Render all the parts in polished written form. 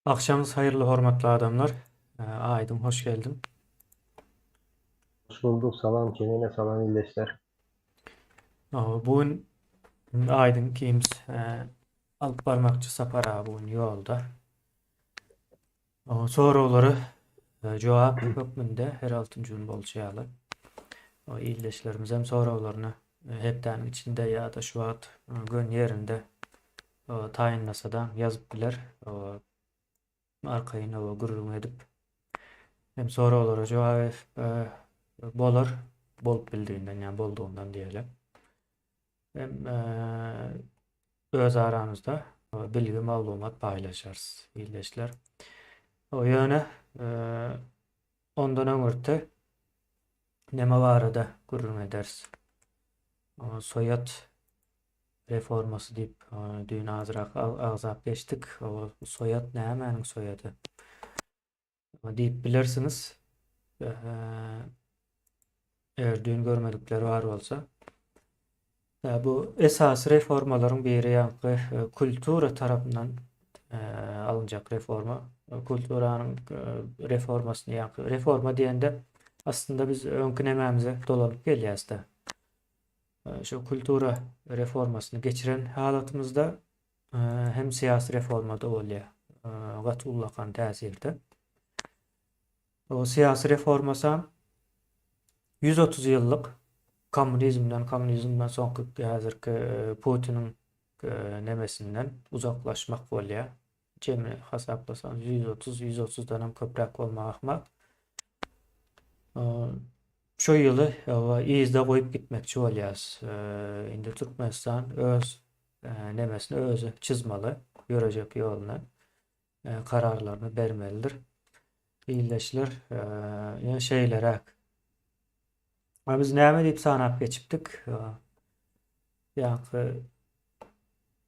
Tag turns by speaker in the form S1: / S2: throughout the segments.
S1: Agşamyňyz haýyrly hormatly adamlar. Aýdyň hoş geldiň.
S2: Hoş bulduk salam Kemine salam ildeşler.
S1: Bu gün Aýdyň ikimiz alyp barmakçy Sapar aga bu gün ýolda. Soraglary jogap hökmünde her altynjy gün bolşy ýaly. Ildeşlerimiz hem soraglaryny hepdäniň içinde ýa-da şu wagt gön ýerinde taýynlasada ýazyp biler. Arkaýyn gürrüň edip hem soraglara jogap bolar bolup bildiginden ýa boldugyndan diýeli. Hem öz aramyzda bilgi maglumat paýlaşarys ildeşler. Ýöne ondan öňürti neme barada gürrüň ederis? Soýat reformasy diýip düýn azrak agzap geçdik. Soýat nämäniň soýady? Diýip bilersiňiz. Eger düýn görmedikler bar bolsa. Bu esasy reformalaryň biri ýaňky kultura tarapyndan alynjak reforma. Kulturanyň reformasyny ýaňky reforma diýende aslynda biz öňki nemämize dolanyp gelýäs-de. Şu kultura reformasyny geçiren halatymyzda hem syýasy reforma-da bolýar. Gaty ullakan täsirde. O syýasy reformasam 130 ýyllyk kommunizmden, kommunizmden soňky häzirki e, Putiniň e, nemesinden uzaklaşmak bolýar. Jemi hasaplasaň 130, 130-dan hem köpräk bolmagy ahmal. Şu ýyly yzda goýup gitmekçi bolýarys. Indi Türkmenistan öz nemesini özi çyzmaly, ýörejek ýoluny, kararlaryny bermelidir. Ildeşler, ýa şeýleräk. A biz näme diýip sanap geçipdik? Ýa-da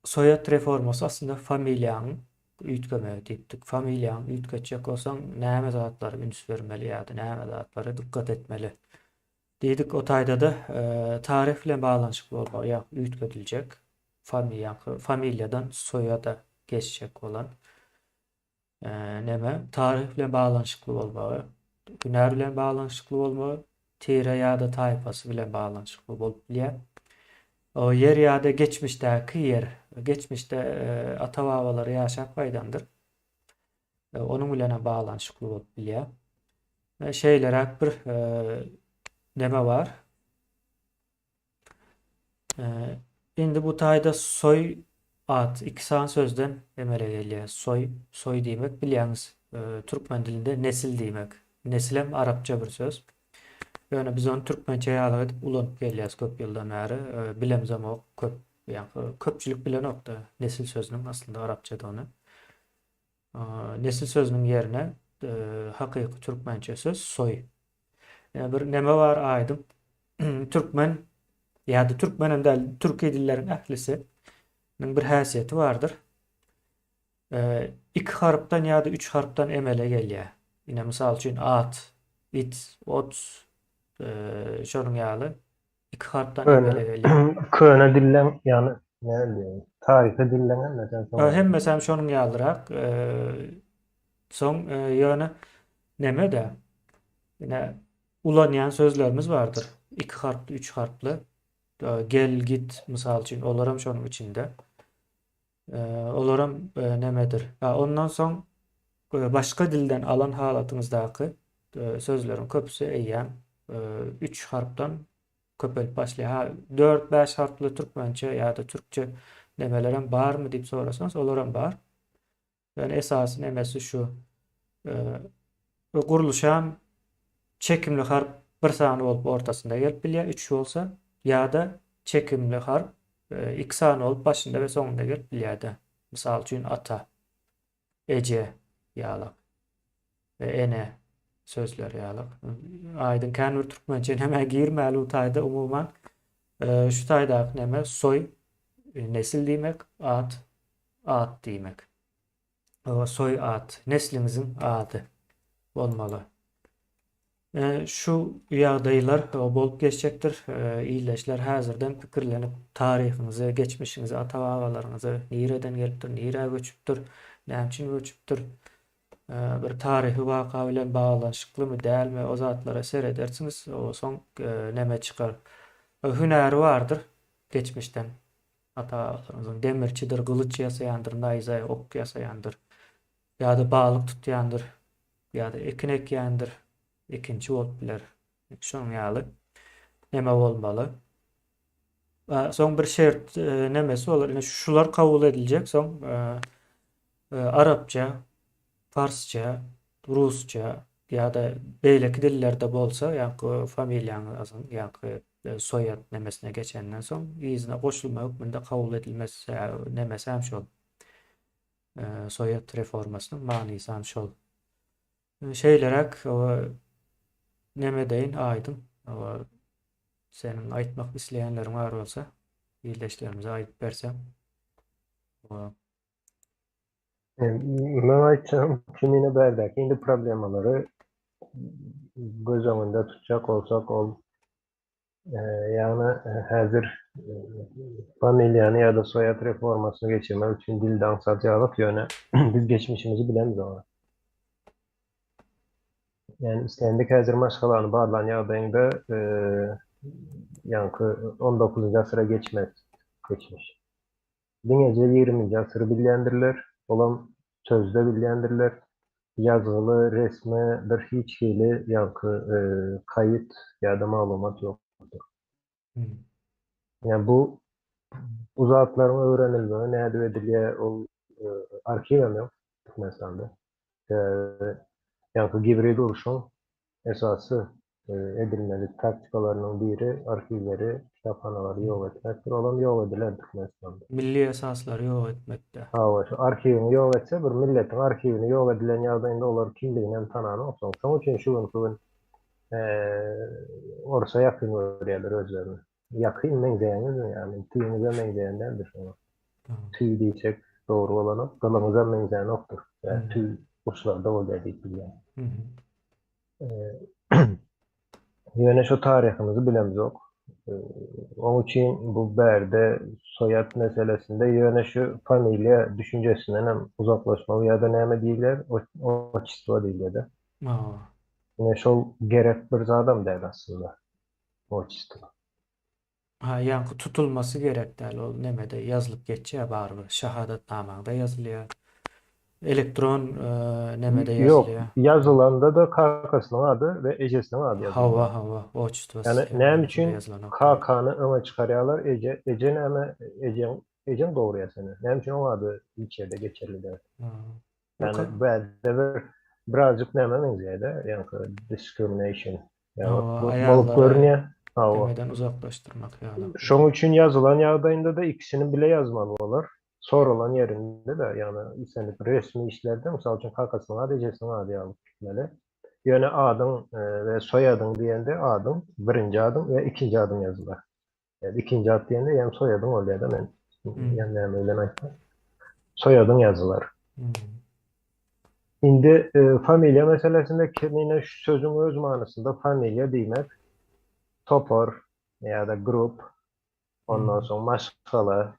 S1: Soýat reformasy aslynda familiýaň üýtgemegi diýipdik. Familiýaňy üýtgetjek bolsaň näme zatlara üns bermeli ýa-da näme zatlara dykgat etmeli diýdik. O taýda-da taryh bilen baglanyşykly bolmagy ýa üýtgediljek familiýaňky familiýadan soýada geçjek bolan neme taryh bilen baglanyşykly bolmagy, hünär bilen baglanyşykly bolmagy, tire ýa-da taýpasy bilen baglanyşykly bolup bilýär. O ýer ýa-da geçmişdäki ýer, geçmişde e, ata-babalary ýaşap gaýdandyr. E, onuň bilen hem baglanyşykly bolup bilýär. E, şeýleräk bir neme bar. Indi bu taýda soý at iki sany sözden emele gelýär. Soý, soý diýmek bilýäňiz, türkmen dilinde nesil diýmek. Nesilem arapça bir söz. Ýöne biz ony türkmençe ýaly edip ulanyp gelýäs köp ýyldan bäri. Bilemzemok köp, ýa köpçülik bilenok-da nesil sözüniň aslynda arapçadygyny. Nesil sözüniň ýerine hakyky türkmençe söz soý. Ýa bir neme bar aýdyň. Türkmen ýa-da türkmen hem däl, türki dilleriň ählisiniň bir häsiýeti bardyr. Iki harpdan ýa-da üç harpdan emele gelýär. Ine mysal üçin at, it, ot, şonuň ýaly iki harpdan emele gelýär.
S2: Köne dilleň, ýagny näme diýeýin, taryhy dilleň hemmesi hem şonuň.
S1: Hemmesi hem şonuň ýalyrak. Soň ýöne neme-de, ine ulanýan sözlerimiz bardyr. Iki harply, üç harply. Gel, git, mysal üçin, olaram şonuň içinde. Olaram nemedir. Ondan soň başga dilden alan halatyňyzdaky sözleriň köpüsi eýýäm üç harpdan köpelip başlaýar. Ha, dört, bäş harply türkmençe ýa-da türkçe nemelerem barmy diýip sorasaňyz, olaram bar. Ýöne esasy nemesi şu. Gurluşam çekimli harp bir sany bolup ortasynda gelip bilýär, üç bolsa, ýa-da çekimli harp iki sany bolup başynda we soňunda gelip bilýär-de. Mysal üçin ata, eje ýalak we ene sözleri ýalak. Aýdyň kän bir türkmençe nämä girmäli bu taýda umuman. Şu taýdaky neme soý nesil diýmek, at at diýmek. Soý at, nesliňiziň ady bolmaly. Şu ýagdaýlar bolup geçjekdir. Ildeşler häzirden pikirlenip taryhyňyzy, geçmişiňizi, ata-babalaryňyzy nireden gelipdir, nirä göçüpdir, näme üçin göçüpdir, bir taryhy waka bilen baglanyşyklymy, dälmi o zatlara seredersiňiz. Soň neme çykar. Hünäri bardyr geçmişden. Ata-babalaryňyzyň demirçidir, gylyç ýasaýandyr, naýza, ok ýasaýandyr ýa-da balyk tutýandyr. Ýa-da ekin ekýändir, ekinçi bolup biler. Şonuň ýaly neme bolmaly. Soň bir şert e, nemesi bolar. Ine şular kabul ediljek. Soň e, e, arapça, parsça, rusça ýa-da beýleki dillerde bolsa, ýaňky familiýaňyzyň, ýaňky soýad nemesine geçenden soň yzyna goşulma hökmünde kabul edilmez. Nemesi hem şol. Sowet reformasynyň manysam şol. Şeýleräk neme deýin aýdyň. Seniň aýtmak isleýänleriň bar bolsa, ildeşlerimize aýdyp berseň.
S2: Men aýtjagym, kimine bärdäki indi problemalary göz öňünde tutjak bolsak, ol Ýagny häzir familiýany ýa-da soýat reformasyny geçirmek üçin dilde aňsat ýalyk, ýöne biz geçmişimizi bilemizok. Ýagny islendik häzir maşgalany barlan ýagdaýyňda ýaňky on dokuzynjy asyra geçmez geçmiş. Diňeje ýigriminji asyry bilýändirler, olam sözde bilýändirler. Ýazgyly, resmi bir hiç hili ýaňky kaýyt ýa-da maglumat ýokdur. Ýa bu bu zatlaryň öwrenilmegi nädip edilýär, ol arhiwem ýok Türkmenistanda. Sebäbi ýaňky gibrid urşuň Esasy edilmeli taktikalarynyň biri arhiwleri, kitaphanalary ýok etmekdir. Olam ýok edilen Türkmenistanda.
S1: Milli esaslary ýok etmekde.
S2: Hawa, şu arhiwiňi ýok etse, bir milletiň arhiwini ýok edilen ýagdaýynda olar kimdigini hem tananoksoň. Şoň üçin şu günki gün orsa ýakyn görýärler özlerini. Ýakyn meňzeýäňizmi ýagny tüýüňize meňzeýän däldir şoňa. Tüý diýsek dogry bolanok, gylyňyza meňzänokdyr. Tüý guşlarda bolýar diýip bilýän. Ýöne şu taryhymyzy bilemzok. Oň üçin bu bärde soýat meselesinde ýöne şu familiýa düşünjesinden hem uzaklaşmaly ýa-da näme diýilýär, otçestvo diýilýär-de. Ine şol gerek bir zadam däl aslynda. Otçestvo.
S1: Ha, ýaňky tutulmasy gerek däl, ol nemede ýazylyp geçýär barybir, şahadatnamaňda ýazylýar. Elektron nemede
S2: Ýok,
S1: ýazylýar.
S2: ýazylanda-da kakasynyň ady we ejesiniň ady ýazylmaly.
S1: Hawa, hawa, otçestvo
S2: Ýagny
S1: sistema
S2: näme
S1: nemesinde
S2: üçin
S1: ýazylanok.
S2: kakany öňe çykarýarlar, eje, eje näme, ejeň, ejeň dogurýar seni. Näme üçin oň ady hiç ýerde geçerli däl? Ýagny bu ýerde bir birazjyk nämä meňzeýär-de, ýaňky discrimination
S1: Hawa,
S2: bolup
S1: aýallary
S2: görünýär. Hawa.
S1: demeden uzaklaşdyrmak ýaly.
S2: Şoň üçin ýazylan ýagdaýynda-da ikisini bile ýazmaly bolar. Soralan ýerinde-de, ýagny islendik resmi işlerde, mysal üçin, kakasynyň ady, ejesiniň ady ýazylyp gitmeli. Ýöne adyň we soýadyň diýende adyň, birinji adyň we ikinji adyň ýazylar. Ýa ikinji at diýende ýa soýadyň bolýar-da men ýa näme bilen aýtsam. Soýadyň ýazylar. Indi familiýa meselesinde kemine şu sözüň öz manysynda familiýa diýmek topar ýa-da grup, ondan soň maşgala,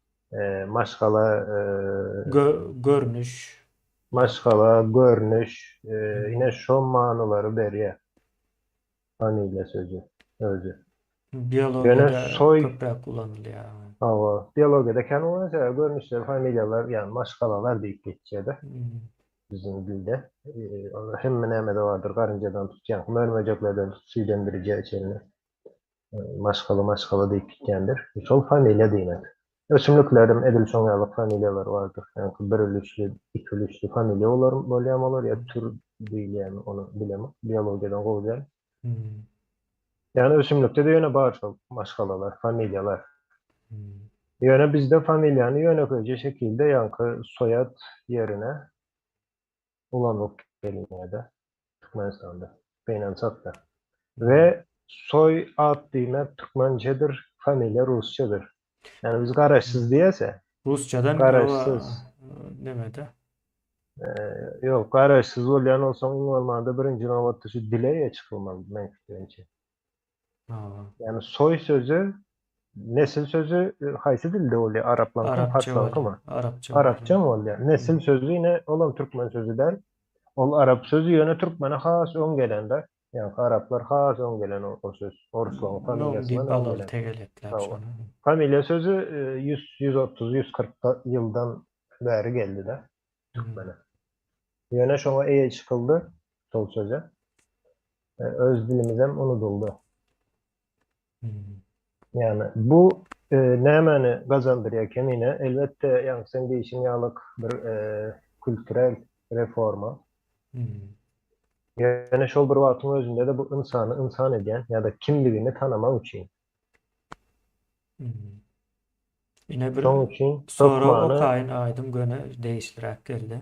S2: maşgala
S1: Görnüş.
S2: Maşgala, görnüş, ine şo manylary berýär. Familiýa sözi özi. Ýöne
S1: Biologiýada
S2: soý
S1: köpräk ulanylýar.
S2: Hawa, biologiýada kän ulanylýar, sebäbi görnüşler familiýalar, ýagny maşgalalar diýip geçýär-de biziň dilde. Olar hemme nämede bardyr, garynjadan tut, ýaňky mör-möjeklerden tut, süýdemdirijä çenli. Maşgala, maşgala diýip gitýändir. Şol familiýa diýmek. Ösümlikleriň edil şoň ýaly familiýalary bardyr. Ýaňky bir ülüşli, iki ülüşli familiýa bolar, bolýarmy olar ýa tür diýilýärmi ony bilemok. Biologiýadan gowy däl. Ýagny ösümlikde-de ýöne bar şol maşgalalar, familiýalar. Ýöne bizde familiýany ýönekeýje şekilde ýaňky soýad ýerine ulanyp gelinýär-de Türkmenistanda. Gynansak-da. We soý at diýmek türkmençedir, familiýa rusçadyr. Ýagny biz garaşsyz diýese,
S1: Rusçadan
S2: garaşsyz.
S1: Nemede?
S2: Ýok, garaşsyz bolýan bolsaň iň bolmanda birinji nobatda şu dile eýe çykylmaly meň pikirimçe. Ýagny soý sözi, nesil sözi haýsy dilde bolýar? Araplaňkymy, parslaňkymy?
S1: Arapça.
S2: Arapça bolýar. Nesil sözi ine olam türkmen sözi däl. Ol arap sözi ýöne türkmene has öň gelende, ýagny araplar has öň gelen o söz. Orslaryň familiýasyndan öň gelen.
S1: Tegelekläp şony.
S2: Familiýa sözi 100, 130, 140 ýyldan bäri geldi-de türkmene. Ýöne şoňa eýe çykyldy, şol söze. Öz dilimizem unudyldy. Ýagny bu nämäni gazandyrýar kemine? Elbetde, ýaňky seň diýşiň ýalyk bir kültürel reforma. Ýöne şol bir wagtyň özünde-de bu ynsany ynsan edýän ýa-da kimligini tanamak üçin.
S1: Ine bir
S2: Şoň üçin
S1: sorag
S2: hökmany
S1: okaýyn aýdyň göni degişliräk geldi.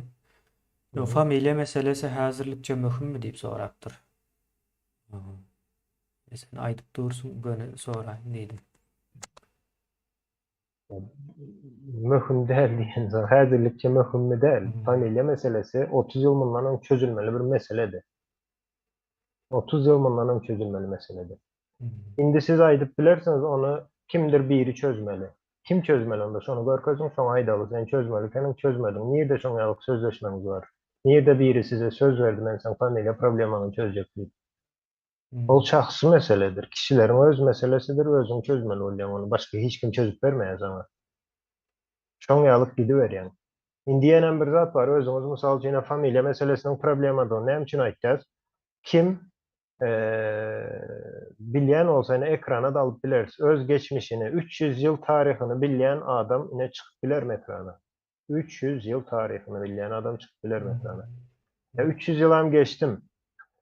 S1: Ýo familiýa meselesi häzirlikçe möhümmi diýip sorapdyr. E sen aýdyp dursuň göni soraýyn diýdim.
S2: Möhüm däl diýen zat häzirlikçe möhümmi däl. Familiýa meselesi 30 ýyl mundan öň çözülmeli bir meseledi. 30 ýyl mundan öň çözülmeli meseledi. Indi siz aýdyp bilersiňiz ony kimdir biri çözmeli. Kim çözmeli onda şony görkeziň soň aýdaly sen çözmeli ekeniň çözmediň nirde şoň ýalyk sözleşmeňiz bar. Nirde biri size söz berdi men seň familiýa problemaňy çözjek diýip. Ol şahsy meseledir. Kişileriň öz meselesidir özüň çözmeli bolýaň ony başga hiç kim çözüp bermeýär saňa. Şoň ýalyk gidiberýäň. Indi ýenem bir zat bar özüňiz mysal üçin familiýa meselesiniň problemadygyny näme üçin aýtýas? Kim bilýän bolsa ine ekrana da alyp bileris. Öz geçmişini, 300 ýyl taryhyny bilýän adam ine çykyp bilermi ekrana? 300 ýyl taryhyny bilýän adam çykyp bilermi ekrana? Ýa 300 ýylam geçdim.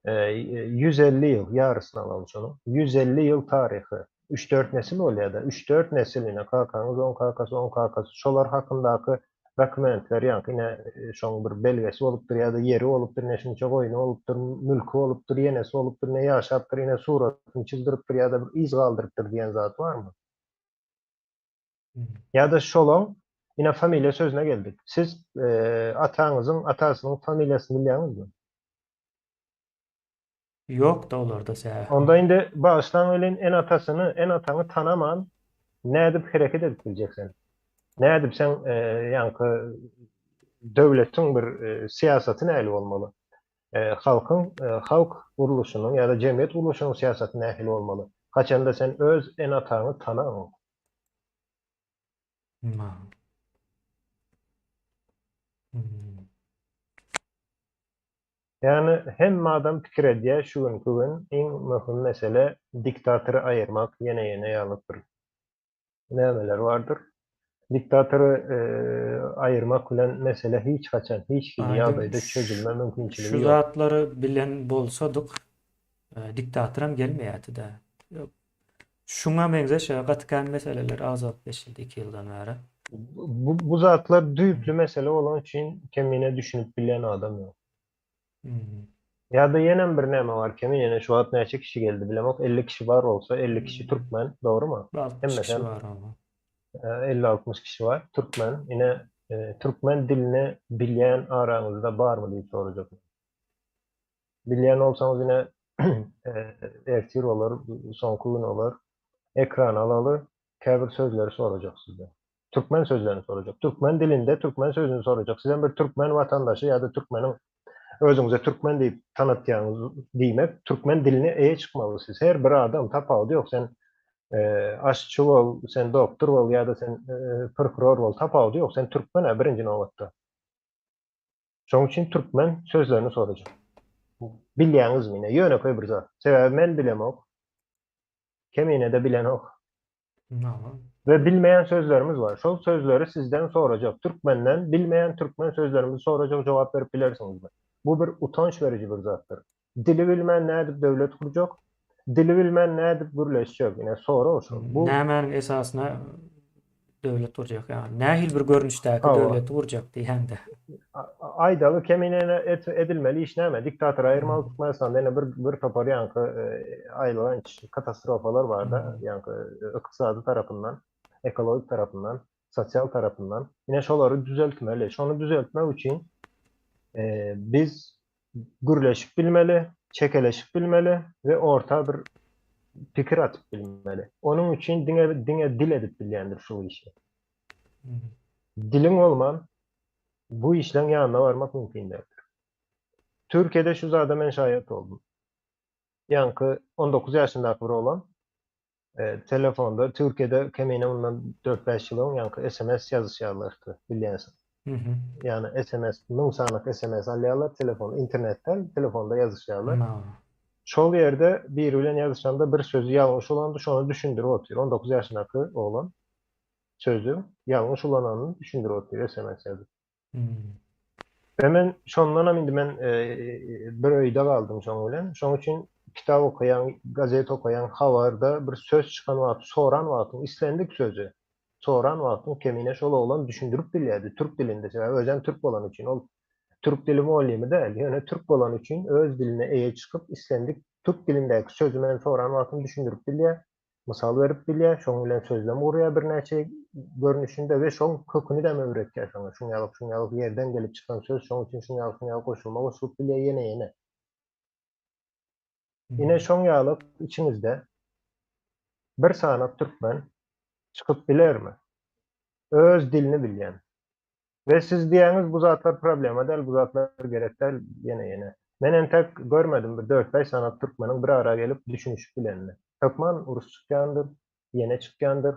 S2: 150 ýyl, ýarysyny alaly şonuň. 150 ýyl taryhy. 3-4 nesil bolýar-da. 3-4 nesil ine kakaňyz, oň kakasy, oň kakasy şolar hakyndaky dokumentler ýaňky ine şoň bir belgesi bolupdyr ýa-da ýeri bolupdyr, ine şunça goýny bolupdyr, mülki bolupdyr, ýenesi bolupdyr, ine ýaşapdyr, ine suratyny çyzdyrypdyr ýa-da bir yz galdyrypdyr diýen zat barmy? Ýa-da şolaň ine familiýa sözüne geldik. Siz ataňyzyň atasynyň familiýasyny bilýäňizmi?
S1: Ýok-da olarda sebäbi.
S2: Onda indi bagyşlaň welin ene-atasyny, ene-ataňy tanaman nädip hereket edip biljek sen? Nädip sen ýaňky döwletiň bir syýasaty nähili bolmaly? Halkyň halk gurluşynyň ýa-da jemgyýet gurluşynyň syýasaty nähili bolmaly? Haçanda sen öz ene-ataňy tanaňok. Ýagny hemme adam pikir edýär şu günki gün iň möhüm mesele diktatory aýyrmak ýene ýene ýaly bir nämeler bardyr. Diktatory aýyrmak bilen mesele hiç haçan hiç hili
S1: Aýdyň
S2: ýagdaýda çözülme mümkinçiligi
S1: şu
S2: ýok.
S1: zatlary bilen bolsadyk diktatoram gelmeýärdi-dä. Şuňa meňzeş gaty kän meseleler agzalyp geçildi 2 ýyldan bäri.
S2: Bu, bu zatlar düýpli mesele bolany üçin kemine düşünip bilýän adam ýok. Ýa-da ýenem bir näme bar kemine şu wagt näçe kişi geldi bilemok 50 kişi bar bolsa 50 kişi türkmen dogrymy?
S1: 60 kişi bar oňa.
S2: 50-60 kişi bar türkmen ine türkmen dilini bilýän araňyzda barmy diýip sorajak. Bilýän bolsaňyz ine ertir bolar, soňky gün bolar. Ekrana alaly, käbir sözleri sorajak sizden. Türkmen sözlerini sorajak. Türkmen dilinde türkmen sözüni sorajak. Sizem bir türkmen watandaşy ýa-da türkmeniň özüňize türkmen diýip tanatýaňyz diýmek, türkmen diline eýe çykmaly siz. Her bir adam tapawudy ýok. Sen aşçy bol, sen doktor bol ýa-da sen prokuror bol, tapawudy ýok. Sen türkmen-ä birinji nobatda. Şoň üçin türkmen sözlerini sorajak. Bilýäňizmi ine ýönekeý bir zat. Sebäbi men bilemok. Kemine-de bilenok. We bilmeýän sözlerimiz bar. Şol sözleri sizden sorajak. Türkmenden bilmeýän türkmen sözlerimizi sorajak jogap berip bilersiňizmi? Bu bir utanç beriji bir zatdyr. Dili bilmän nädip döwlet gurjak? Dili bilmän nädip gürleşjek? Ine sorag şol.
S1: Bu Nämäniň esasyna döwlet gurjak? Ýagny nähili bir görnüşdäki döwleti gurjak diýende.
S2: Aýdaly kemine edilmeli iş näme? Diktator aýyrmaly Türkmenistanda ine bir bir topar ýaňky aýylganç katastrofalar barda, ýaňky ykdysady tarapyndan, ekologik tarapyndan, sosial tarapyndan. Ine şolary düzeltmeli. Şony düzeltmek üçin. Biz gürleşip bilmeli, çekeleşip bilmeli we orta bir pikir atyp bilmeli. Onuň üçin diňe diňe dil edip bilýändir şu işi. Diliň bolman bu işleň ýanyna barmak mümkin däldir. Türkiýede şu zada men şaýat boldum. Ýaňky 19 ýaşyndaky bir oglan telefonda Türkiýede kemine mundan 4-5 ýyl öň ýaňky SMS ýazyşýarlardy, bilýänsiň. Ýagny SMS, 1000 sanyk SMS alýarlar telefon, internetden telefonda ýazyşýarlar. Şol ýerde biri bilen ýazyşanda bir sözi ýalňyş ulandy, şony düşündirip otyr. 19 ýaşyndaky oglan sözi ýalňyş ulananyny düşündirip otyr SMS ýazyp. Ve men şondanam indi men bir öýde galdym şoň bilen. Şoň üçin kitap okaýan, gazet okaýan, habarda bir söz çykan wagty, soran wagtyň islendik sözi soran wagtyň kemine şol oglan düşündirip bilýärdi türk dilinde. Sebäbi özem türk bolany üçin. Ol türk dili mugallymy däl, ýöne türk bolany üçin öz diline eýe çykyp islendik türk dilindäki sözi men soran wagtym düşündirip bilýär. Mysal berip bilýär, şoň bilen sözlem gurýar birnäçe görnüşinde we şoň köküni-dem öwretýär şoňa. Şuň ýaly, şuň ýaly ýerden gelip çykan söz, şoň üçin şuň ýaly, şuň ýaly goşulma goşulyp bilýär, ýene, ýene. Ine şoň ýaly içiňizde bir sanak türkmen çykyp bilermi? Öz dilini bilýän. We siz diýýäňiz bu zatlar problema däl, bu zatlar gerek däl, ýene ýene. Men entek görmedim bir dört-bäş sanak türkmeniň bir ara gelip düşünişip bilenini. Hökman uruş çykýandyr, ýene çykýandyr.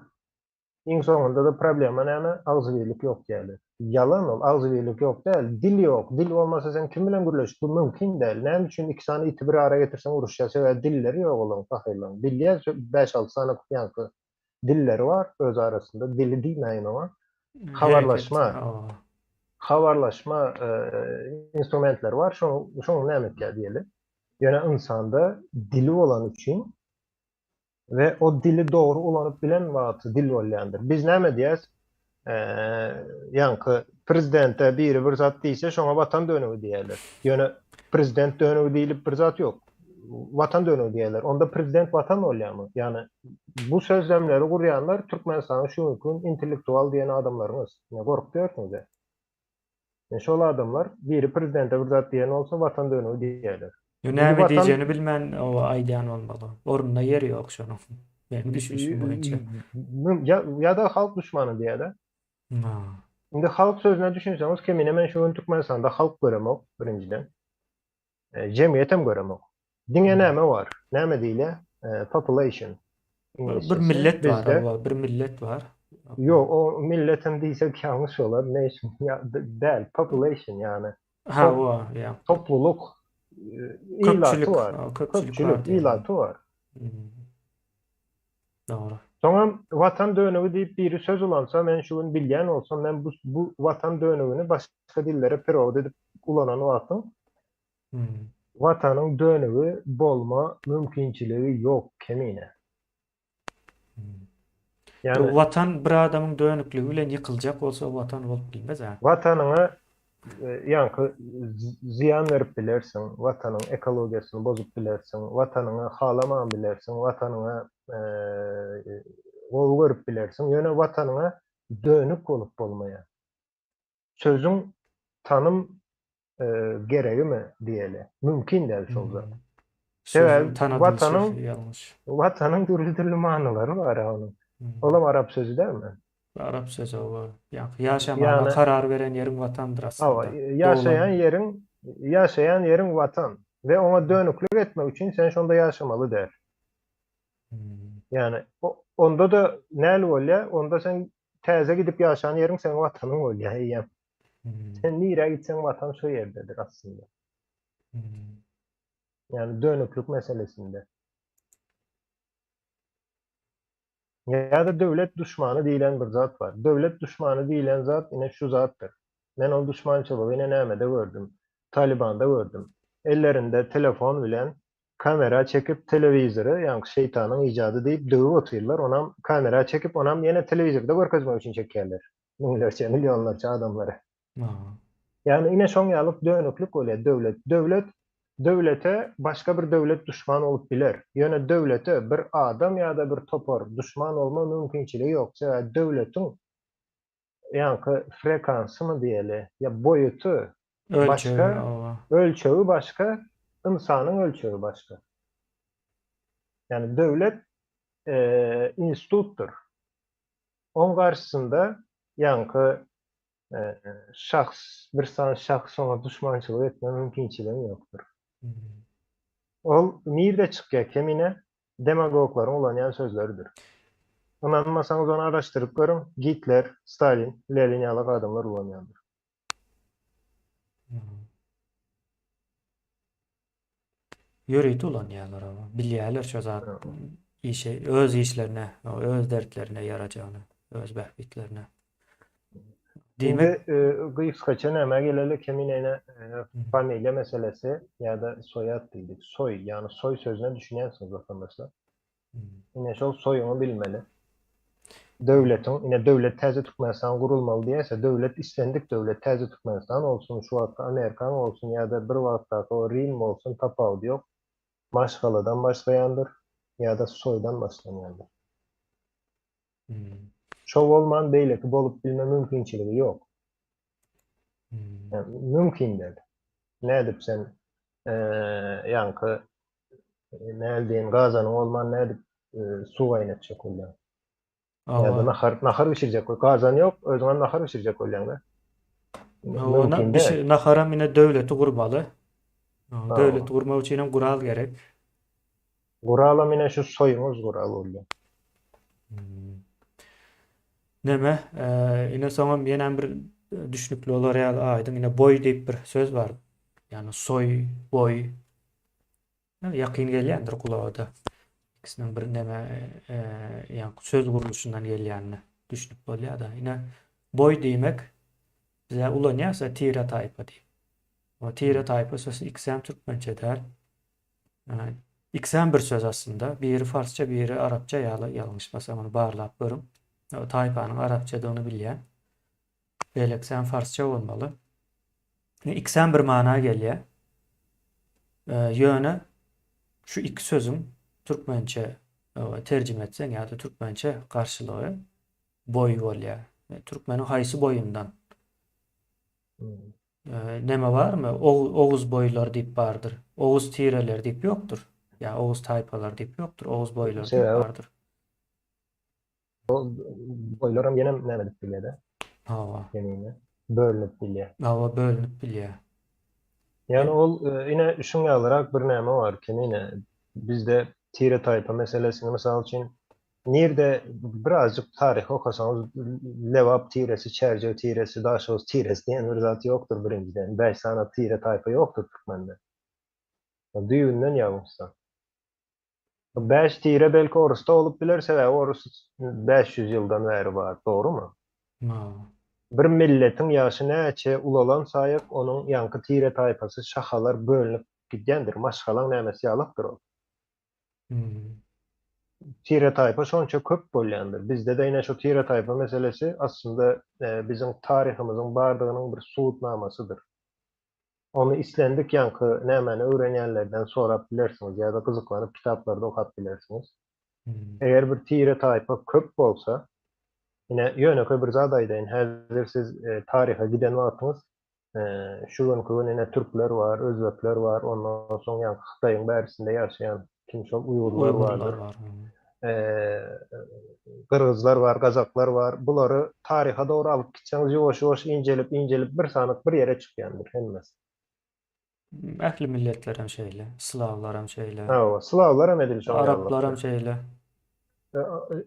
S2: Iň soňunda-da problema näme? Agzybirlik ýok diýýärler. Ýalan ol, agzybirlik ýok däl, dil ýok. Dil bolmasa sen kim bilen gürleşip, bu mümkin däl. Näme üçin iki sany iti bir ara getirseň uruşýar, sebäbi dilleri ýok olaryň pahyrlaryň. Bilýär bäş-alty sany ýaňky dilleri bar öz arasynda, dili diýmäýin oňa. Habarlaşma, habarlaşma instrumentleri bar, şoň şoň näme etýär diýeli. Ýöne ynsanda dili bolany üçin we o dili dogry ulanyp bilen wagty dil bolýandyr. Biz näme diýýäs? Ýaňky prezidente biri bir zat diýse, şoňa watan dönügi diýýärler. Ýöne prezident dönügi diýlip bir zat ýok. Watan dönügi diýýärler. Onda prezident watan bolýarmy? Ýagny bu sözlemleri gurýanlar Türkmenistanyň şu günki gün intellektual diýen adamlaryňyz. Ine gorkup ýörsüňiz-ä. Ine şol adamlar biri prezidente bir zat diýen bolsa watan dönügi diýýärler.
S1: Ýo näme diýjegini bilmän o aýdýan bolmaly. Ornunda ýeri ýok şonuň. Meniň düşünişim boýunça.
S2: Ýa-da halk duşmany diýýärler. Indi halk sözüne düşünseňiz kemine men şu gün Türkmenistanda halk göremok birinjiden. Jemgyýetem göremok. Diňe näme bar? Näme diýilýär? Population.
S1: Bir millet bar, bir millet bar.
S2: Ýok, o milletem diýsek ýalňyş bolar. Nation däl, population ýagny.
S1: Ha, o, ýa.
S2: Topluluk ilaty bar. Köpçülik ilaty bar.
S1: Dogry.
S2: Soňam watan dönügi diýip biri söz ulansa, men şu gün bilýän bolsam, men bu bu watan dönügini başga dillere perewod edip ulanan wagtyň watanyň dönügi bolma mümkinçiligi ýok kemine.
S1: Ýagny watan bir adamyň dönükligi bilen ýykyljak bolsa watan bolup bilmez a.
S2: Watanyňa ýaňky zyýan berip bilersiň, watanyň ekologiýasyny bozup bilersiň, watanyňy halaman bilersiň, watanyňa gowy görüp bilersiň, ýöne watanyňa dönük bolup bolmaýar. Sözüň tanym geregimi diýeli. Mümkin däl şol zat.
S1: Sebäbi watanyň
S2: watanyň dürli-dürli manylary bar onuň. Olam arap sözi dälmi?
S1: Arap sözi oba. Ýaşamaga karar beren ýeriň watandyr aslynda.
S2: Hawa, ýaşaýan ýeriň ýaşaýan ýeriň watan we oňa dönüklik etmek üçin sen şonda ýaşamaly däl. Ýani onda-da näl bolýar? Onda sen täze gidip ýaşan ýeriň seň watanyň bolýar eýýäm. Sen nirä gitseň watan şo ýerdedir aslynda. Ýani dönüklik meselesinde. Ýa-da döwlet duşmany diýlen bir zat bar. Döwlet duşmany diýlen zat ine şu zatdyr. Men ol duşmançylygy ine nämede gördüm? Talybanda gördüm. Ellerinde telefon bilen kamera çekip telewizory, ýaňky şeýtanyň ijady diýip döwüp otyrlar, onam kamera çekip, onam ýene telewizorda görkezmek üçin çekýärler. Müňlerçe, millionlarça adamlary. Ýagny ine şoň ýaly dönüklik bolýar döwlet. Döwlet döwlete başga bir döwlet duşman bolup biler. Ýöne döwlete bir adam ýa-da bir topar duşman bolma mümkinçiligi ýok. Sebäbi döwletiň ýaňky frekansymy diýeli, ýa boýuty.
S1: Ölçegi,
S2: başga,
S1: oba.
S2: ölçegi başga, ynsanyň ölçegi başga. Ýagny döwlet institutdyr. Oň garşysynda ýaňky şahs, bir sany şahs oňa duşmançylyk etme mümkinçiligiň ýokdur. Ol nirde çykýar kemine? Demagoglaryň ulanýan sözleridir. Ynanmasaňyz ony araşdyryp görüň, Gitler, Stalin, Lenin ýalak adamlar ulanýandyr.
S1: Ýörite ulanýarlar ama bilýärler şo zat işe öz işlerine, öz dertlerine ýarajagyny, öz bähbitlerine.
S2: Diýmek, Indi gysgaça nämä geleli, Keminene familiýa meselesi ýa-da soýad diýdik. Soý, ýagny soý sözüne düşünýänsiňiz vatandaşlar. Ine şol soýuňy bilmeli. Döwletiň, ine döwlet täze Türkmenistan gurulmaly diýerse, döwlet islendik döwlet täze Türkmenistan bolsun, şu wagtky Amerikan bolsun ýa-da bir wagtdaky o Rim bolsun tapawudy ýok. Maşgaladan başlaýandyr ýa-da soýdan başlanýandyr. Şo bolman beýleki bolup bilme mümkinçiligi ýok. Mümkin däl. Nädip sen ýaňky näl diýen gazanyň bolman nädip suw gaýnatjak bolýaň? Ýa-da nahar nahar bişirjek bol. Gazan ýok, özüňem nahar bişirjek bolýaň-da.
S1: Mümkin däl. Naharam ine döwleti gurmaly. Döwleti gurmak üçin hem gural gerek.
S2: Guralam ine şu soýuňyz gural bolýar.
S1: Neme, ine soňam ýenem bir düşnükli bolar ýaly aýdyň ine boý diýip bir söz bar. Ýagny soý, boý. Ýakyn gelýändir gulaga-da. Ikisiniň bir neme, ýagny söz gurluşyndan gelýänini düşünip bolýar-da. Ine boý diýmek bize ulanýarsa tire taýpa diýip. O tire taýpa sözi ikisem türkmençe däl. Ikisem bir söz aslynda. Biri farsça, biri arapça ýaly, ýalňyşmasam ony barlap görüň. Taýpanyň arapçadygyny bilýän. Beýlekisem farsça bolmaly. Ikisem bir mana gelýär. Ýöne şu iki sözüň türkmençe terjime etseň ýa-da türkmençe garşylygy boý bolýar. Türkmeniň haýsy boýundan? Neme barmy? Oguz boýlary diýip bardyr. Oguz tireleri diýip ýokdur. Ýa oguz taýpalary diýip ýokdur. Oguz boýlary diýip bardyr.
S2: Boýlaram ýenem näme edip bilýär-de?
S1: Hawa.
S2: Ýene bölünip bilýär.
S1: Hawa, bölünip bilýär.
S2: Ýagny ol ine şuň ýalyrak bir näme bar, kemine bizde tire-taýpa meselesini mysal üçin Nirde birazjyk taryhy okasaňyz Lebap tiresi, Çärjew tiresi, Daşoguz tiresi diýen bir zat ýokdur birinjiden. Bäş sany tire taýpa ýokdur türkmende. Düýbünden ýalňyşsaň. Bäş tire belki orusda bolup biler, sebäbi orus 500 ýyldan bäri bar, dogrumy? Bir milletiň ýaşy näçe ulalan saýyk onuň ýaňky tire taýpasy şahalar bölünip gidýändir, maşgalaň nämesi ýalakdyr ol. Tire-taýpa şonça köp bolýandyr. Bizde-de ine şu tire-taýpa meselesi aslynda biziň taryhymyzyň bardygynyň bir subutnamasydyr. Ony islendik ýaňky nämäni öwrenýänlerden sorap bilersiňiz ýa-da gyzyklanyp kitaplarda okap bilersiňiz. Eger bir tire-taýpa köp bolsa, ine ýönekeý bir zat aýdaýyn, häzir siz taryha giden wagtyňyz Şu günki gün ine türkler bar, özbekler bar, ondan soň ýaňky Hytaýyň bärisinde ýaşaýan kim şol uýgurlar bardyr. Gyrgyzlar bar, gazaklar bar. Bulary taryha dogry alyp gitseňiz ýuwaş-ýuwaş incelip, incelip bir sanyk bir ýere çykýandyr hemmesi.
S1: Ähli milletler hem şeýle, slawlar hem şeýle.
S2: Hawa, slawlar hem edil şoň ýaly.
S1: Araplar hem şeýle.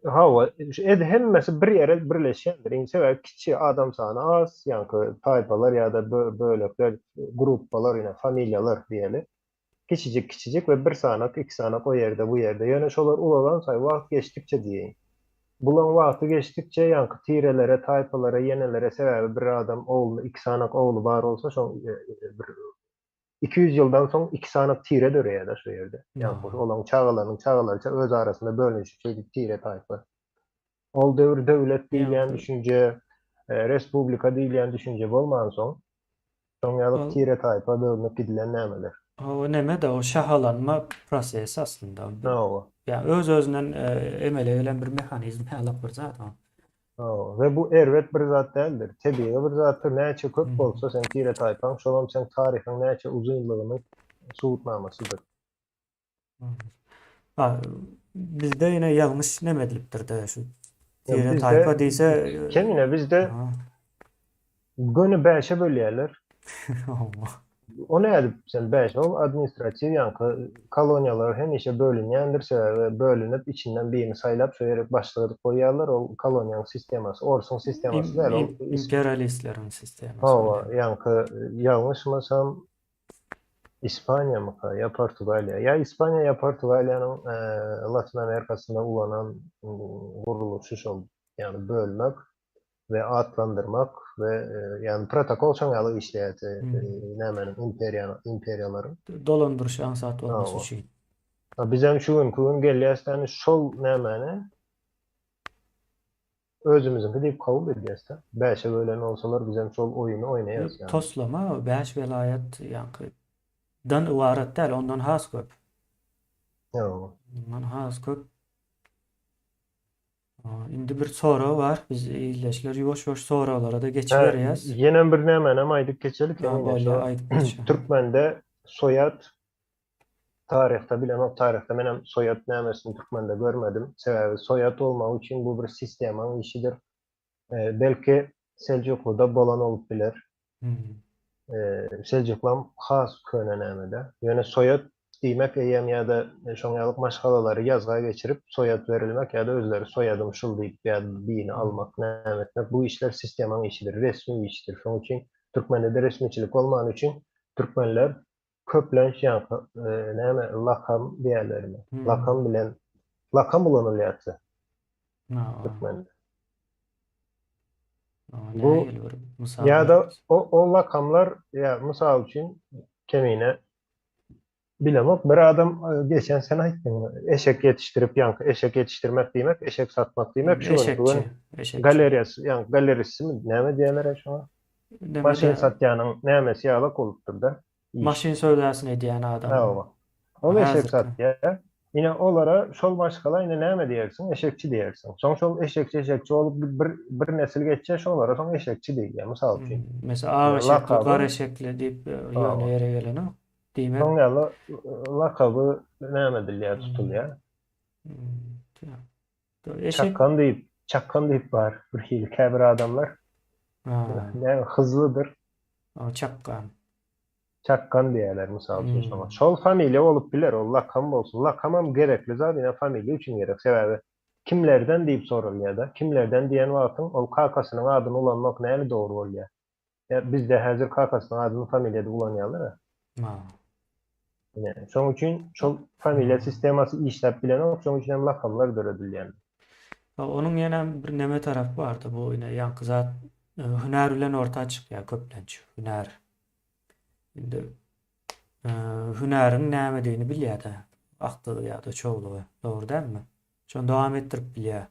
S2: Hawa, ed hemmesi bir ýere birleşýändir. Indi sebäbi kiçi adam sany az, ýaňky taýpalar ýa-da bölekler, gruppalar, ýa familiýalar diýeli. Kiçijik kiçijik we bir sanak, iki sanak o ýerde, bu ýerde. Ýöne şolar ulalan saýy wagt geçdikçe diýeýin. Bulaň wagty geçdikçe ýaňky tirelere, taýpalara, ýenelere sebäbi bir adam ogluny iki sanak ogly bar bolsa şoň bir 200 ýyldan soň iki sany tire döreýär-de şu ýerde. Ýagny olaryň çagalarynyň çagalary öz arasynda bölünişip şeýdip tire taýpa. Ol döwür döwlet diýilýän düşünje, respublika diýilýän düşünje bolmansoň, şoň ýaly tire taýpa bölünip gidilen nämeler.
S1: O neme-de o şahalanma prosesi aslynda.
S2: Hawa.
S1: Ýa öz-özünden emele gelen bir mehanizm ýalak bir zat o.
S2: We bu erbet bir zat däldir. Tebigy bir zatdyr. Näçe köp bolsa seň tire-taýpaň, şolam seň taryhyň näçe uzynlygynyň subutnamasydyr.
S1: Bizde ýene ýalňyş neme edilipdir-de şu tire-taýpa diýse.
S2: Kemine bizde göni bäşe bölýärler. O nädip sen bäş ol administratiw ýaňky koloniýalar hemişe bölünýändir sebäbi bölünip içinden birini saýlap şo ýere başlyk edip goýýarlar ol koloniýanyň sistemasy orsuň sistemasy däl ol
S1: imperialistleriň sistemasy.
S2: Hawa ýaňky ýalňyşmasam Ispaniýamyka ýa Portugaliýa ýa Ispaniýa ýa Portugaliýanyň Latyn Amerikasynda ulanan gurluşy şol ýagny bölmek we atlandyrmak we ýagny protokol şoň ýaly işleýärdi nämäniň imperiýanyň imperiýalaryň.
S1: Dolandyryşy aňsat bolmasy üçin.
S2: Bizem şu günki gün gelýäs ýagny şol nämäni özümiziňki diýip kabul edýäs-de. Bäşe bölen bolsalar bizem şol oýuny oýnaýas ýagny.
S1: Toslama bäş welaýat ýaňky dan ybarat däl ondan has köp.
S2: Ýok.
S1: Ondan has köp. Indi bir sorag bar. Biz ildeşler ýuwaş-ýuwaş soraglara-da geçiberýäs.
S2: Ýenem bir nämänem aýdyp geçelik. Bolýar, aýdyp geç. Türkmende soýat taryhda bilemok, taryhda menem soýat nämesini türkmende görmedim. Sebäbi soýat bolmagy üçin bu bir sistemaň işidir. Belki Seljuklyda bolan bolup biler. Seljuklam has köne nämede. Ýöne soýat diýmek eýýäm ýa-da şoň ýalyk maşgalalary ýazga geçirip soýat berilmek ýa-da özleri soýadym şul diýip ýa-da birini almak näme etmek bu işler sistemaň işidir, resmi işdir. Şoň üçin türkmende-de resmiçilik bolmany üçin türkmenler köplenç ýaňky näme lakam diýerlermi? Lakam bilen lakam ulanylýarsa türkmende. Bu ýa-da o lakamlar ýa mysal üçin kemine bilemok bir adam geçen sen aýtdyň eşek ýetişdirip ýaňky eşek ýetişdirmek diýmek eşek satmak diýmek şu günki gün galeriýasy ýaňky galeristimi näme diýerler şoňa maşyn satýanyň nämesi ýalak bolupdyr-da.
S1: Maşyn söwdasyny edýän adam.
S2: Hawa. Ol eşek satýar. Ine olara şol maşgala ine näme diýersiň? Eşekçi diýersiň. Soň şol eşekçi eşekçi bolup bir bir nesil geçýär, şolara soň eşekçi diýilýär, mysal üçin.
S1: Mesela ak eşekli, gara eşekli diýip ýöne ýere gelenok.
S2: Diýmek. Şoň ýaly lakaby näme edilýär, tutulýar. Çakgan diýip, çakgan diýip bar bir hili käbir adamlar. Näme hyzlydyr.
S1: Çakgan.
S2: Çakgan diýerler mysal üçin şoňa. Şol familiýa bolup biler, ol lakam bolsun. Lakamam gerekli zat, ine familiýa üçin gerek. Sebäbi kimlerden diýip soralýar-da. Kimlerden diýen wagtyň ol kakasynyň adyny ulanmak näli dogry bolýar? Ýa bizde häzir kakasynyň adyny familiýada ulanýarlar-a. Ine, şoň üçin şol familiýa sistemasy işläp bilenok, şoň üçin hem lakamlar döredilýär.
S1: Onuň ýene bir neme tarapy bardy, bu ine ýaňky zat hünär bilen orta çykýar köplenç, hünär. Indi hünäriň nämedigini bilýär-de, akdygy ýa-da çowlugy, dogry dälmi? Şony dowam etdirip bilýär.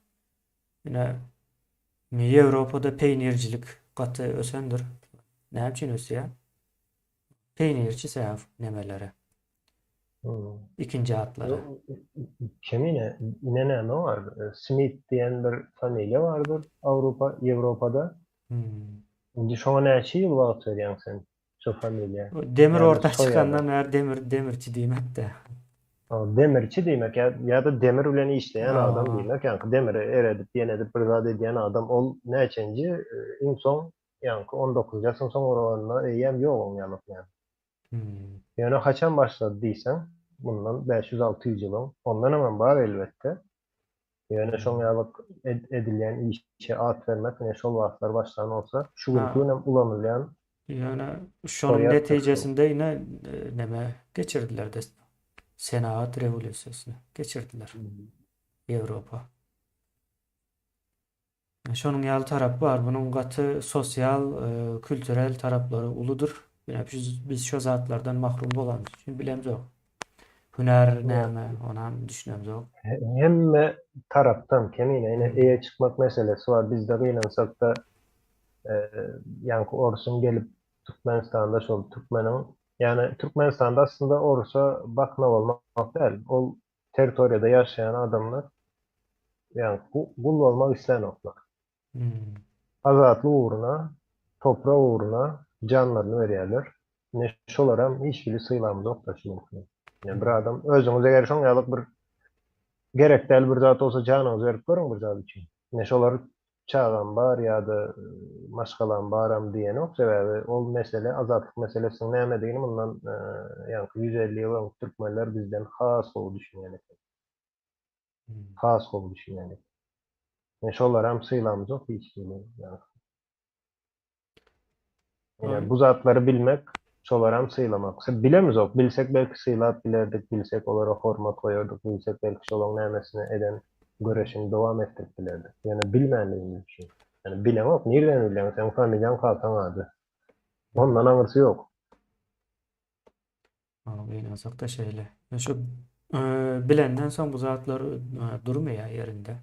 S1: Ine, Ýewropada peýnircilik gaty ösendir. Näme üçin ösýär? Peýnirçi sebäp nemelere. Ikinji atlary.
S2: Kemine, ine näme bar? Smit diýen bir familiýa bardyr Awrupa, Ýewropada. Indi şoňa näçe ýyl wagt berýäň sen şo familiýa?
S1: Demir orta çykandan bäri demir demirçi diýmek-de.
S2: Demirçi diýmek ýa ýa-da demir bilen işleýän adam diýmek, ýaňky demiri eredip, ýenedip bir zat edýän adam ol näçenji iň soň ýaňky on dokuzynjy asyryň soňuragynda eýýäm ýok oň ýaly ýaly. Ýöne haçan başlady diýseň, mundan 500-600 ýyl öň, ondan öňem bar elbetde. Ýöne şoň ýaly edilýän işe at bermek ine şol wagtlar başlan bolsa, şu günki günem ulanylýan
S1: Ýöne şonuň netijesinde ine neme geçirdiler de senagat rewolýusiýasyny geçirdiler. Ýewropa. Şonuň ýaly tarapy bar. Munuň gaty sosial, kültürel taraplary uludyr. Ýöne biz şo zatlardan mahrum bolanymyz üçin bilemzok. Hünär näme, onam düşünemzok.
S2: Hemme tarapdan kemine ine eýe çykmak meselesi bar. Bizde gynansakda ýaňky orsuň gelip Türkmenistanda şol türkmeniň ýagny Türkmenistanda aslynda orsa bakna bolmak däl. Ol territoriýada ýaşaýan adamlar ýagny gul bolmak islänoklar. Azatlyk ugruna, toprak ugruna janlaryny berýärler. Ine şolaram hiç hili sylamyzok-da şu günki gün. Ine bir adam özüňiz eger şoň ýaly bir gerek däl bir zat bolsa janyňyzy berip görüň bir zat üçin. Ine şolar çagam bar ýa-da maşgalam baram diýenok, sebäbi ol mesele azatlyk meselesiniň nämedigini mundan ýaňky 150 ýyl öň türkmenler bizden has gowy düşünýän eken. Has gowy düşünýän eken. Ine şolaram sylamyzok hiç hili ýaňky. Ine bu zatlary bilmek, şolaram sylamak. Bilemizok, bilsek belki sylap bilerdik, bilsek olara hormat goýardyk, bilsek belki şolaň nämesini eden göreşini dowam etdirip bilerdik. Ýöne bilmänligimiz üçin. Ýani bileňok, nirden bilýäň, seň familiýaň kakaň ady. Ondan aňyrsy ýok.
S1: Gynansak-da şeýle. Şu bilenden soň bu zatlar durmaýar ýerinde.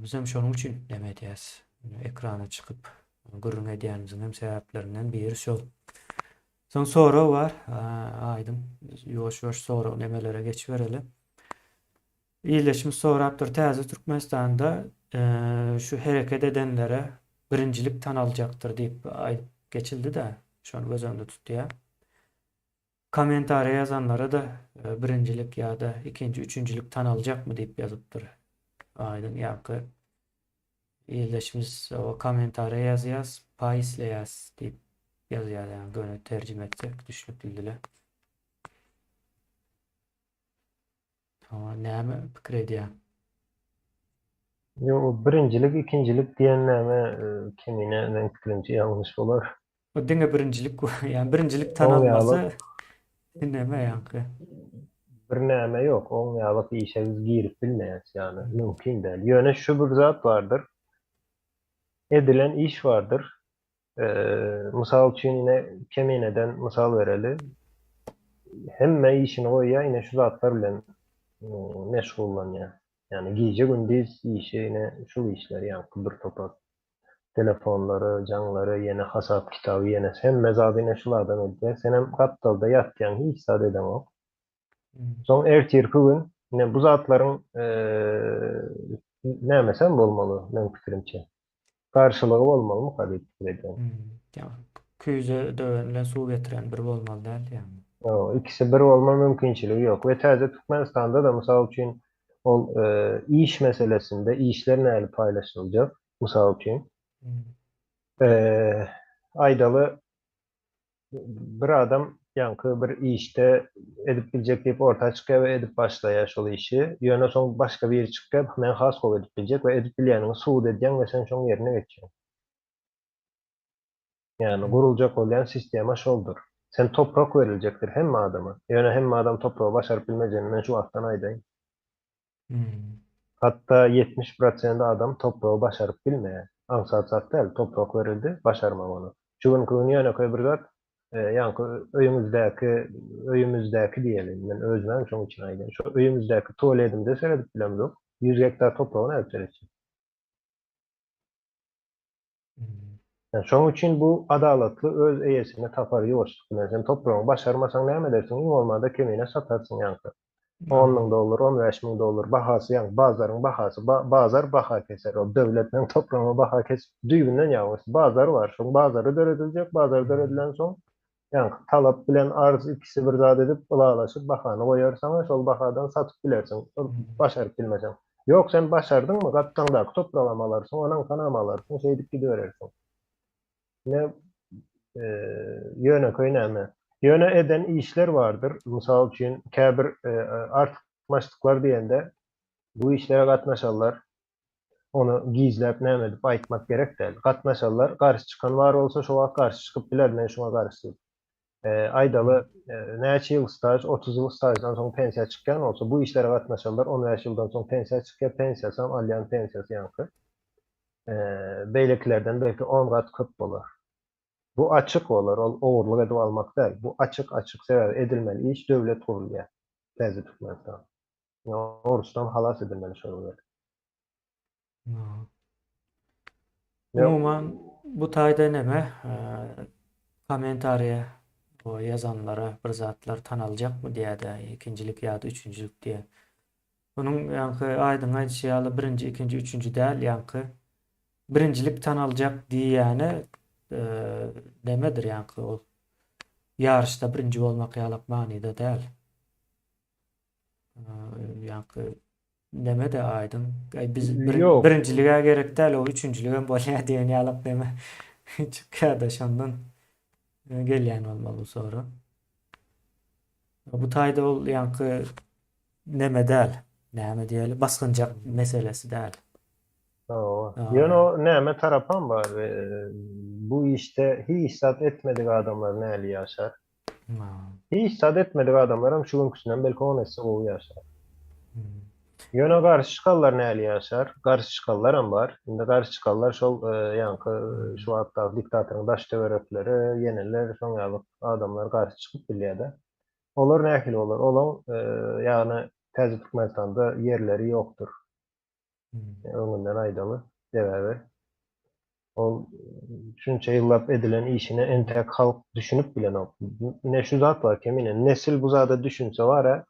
S1: Bizem şonuň üçin neme edýäs. Ekrana çykyp gürrüň edýänimiziň hem sebäplerinden biri şol. Soň sorag bar. Aýdyň. Ýuwaş-ýuwaş sorag nemelere geçibereli. Ildeşimiz sorapdyr, täze Türkmenistanda şu hereket edenlere birinjilik tanaljakdyr diýip aýdyp geçildi-de, şony göz öňünde tutýar. Kommentariýa ýazanlara-da birinjilik ýa-da ikinji, üçünjilik tanaljakmy diýip ýazypdyr. Aýdyň ýaňky ildeşimiz o kommentariýa ýazýas, paý isleýäs diýip ýazýar ýaňy göni terjime etsek düşnükli dile. Hawa, näme pikir edýäň?
S2: Ýok, o birinjilik, ikinjilik diýen näme kemine meň pikirimçe ýalňyş bolar.
S1: O diňe birinjilik, ýa birinjilik tanalmasa näme ýaňky?
S2: Bir näme ýok, oň ýalyk işe biz girip bilmeýäs ýany, mümkin däl. Ýöne şu bir zat bardyr, edilen iş bardyr. Mysal üçin ine Kemineden mysal bereli. Hemme işini goýýar, ine şu zatlar bilen meşgullanýar. Ýagny gije-gündiz işi ine şu işler ýaňky bir topar telefonlary, jaňlary, ýene hasap-kitaby ýene hemme zady ine şul adam edýär. Senem gapdalda ýatýaň, hiç zat edeňok. Soň ertirki gün ine bu zatlaryň nämesem bolmaly meň pikirimçe. Garşylygy bolmalymyka diýip pikir edýän.
S1: Ýa küýze döwen bilen suw getiren bir bolmaly däl ýagny.
S2: Ýok, ikisi bir bolma mümkinçiligi ýok. We täze Türkmenistanda-da mysal üçin ol iş meselesinde işler nähili paýlaşyljak, mysal üçin. Aýdaly bir adam ýaňky bir işde edip biljek diýip orta çykýar we edip başlaýar şol işi. Ýöne soň başga biri çykýar, men has gowy edip biljek we edip bilýäniňi subut edýäň we sen şoň ýerine geçýäň. Ýagny guruljak bolýan sistema şoldur. Sen toprak beriljekdir hemme adama. Ýöne hemme adam topragy başaryp bilmejegini men şu wagtdan aýdaýyn. Hatda 70% adam topragy başaryp bilmeýär. Aňsat zat däl, toprak berildi, başarmak ony. Şu günki gün ýönekeý bir zat, ýaňky öýüňizdäki, öýümizdäki diýeli, men özümem şoň üçin aýdýan. Şu öýümizdäki tualedimize seredip bilemzok, 100 gektar topragy nädip seretjek? Yani şoň üçin bu adalatly öz eýesini tapar ýuwaşlyk bilen. Sen topragyňy başarmasaň näme edersiň? Iň bolmanda kemine satarsyň ýaňky. 10 müň dollar, 15 müň dollar bahasy ýaňky bazaryň bahasy. Ba bazar baha keser. Ol döwlet meň topragyma baha kesip düýbünden ýalňyş. Bazar bar. Şoň bazary dörediljek. Bazar döredilen soň ýaňky talap bilen arz ikisi bir zat edip ylalaşyp bahany goýar saňa şol bahadan satyp bilersiň. Başaryp bilmeseň. Ýok sen başardyňmy gapdaňdaky topragam alarsyň onaňkanam alarsyň şeýdip gidiberersiň. Ine ýönekeý näme. Ýöne eden işler bardyr. Mysal üçin käbir artykmaçlyklar diýende bu işlere gatnaşanlar ony gizläp näme edip aýtmak gerek däl. Gatnaşanlar garşy çykan bar bolsa şo wagt garşy çykyp biler men şuňa garşy diýip. Aýdaly näçe ýyl staž, 30 ýyl staždan soň pensiýa çykýan bolsa, bu işlere gatnaşanlar 15 ýyldan soň pensiýa çykýar, pensiýasam alýan pensiýasy ýaňky beýlekilerden belki 10 gat köp bolar. Bu açyk bolar, ol ogurlyk edip almak däl. Bu açyk-açyk, sebäbi edilmeli iş döwlet gurulýar. Täze Türkmenistan. Orusdan halas edilmeli şol gezek.
S1: Umuman bu taýda neme kommentariýa ýazanlara bir zatlar tanaljakmy diýýär-de, ikinjilik ýa-da üçünjilik diýýär. Onuň ýaňky Aýdyň aýdyşy ýaly birinji, ikinji, üçünji däl, ýaňky birinjilik tanaljak diýýäni nemedir ýaňky ol ýaryşda birinji bolmak ýalak manyda däl. Ýaňky neme-de Aýdyň, biz
S2: Ýok.
S1: birinjilige gerek däl, o üçünjiligem bolýar diýen ýalak neme çykýar-da şondan gelýän bolmaly bu sorag. Bu taýda ol ýaňky neme däl. Näme diýeli, basgynjak meselesi däl.
S2: Hawa. Ýöne o näme tarapam bar. Bu işde hiç zat etmedik adamlar näli ýaşar? Hiç zat etmedik adamlaram şu günküsinden belki on esse gowy ýaşar. Ýöne garşy çykanlar näli ýaşar? Garşy çykanlaram bar. Indi garşy çykanlar şol ýaňky şu wagtdaky diktatoryň daş-töwerekleri, ýeneler, şoň ýaly adamlar garşy çykyp bilýär-de. Olar nähili bolar? Olaň ýagny täze Türkmenistanda ýerleri ýokdur. Öňünden aýdaly. Sebäbi ol şunça ýyllap edilen işine entäk halk düşünip bilenok. Ine şu zat bar kemine. Nesil bu zada düşünse bar-a,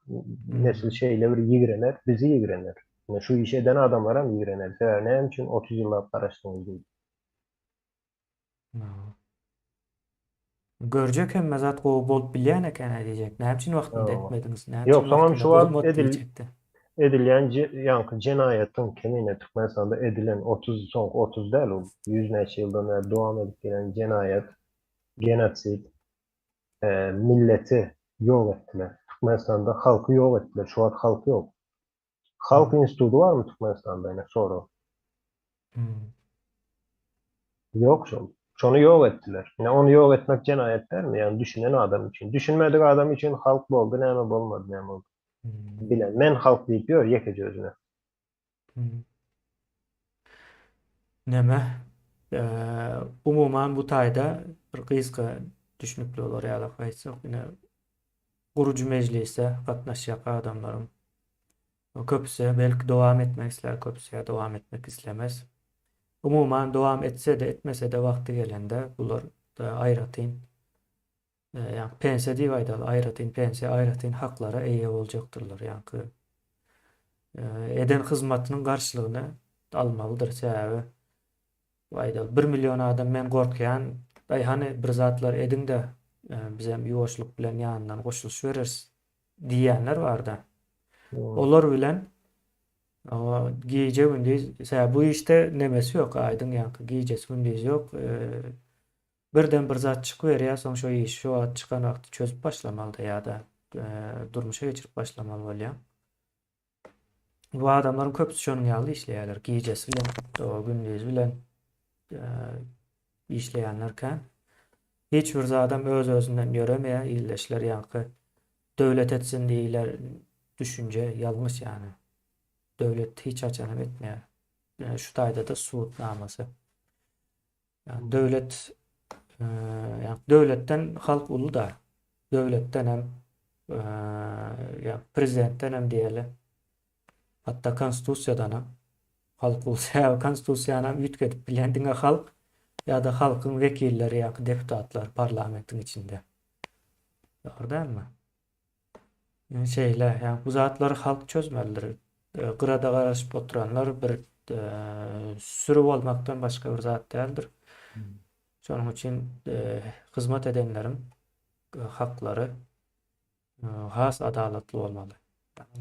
S2: nesil şeýle bir ýigrener, bizi ýigrener. Ine şu işi eden adamlaram ýigrener. Sebäbi näme üçin 30 ýyllap garaşdyňyz diýip.
S1: Görjek hemme zat gowy bolup bilýän eken-ä diýjek. Näme üçin wagtynda etmediňiz? Näme
S2: Ýok,
S1: üçin
S2: soňam şu
S1: wagtynda
S2: wagt
S1: bolmady
S2: edil
S1: diýjekdi.
S2: edilýän ýaňky jenaýatyň kemine Türkmenistanda edilen 30 soňky 30 däl ol ýüz näçe ýyldan bäri dowam edip gelen jenaýat, genosid, milleti ýok etdiler. Türkmenistanda halky ýok etdiler. Şu wagt halk ýok. Halk instituty barmy Türkmenistanda ine sorag. Ýok şol. Şony ýok etdiler. Ine ony ýok etmek jenaýat dälmi? Ýagny düşünen adam üçin. Düşünmedik adam üçin halk boldy näme bolmady näme boldy. Bilen. Men halk diýip ýör ýekeje özüne.
S1: Näme? Umuman bu taýda bir gysga düşnükli bolar ýaly aýtsak ine gurujy mejlise gatnaşjak adamlaryň köpüsi belki dowam etmek islär, köpüsi ýa dowam etmek islemez. Umuman dowam etse-de, etmese-de wagty gelende bular aýratyn ýa pensiýa diýip aýdaly, aýratyn pensiýa, aýratyn haklara eýe boljakdyrlar. Ýaňky eden hyzmatynyň garşylygyny almalydyr. Sebäbi Aýdaly, bir million adam men gorkýan, daýy hany bir zatlar ediň-de, bizem ýuwaşlyk bilen ýanyndan goşulyşybereris diýýänler bar-da. Olar bilen gije-gündiz, sebäbi bu işde nemesi ýok, aýdyň ýaňky gijesi gündizi ýok. Birden bir zat çykyberýär, soň şo işi şo wagt çykan wagty çözüp başlamaly-da ýa-da durmuşa geçirip başlamaly bolýaň. Bu adamlaryň köpüsi şonuň ýaly işleýärler. Gijesi bilen, gündizi bilen işleýänler kän. Hiç bir zadam öz-özünden ýöremeýär. Ildeşler ýaňky döwlet etsin diýiler düşünje ýalňyş ýany. Döwlet hiç haçan hem etmeýär. Şu taýda-da subutnamasy. Ýagny döwlet ýagny döwletden halk uly-da. Döwletden hem ýagny prezidentden hem diýeli. Hatda konstitusiýadan hem halk uly. Sebäbi konstitusiýany hem üýtgedip bilýän diňe halk ýa-da halkyň wekilleri ýa-da deputatlar parlamentiň içinde. Dogry dälmi? Şeýle, ýagny bu zatlary halk çözmelidir. Gyrada garaşyp oturanlar bir süri bolmakdan başga bir zat däldir. Şonuň üçin hyzmat edenleriň haklary has adalatly bolmaly.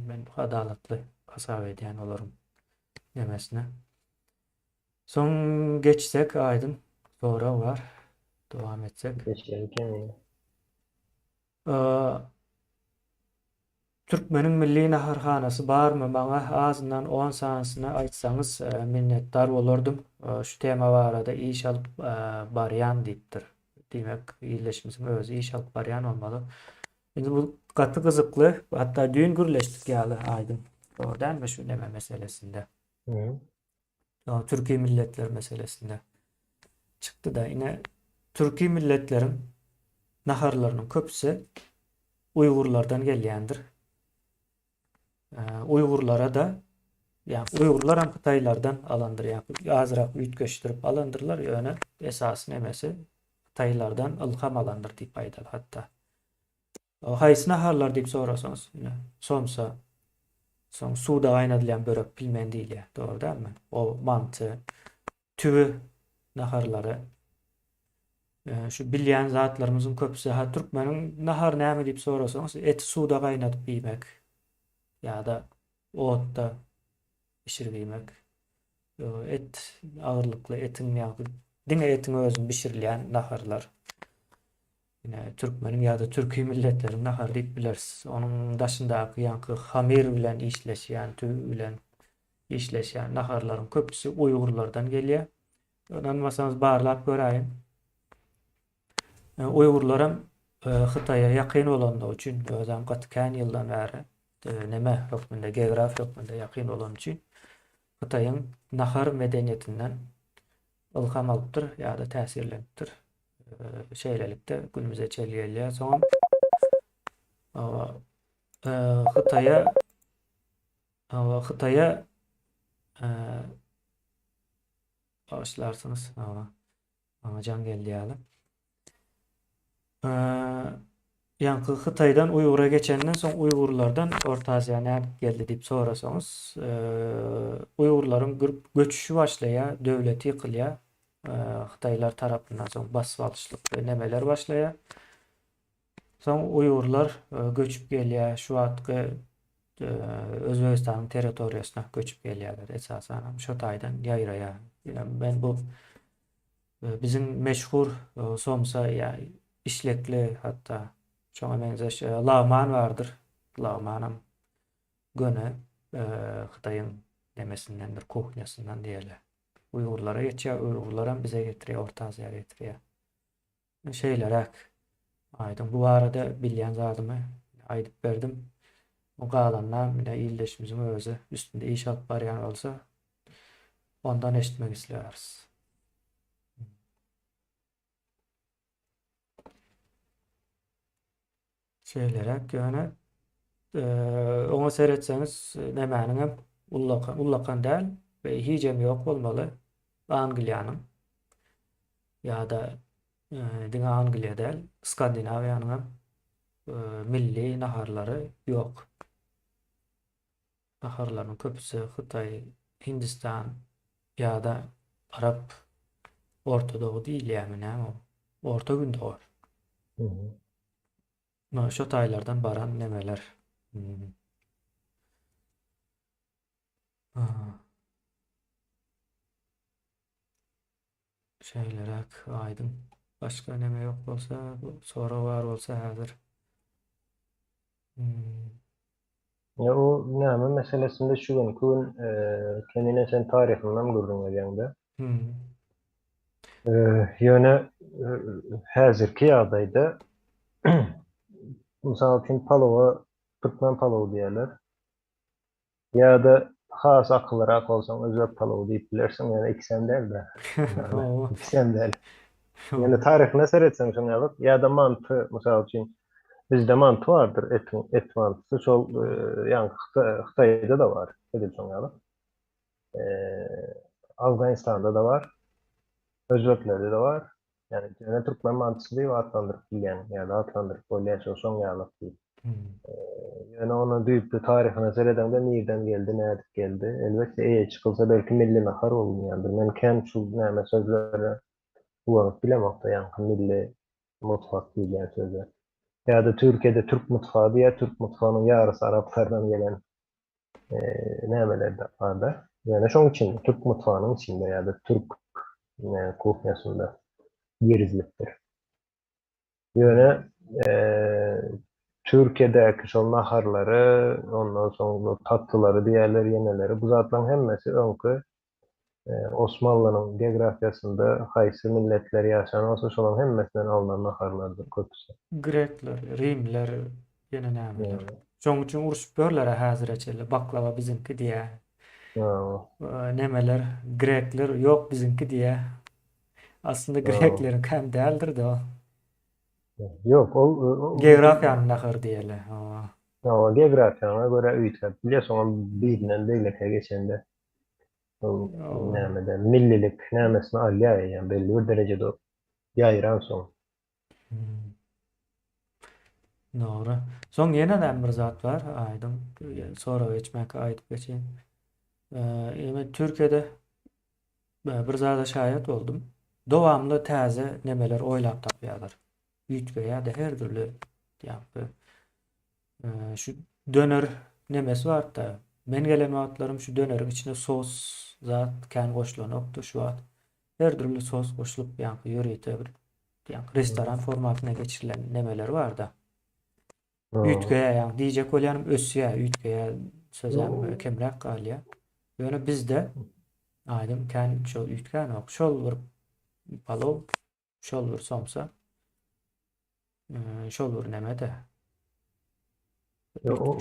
S1: Men adalatly hasap edýän olaryň nemesine. Soň geçsek aýdyň sorag bar. Dowam etsek.
S2: Geçelim kemine.
S1: Türkmeniň milli naharhanasy barmy maňa azyndan on sanysyny aýtsaňyz minnetdar bolardym şu tema barada iş alyp barýan diýipdir. Diýmek ildeşimiziň özi iş alyp barýan bolmaly. Indi bu gaty gyzykly hatda düýn gürleşdik ýaly Aýdyň. Dogry dälmi şu neme meselesinde. Türki milletler meselesinde çykdy-da. Ine, türki milletleriň naharlarynyň köpüsi uýgurlardan gelýändir. Uýgurlara-da, ýa uýgurlar hem hytaýlardan alandyr, ýa azrak üýtgeşdirip alandyrlar, ýöne esasy nemesi hytaýlardan ylham alandyr diýip aýdaly hatda. Haýsy naharlar diýip sorasaňyz, ine, somsa. Soň suwda gaýnadylýan börek pilmen diýilýär. Dogry dälmi? O manty, tüwi naharlary. Şu bilýän zatlarymyzyň köpüsi ha türkmeniň nahary näme diýip sorasaňyz, eti suwda gaýnadyp iýmek ýa-da otda bişirip iýmek. Et agyrlykly etiň ýa-da diňe etiň özüni bişirilýän naharlar. Ine, türkmeniň ýa-da türki milletleriň nahary diýip bileris. Onuň daşyndaky ýaňky hamyr bilen işleşýän, tüwi bilen işleşýän naharlaryň köpüsi uýgurlardan gelýär. Ynanmasaňyz barlap göräýiň. Uýgurlaram Hytaýa ýakyn bolandygy üçin, özem gaty kän ýyldan bäri neme hökmünde, geografiýa hökmünde ýakyn bolany üçin Hytaýyň nahar medeniýetinden ylham alypdyr ýa-da täsirlenipdir. Şeýlelikde günümize çenli gelýär. Soňam Hytaýa Hytaýa bagyşlarsyňyz. Maňa jaň geldi ýaly. Ýaňky Hytaýdan Uýgura geçenden soň Uýgurlardan Orta Aziýa nädip geldi diýip sorasaňyz, Uýgurlaryň göçüşi başlaýar, döwleti ýykylýar. Hytaýlar tarapyndan soň basyp alyşlyk we nemeler başlaýar. Soň Uýgurlar göçüp gelýär, şu wagtky Özbegistanyň territoriýasyna göçüp gelýärler. Esasanam şo taýdan ýaýraýar. Ýöne men bu Biziň meşhur somsa ýa işlekli hatda şoňa meňzeş lagman bardyr. Lagmanam göni Hytaýyň nemesindendir, kuhnýasyndan diýeli. Uýgurlara geçýär, uýgurlaram bize getirýär, Orta Aziýa getirýär. Şeýleräk. Aýdyň bu barada bilýän zadymy aýdyp berdim. Galanyna mine ildeşimiziň özi üstünde iş alyp barýan bolsa ondan eşitmek isleýäris. Şeýleräk ýöne oňa seretseňiz nemäniňem ullakan ullakan däl we hijem ýok bolmaly Angliýanyň ýa-da diňe Angliýa däl Skandinawiýanyňam milli naharlary ýok. Naharlaryň köpüsi Hytaý, Hindistan ýa-da Arap, Orta Dogy diýilýärmi näme o? Orta Gündogar. Şo taýlardan baran nemeler. Şeýleräk aýdyň. Başga neme ýok bolsa, sorag bar bolsa häzir.
S2: Ya o näme meselesinde şu günki gün Kemine sen taryhyndan gürrüň edýäňde. Ýöne häzirki ýagdaýda mysal üçin palowa türkmen palowy diýerler. Ýa-da has akyllyrak bolsaň özbek palowy diýip bilersiň, ýöne ikisem däl-de. Ikisem däl. Ýöne taryhyna seretseň şoň ýaly, ýa-da manty, mysal üçin, bizde manty bardyr, etiň, et mantysy, şol ýaňky Hytaýda-da bar, edil şoň ýaly. Awganystanda-da bar, özbeklerde-de bar. Ýagny ýöne türkmen mantysy diýip atlandyryp bilýän ýa-da atlandyryp bolýar şo şoň ýalak diýip. Ýöne onuň düýpli taryhyna seredeňde nirden geldi, nädip geldi? Elbetde eýe çykylsa belki milli nahar bolunýandyr. Men kän şu näme sözlere ulanyp bilemokda ýaňky milli mutfak diýilýän söze. Ýa-da Türkiýede türk mutfagy diýýär, türk mutfagynyň ýarysy araplardan gelen nämeler barda. Ýöne şoň içinde, türk mutfagynyň içinde ýa-da türk kuhnýasynda girizilipdir. Ýöne Türkiýedäki şol naharlary, ondan soň tatlylary diýerler, ýeneleri, bu zatlaryň hemmesi öňki Osmanlynyň geografiýasynda haýsy milletler ýaşan bolsa, şolaryň hemmesinden alnan naharlardyr köpüsi.
S1: Grekler, rimler, ýene nämeler. Şoň üçin urşup ýörler-ä häzire çenli, baklawa biziňki diýýär. Nemeler, grekler ýok biziňki diýýär. Aslynda grekleriňkäm däldir-de o.
S2: Ýok, ol
S1: Geografiýanyň nahary diýeli.
S2: Hawa, geografiýaňa görä üýtgäp bilýär, soňam birinden beýlekä geçende. Ol nämede millilik nämesini alýar eýýäm belli bir derejede ýaýran soň.
S1: Dogry. Soň ýene-de bir zat bar, aýdyň. Soraga geçmäkä aýdyp geçeýin. Ýene Türkiýede bir zada şaýat boldum. Dowamly täze nemeler oýlap tapýarlar. Üýtgeýär-de her dürli ýa-da şu döner nemesi bardy-da. Men gelen wagtlarym şu döneriň içine sos zat kän goşulanokdy. Şu wagt her dürli sos goşulyp ýaňky ýörite bir ýaňky restoran formatyna geçirilen nemeler barda. Üýtgeýär ýaňky diýjek bolýanym ösýär, üýtgeýär sözem kemräk galýar. Ýöne bizde aýdyň kän şol üýtgänok. Şol bir palow, şol bir somsa, şol bir neme-de.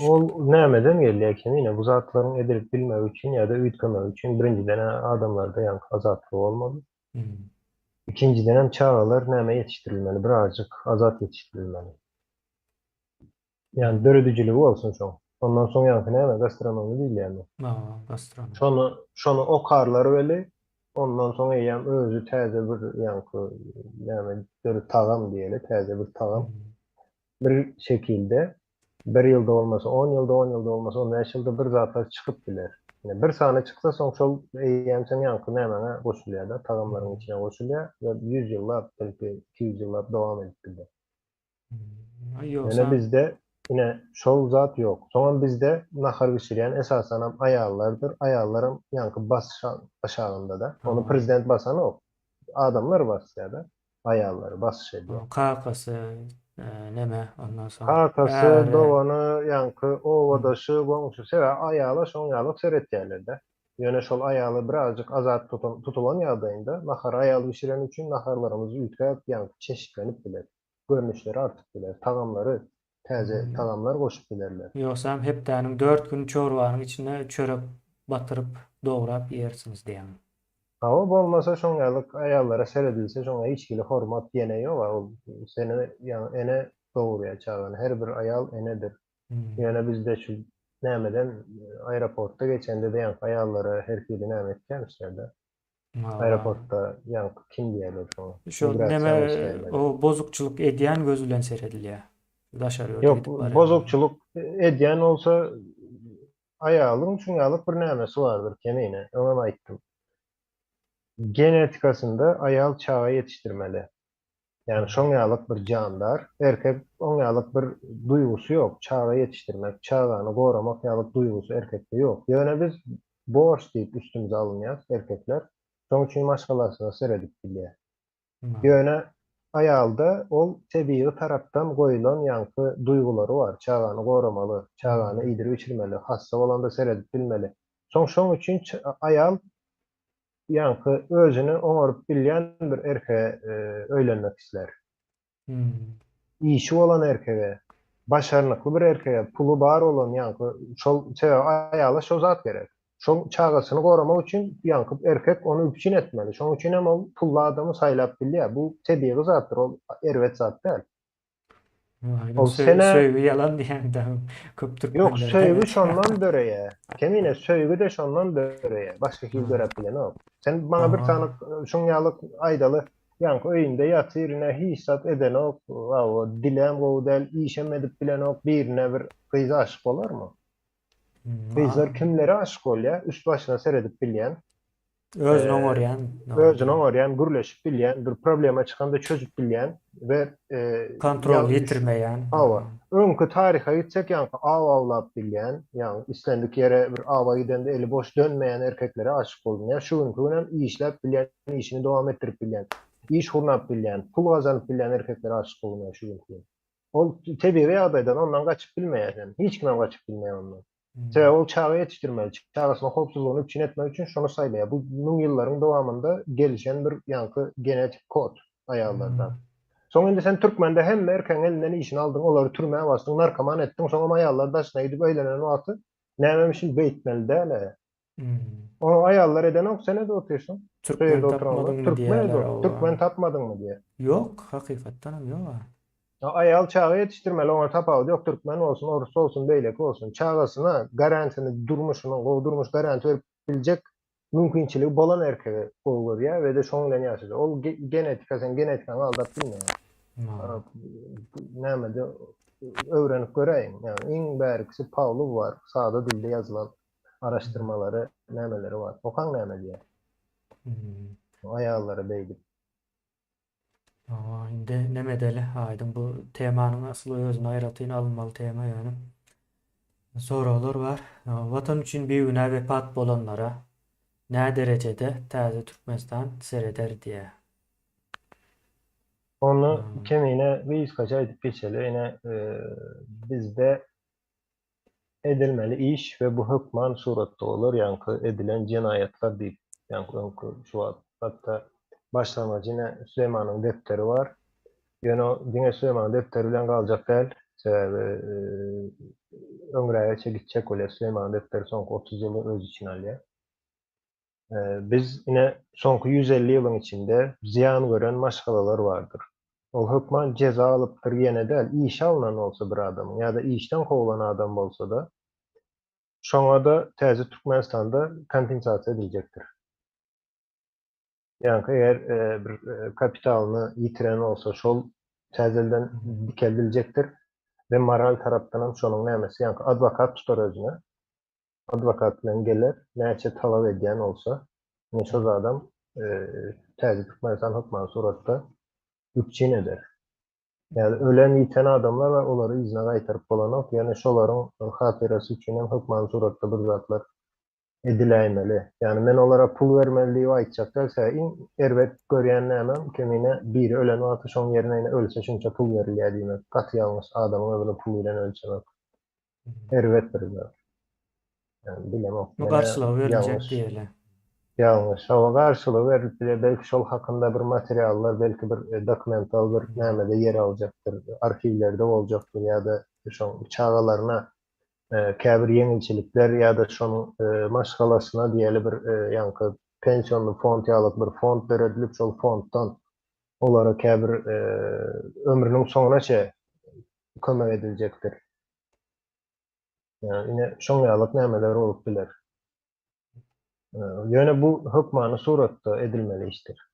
S2: Ol nämeden gelýär kemine? Bu zatlaryň edilip bilmegi üçin ýa-da üýtgemegi üçin birinjiden adamlarda ýaňky azatlyk bolmaly. Ikinjidenem çagalar näme ýetişdirilmeli, birazjyk azat ýetişdirilmeli. Ýani döredijiligi bolsun şoň. Ondan soň ýaňky näme gastronomiýa diýilýärmi?
S1: Hawa, gastronomiýa.
S2: Şony şony okarlar weli, ondan soň eýýäm özi täze bir ýaňky näme döre tagam diýeli, täze bir tagam. Bir şekilde bir ýylda bolmasa on ýylda, on ýylda bolmasa 15 ýylda bir zatlar çykyp biler. Ýani bir sany çyksa soň şol eýýäm seň ýaňky nämäňe goşulýar-da, tagamlaryň içine goşulýar we 100 ýyllap, belki 200 ýyllap dowam edip gider. Ýöne bizde ine şol zat ýok. Soňam bizde nahar bişirýän esasanam aýallardyr. Aýallaram ýaňky basyş aşagynda-da. Ony prezident basanok. Adamlar basýar-da. Aýallary basyş edýär.
S1: Kakasy neme ondan soň.
S2: Kakasy, dogany, ýaňky obadaşy, goňşusy sebäbi aýala şoň ýaly seretýärler-de. Ýöne şol aýaly birazjyk azat tutan tutulan ýagdaýynda nahary aýal bişireni üçin naharlarymyz üýtgäp, ýaňky çeşitlenip biler. Görnüşleri artyp biler. Tagamlary, täze tagamlar goşup bilerler.
S1: Ýogsam hepdäniň dört güni çorbanyň içine çörek batyryp, dograp iýersiňiz diýýäň.
S2: Hawa, bolmasa şoň ýaly aýallara seredilse şoňa hiç hili hormat ýene ýog-a ol seni ýaňy ene dogurýar çagany her bir aýal enedir. Ýöne bizde şu nämeden aeroportda geçende-de ýaňky aýallara her hili näme etýärmişler-de. Aeroportda ýaňky kim diýerler şoňa?
S1: Şo neme o bozukçylyk edýän göz bilen seredilýär. Daşary ýurda
S2: Ýok,
S1: gidip barýan.
S2: bozukçylyk edýän bolsa aýalyň şuňalyk bir nämesi bardyr kemine, öňem aýtdym. Genetikasynda aýal çaga ýetişdirmeli. Ýagny şoň ýalyk bir jandar, erkek oň ýalyk bir duýgusy ýok, çaga ýetişdirmek, çagany goramak ýalyk duýgusy erkekde ýok. Ýöne biz borç diýip üstümize alynýas erkekler, şoň üçin maşgalasyna seredip bilýär. Ýöne aýalda ol tebigy tarapdan goýulan ýaňky duýgulary bar, çagany goramaly, çagany iýdirip-içirmeli, hassa bolanda seredip bilmeli. Soň şoň üçin aýal ýaňky özüni oňaryp bilýän bir erkege öýlenmek islär. Işi bolan erkege, başarnykly bir erkege, puly bar bolan ýaňky şol sebäbi aýala şo zat gerek. Şol çagasyny goramak üçin ýaňky erkek ony üpjün etmeli. Şonuň üçin hem ol pully adamy saýlap bilýär. Bu tebigy zatdyr, ol erbet zat däl.
S1: Ol sene söýgi ýalan diýende köp türkmenler.
S2: Ýok, söýgi şondan döreýär. Kemine söýgi-de şondan döreýär. Başga hil döräp bilenok. Sen maňa bir sany şuň ýaly aýdaly, ýaňky öýünde ýatyr, ine hiç zat edenok, hawa, dilem gowy däl, işem edip bilenok, birine bir gyza aşyk bolarmy? Gyzlar kimlere aşyk bolýar? Üst-başyna seredip bilýän.
S1: Özüni oňarýan.
S2: Özüni oňarýan, gürleşip bilýän, bir problema çykanda çözüp bilýän we
S1: kontrol ýitirmeýän.
S2: Hawa. Öňki taryha gitsek, ýaňky aw awlap bilýän, ýagny islendik ýere bir awa gidende eli boş dönmeýän erkeklere aşyk bolunýar. Şu günki günem işläp bilýän, işini dowam etdirip bilýän, iş gurnap bilýän, pul gazanyp bilýän erkeklere aşyk bolunýar şu günki gün. Ol tebigy ýagdaýdan ondan gaçyp bilmeýär sen. Hiç kimem gaçyp bilmeýär ondan. Sebäbi ol çaga ýetişdirmeli, çagasynyň howpsuzlygyny üpjün etmek üçin şony saýlaýar. Bu müň ýyllaryň dowamynda gelişen bir ýaňky genetik kod aýallarda. Soň indi sen türkmende hemme erkegiň elinden işini aldyň, olary türmä basdyň, narkoman etdiň, soňam aýallar daşyna gidip öýlenen wagty nämemişin beýtmeli däl-ä. Ony aýallar edenok, sen edip otyrsyň.
S1: Türkmen tapmadyňmy diýýärler.
S2: Türkmen tapmadyňmy diýýär.
S1: Ýok, hakykatdanam ýok-a.
S2: Aýal çaga ýetişdirmeli, oňa tapawudy ýok, türkmen bolsun, orus bolsun, beýleki bolsun. Çagasyna garantiýany, durmuşynyň, gowy durmuş garantiýa berip biljek mümkinçiligi bolan erkegi gowy görýär we-de şoň bilen ýaşaýar. Ol genetika, sen genetikaňy aldap bilmeýäň. Nämede? öwrenip göräýiň. Ýagny iň bärikisi Pawlow bar, sada dilde ýazylan araşdyrmalary, nämeleri bar. Okaň näme diýýär. Aýallara beýdip.
S1: Hawa, indi neme edeli, aýdyň bu temanyň asly özüne aýratyn alynmaly tema ýöne. Soraglar bar. Watan üçin bigünä wepat bolanlara nä derejede täze Türkmenistan sereder diýýär.
S2: Ony kemine gysgaça aýdyp geçeli. Ine, bizde edilmeli iş we bu hökman suratda bolar, ýaňky edilen jenaýatlar diýip, ýaňky öňki şu wagt hatda başlangyjy ine Süleýmanyň depderi bar. Ýöne o diňe Süleýmanyň depderi bilen galjak däl, sebäbi öňrägeçe gitjek bolýar. Süleýmanyň depderi soňky 30 ýyly öz içine alýar. Biz ine soňky 150 ýylyň içinde zyýan gören maşgalalar bardyr. Ol hökman jeza alypdyr ýene däl, işe alnan bolsa bir adamyň ýa-da işden kowlan adam bolsa-da, şoňa-da täze Türkmenistanda kompensasiýa ediljekdir. Ýaňky eger bir kapitalyny ýitiren bolsa şol täzelden dikeldiljekdir we moral tarapdanam şonuň nämesi ýaňky adwokat tutar özüne. Adwokat bilen geler, näçe talap edýän bolsa, ine şo zadam täze Türkmenistan hökmany suratda üpjün eder. Ýa-da ölen ýiten adamlar bar, olary yzyna gaýtaryp bolanok, ýöne şolaryň hatyrasy üçin hem hökmany suratda bir zatlar ediläýmeli. Ýagny men olara pul bermeli diýip aýtjak däl, sebäbi iň erbet görýän nämem, kemine biri ölen wagty şoň ýerine ine ölse şunça pul berilýär diýmek. Gaty ýalňyş adamyň ömrüni pul bilen ölçemek. Erbet bir zat. Yani bilemok.
S1: Bu garşylygy beriljek diýeli.
S2: Ýalňyş. Hawa garşylygy berilip biler. Belki şol hakynda bir materiallar, belki bir e, dokumental bir nämede ýer aljakdyr, arhiwlerde boljakdyr ýa-da şoň çagalaryna e, käbir ýeňilçilikler ýa-da şonuň e, maşgalasyna diýeli bir ýaňky pensionly fond ýaly bir fond döredilip şol fonddan olara käbir ömrüniň soňuna çe kömek ediljekdir. Ýa ine şoň ýalyk nämeler bolup biler. Ýöne bu hökmany suratda edilmeli işdir.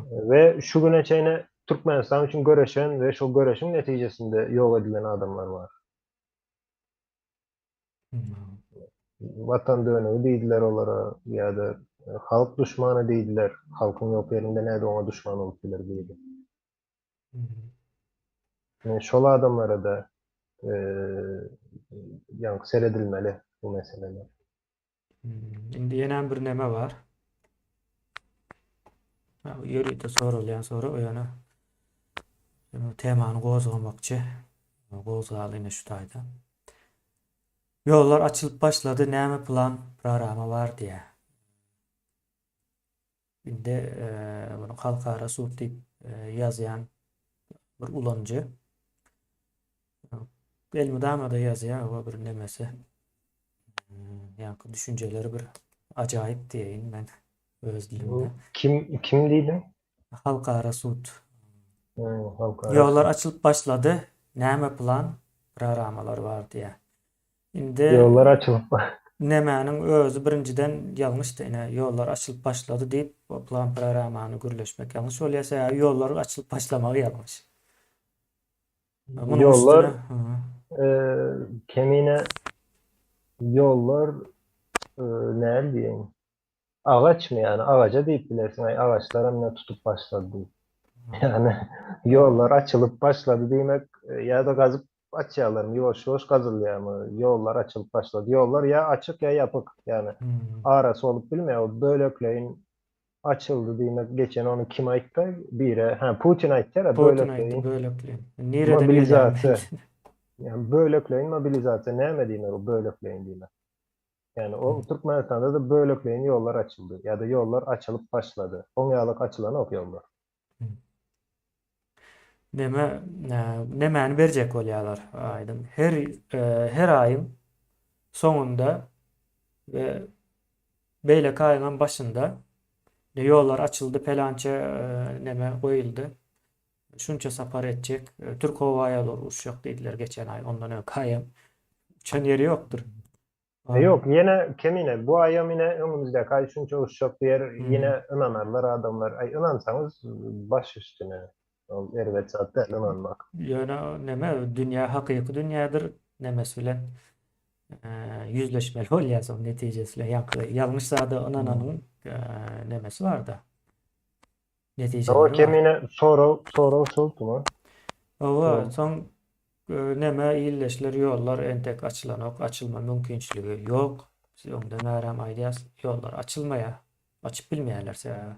S2: We şu güne çenli Türkmenistan üçin göreşen we şol göreşiň netijesinde ýok edilen adamlar bar. Watan dönügi diýdiler olara ýa-da halk duşmany diýdiler. Halkyň ýok ýerinde näde oňa duşman bolup biler diýdi. Yani şol adamlara da e, ýaňky seredilmeli bu meseleler.
S1: Indi ýene bir neme bar. Ha, bu ýörite sorulýan soru o ýöne temany gozgamakçy. Gozgaly ine şu taýda. Ýollar açylyp başlady, näme plan, programa bar diýýär. Indi muny halkara sud diýip ýazýan bir ulanyjy. Elmydama-da ýazýar, o bir nemesi. Ýaňky düşünjeleri bir ajaýyp diýeýin men öz dilimde.
S2: Kim kim diýdiň?
S1: Halkara sud. Halkara. Ýollar açylyp başlady. Näme plan, programalar bar diýýär. Indi
S2: Ýollar açylyp
S1: Nemäniň özi birinjiden ýalňyşdy ine ýollar açylyp başlady diýip o plan programmany gürleşmek ýalňyş bolýar sebäbi ýollar açylyp başlamagy ýalňyş.
S2: Munuň Ýollar üstüne kemine ýollar näl diýeýin Agaçmy ýani agaja diýip bilersiň aý agaçlaram ine tutup başlady diýip. Ýani ýollar açylyp başlady diýmek ýa-da gazyp açýarlarmy ýuwaş ýuwaş gazylýarmy ýollar açylyp başlady. Ýollar ýa açyk ýa ýapyk ýani arasy bolup bilmeýär o bölekleýin açyldy diýmek geçen ony kim aýtdy biri hä Putin aýtýar
S1: Putin aýtdy bölekleýin. Nireden
S2: mobilizasiýa. Ýani bölekleýin mobilizasiýa näme diýmek o bölekleýin diýmek. Ýani o Türkmenistanda-da bölekleýin ýollar açyldy ýa-da ýollar açylyp başlady. Oň ýalak açylanok ýollar.
S1: Neme nemäni berjek bolýarlar aýdyň. Her her aýyň soňunda we beýleki aýyňam başynda ýollar açyldy pelança neme goýuldy. Şunça sapar etjek. Türk howa ýollary uçjak diýdiler geçen aý, ondan öňki aýam. Uçan ýeri ýokdur.
S2: E, ýok, ýene kemine, bu aýam ine öňümizdäki aý şunça uçjak diýer, ýene ynanarlar adamlar. Aý, ynansaňyz baş üstüne. Ol erbet zat däl ynanmak.
S1: Ýöne neme dünýä hakyky dünýädir nemesi bilen ýüzleşmeli bolýar soň netijesi bilen. Ýaňky ýalňyş zada ynananyň nemesi bar-da. Netijeleri
S2: O
S1: bar.
S2: kemine sorag sorag şoltumy?
S1: Hawa, soň neme illeşler ýollar entek açylanok, açylma mümkinçiligi ýok. Biz öňden bärem aýdýas, ýollar açylmaýar. Açyp bilmeýärler sebäbi.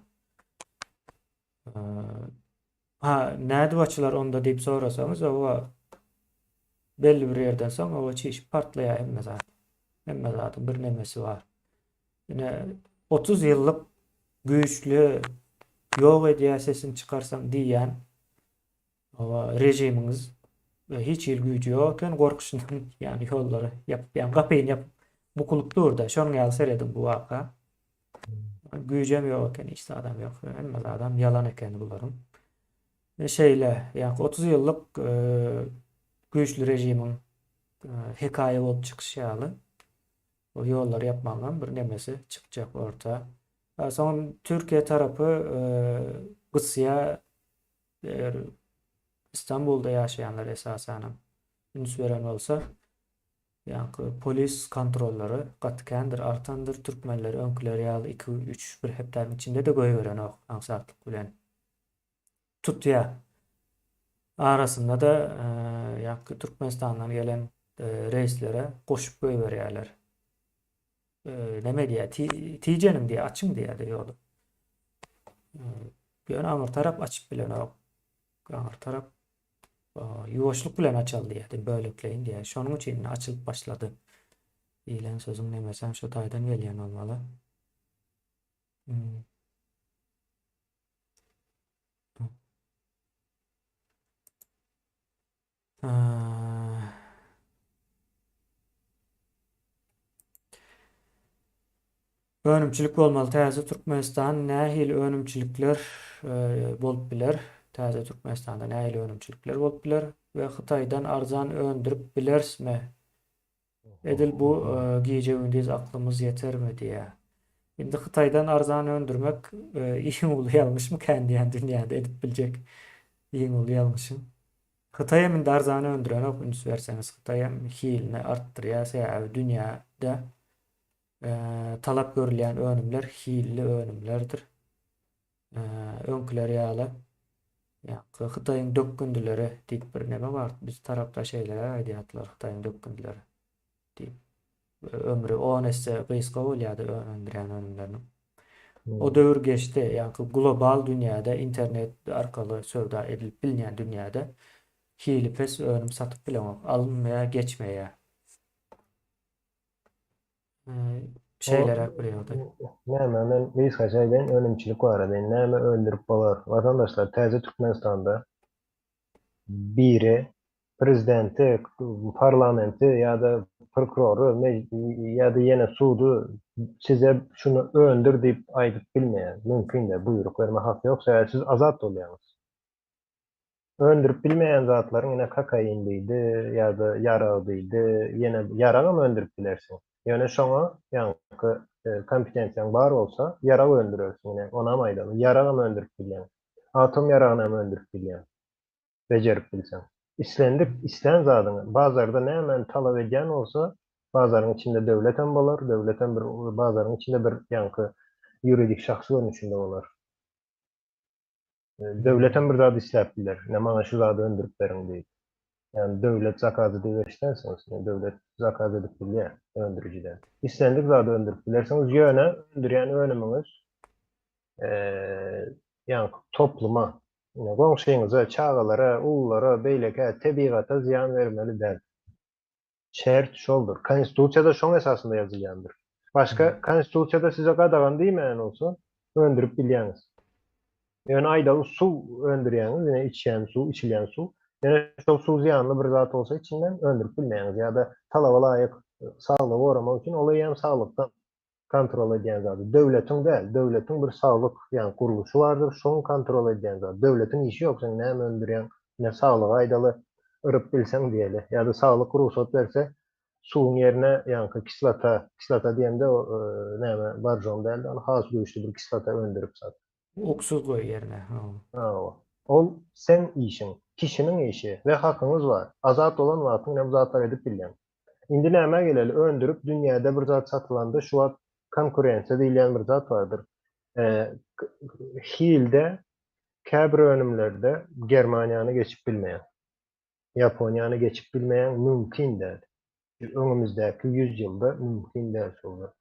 S1: Ha, nädip açylar onda diýip sorasaňyz, owa belli bir ýerden soň owa çişip partlaýar hemme zat. Hemme zadyň bir nemesi bar. Ine 30 ýyllyk güýçli ýok edýär sesini çykarsaň diýýän owa režimiňiz hiç hili güýji ýok eken gorkuşyndan ýagny ýollary ýapyp ýagny gapyny ýapyp bukulyp durda. Şonuň ýaly serediň bu waka. Güýjem ýok eken, hiç zadam ýok. Hemme zadam ýalan eken bularyň. E, şeýle, ýa 30 ýyllyk e, güýçli režimiň e, hekaýa bolup çykyşy ýaly. O ýollary ýapmagyň bir nemesi çykjak orta. Soň Türkiýe tarapy gysýa eger Istanbulda ýaşaýanlar esasanam üns beren bolsa, Ýaňky polis kontrollary gaty kändir, artandyr, türkmenleri öňküleri ýaly iki, üç, bir hepdäniň içinde-de goýberenok aňsatlyk bilen. Tutýa. Arasynda-da ýaňky Türkmenistandan gelen reýslere goşup goýberýärler. Neme diýýär, tijeniň diýýär, açyň diýýär-de ýoly. Ýöne aňyr tarap açyp bilenok. Aňyr tarap Ýuwaşlyk bilen açaldy diýýär, bölekleýin diýýär. Şonuň üçin indi açylyp başlady. Diýlen sözüň nemesem şo taýdan gelýän bolmaly. Hmm. Önümçilik bolmaly täze Türkmenistan nähili önümçilikler bolup biler? Täze Türkmenistanda nähili önümçilikler bolup biler we Hytaýdan arzan öndürip bilerismi? Edil bu gije-gündiz aklymyz ýetermi diýýär. Indi Hytaýdan arzan öndürmek iň uly ýalňyşmykän diýýän dünýäde edip biljek iň uly ýalňyşyň. Hytaý hem indi arzan öndürenok üns berseňiz Hytaý hem hilini artdyrýar sebäbi dünýäde talap görülýän önümler hilli önümlerdir. Öňküler ýaly ýa Hytaýyň dökündileri diýip bir neme bar. Biz tarapda şeýleräk aýdýardylar Hytaýyň dökündileri diýip. Ömri 10 esse gysga bolýardy öndürýän önümleriniň. O döwür geçdi. Ýa global dünýäde internet arkaly söwda edilip bilinýän dünýäde hili pes önüm satyp bileňok. Alynmaýar, geçmeýär. Şeýleräk bir ýagdaý.
S2: Näme, men gysgaça aýdaýyn, önümçilik barada. Indi näme öndürip bolar? Watandaşlar, täze Türkmenistanda biri prezidenti, parlamenti ýa-da prokurory ýa-da ýene sudy size şuny öndür diýip aýdyp bilmeýär. Mümkin däl, buýruk berme haky ýok, sebäbi siz azat bolýaňyz. Öndürip bilmeýän zatlaryň ine kokain diýdi ýa-da ýarag diýdi, ýene ýaragam öndürip bilersiň. Ýöne şoňa ýaňky kompetensiýaň bar bolsa ýarag öndürersiň ine onam aýdaly. Ýaragam öndürip bilýäň. Atom ýaragynam öndürip bilýäň. Bejerip bilseň. Islendik islän zadyňy bazarda nämäni talap edýän bolsa bazaryň içinde döwletem bolar, döwletem bir bazaryň içinde bir ýaňky ýuridik şahs görnüşinde bolar. Döwletem bir zat isläp biler. Ine maňa şu zady öndürip beriň diýip. Ýagny döwlet zakazy diýip eşidensiňiz. Ine döwlet zakaz edip bilýär öndürijiden. Islendik zady öndürip bilersiňiz, ýöne öndürýän önümiňiz ýagny topluma, ine goňşyňyza, çagalara, ululara, beýlekä, tebigata zyýan bermeli däl. Şert şoldur. Konstitusiýada şoň esasynda ýazylýandyr. Başga konstitusiýada size gadagan diýmeýän bolsa, öndürip bilýäňiz. Ýöne aýdaly suw öndürýäňiz, ýöne içýän suw, içilýän suw. Ýöne şol suw zyýanly bir zat bolsa içinden öndürip bilmeýäňiz ýa-da talaba laýyk saglygy goramak üçin ol eýýäm saglykdan kontrol edýän zady. Döwletiň däl, döwletiň bir saglyk ýa gurluşy bardyr, şoň kontrol edýän zady. Döwletiň işi ýok, sen näme öndürýäň, ine saglygy aýdaly yryp bilseň diýeli, ýa-da saglyk rugsat berse, suwuň ýerine ýaňky kislota, kislota diýemde o näme baržom däl-de, ony has güýçli bir kislota öndürip sat.
S1: Uksus goý ýerine.
S2: Hawa. Ol seň işiň, kişiniň işi we hakyňyz bar. Azat bolan wagtyň ine bu zatlary edip bilýäň. Indi nämä geleli, öndürip dünýäde bir zat satylanda şu wagt konkurensiýa diýilýän bir zat bardyr. Hilde käbir önümlerde Germaniýany geçip bilmeýäň. Ýaponiýany geçip bilmeýäň mümkin däl. Öňümizdäki 100 ýylda mümkin däl şol zat.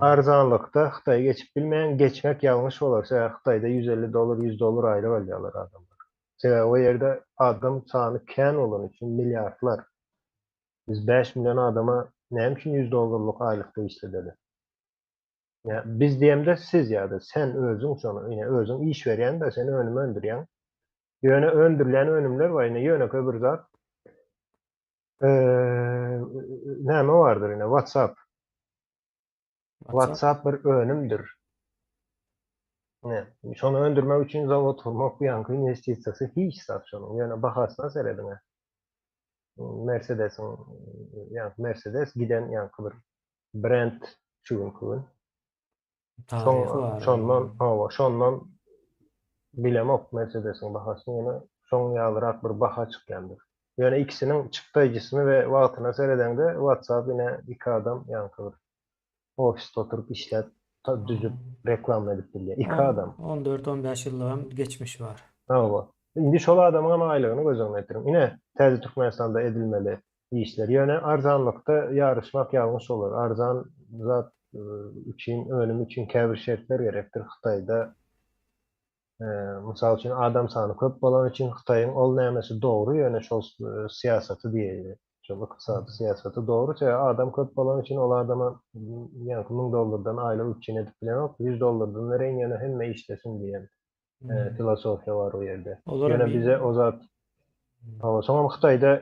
S2: Arzanlykda Hytaýy geçip bilmeýäň, geçmek ýalňyş bolar, sebäbi Hytaýda 150 dollar, 100 dollar aýlyk alýarlar adamlar. Sebäbi o ýerde adam sany kän bolany üçin milliardlar. Biz 5 million adama näme üçin 100 dollarlyk aýlykda işledeli? Ýa biz diýemde siz ýa-da sen özüň şony, ýa özüň iş berýäň-de, sen önüm öndürýäň. Ýöne öndürilýän önümler bar, ine ýönekeý bir zat. Näme bardyr ine WhatsApp. WhatsApp bir önümdir. Ne, şony öndürmek üçin zawod gurmak bu ýanky investisiýasy hiç zat şonuň. Ýöne bahasyna serediň. Mercedesiň, ýa Mercedes giden ýanky bir brend şu günki gün.
S1: Taryhy bar.
S2: Şondan, hawa, şondan bilemok Mercedesiň bahasyny, ýöne şoň ýalyrak bir baha çykýandyr. Ýöne ikisiniň çykdaýjysyny we wagtyna seredeňde WhatsApp ine iki adam ýaňky bir ofisde oturyp işläp düzüp reklama edip bilýär. Iki adam.
S1: 14-15 ýyllygam geçmiş bar.
S2: Hawa. Indi şol adamyň hem aýlygyny göz öňüne getiriň. Ine, täze Türkmenistanda edilmeli işler. Ýöne arzanlykda ýaryşmak ýalňyş bolar. Arzan zat üçin, önüm üçin käbir şertler gerekdir. Hytaýda, mysal üçin, adam sany köp bolany üçin Hytaýyň ol nämesi dogry, ýöne şol syýasaty diýeli, şol ykdysady syýasaty dogry. Sebäbi adam köp bolany üçin ol adama ýaňky 1000 dollardan aýlyk üpjün edip bilenok, 100 dollardan bereýin, ýöne hemme işlesin diýen filosofiýa bar o ýerde. Ýöne bize o zat Hawa, soňam Hytaýda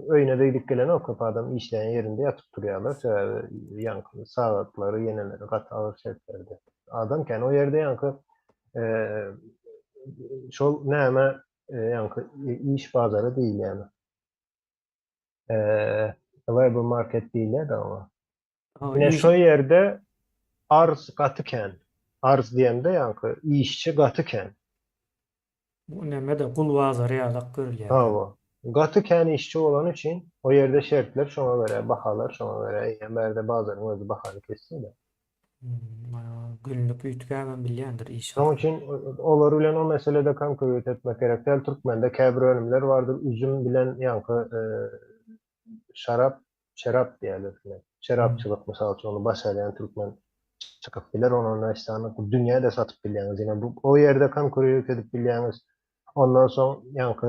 S2: öýüne-de gidip gelenok köp adam işleýän ýerinde ýatyp turýarlar, sebäbi ýaňky sagatlary ýeneleri gaty agyr şertlerde. Adam kän o ýerde ýaňky şol näme ýaňky iş bazary diýilýär. Labor market diýilýär-de oňa. Ine şo ýerde arz gaty kän. Arz diýemde ýaňky işçi gaty kän.
S1: Bu neme-de gul bazary ýalak görülýär.
S2: Hawa. Gaty kän işçi bolany üçin o ýerde şertler şoňa görä, bahalar şoňa görä, eýýäm bärde bazaryň özi bahany kesdi-de.
S1: Günlük üýtgäbem bilýändir iş
S2: Şonuň üçin olar bilen o meselede konkurent etmek gerek däl. Türkmende käbir önümler bardyr, üzüm bilen ýaňky şarap, şerap diýerler şuna. Şerapçylyk mysal üçin ony başarýan türkmen çykyp biler, ony näçe dünýä-de satyp bilýäňiz. Ýöne bu o ýerde konkurent edip bilýäňiz. Ondan soň ýaňky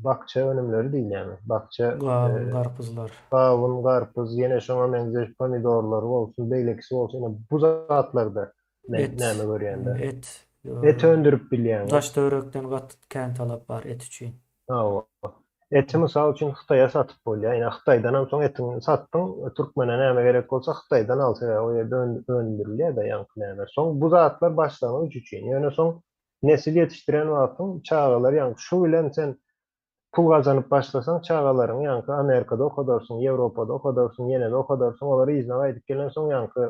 S2: bakja önümleri diýilýärmi? Bakja
S1: gawun, garpyzlar.
S2: Gawun, garpyz, ýene şoňa meňzeş pomidorlary bolsun, beýlekisi bolsun, ýene bu zatlarda men näme görýän-de.
S1: Et.
S2: Et öndürip bilýäňiz.
S1: Daş-töwerekden gaty kän talap bar et üçin.
S2: Hawa. Eti mysal üçin Hytaýa satyp bolýar. Ýa Hytaýdanam soň etiňi satdyň, türkmene näme gerek bolsa Hytaýdan al, sebäbi o ýerde öndürilýär-de ýaňky näme. Soň bu zatlar başlangyç üçin. Ýöne soň nesil ýetişdiren wagtyň çagalar ýaňky şu bilen sen pul gazanyp başlasaň çagalaryňy ýaňky Amerikada okadarsyň, Ýewropada okadarsyň, ýene-de okadarsyň, olar yzyna gaýdyp gelensoň ýaňky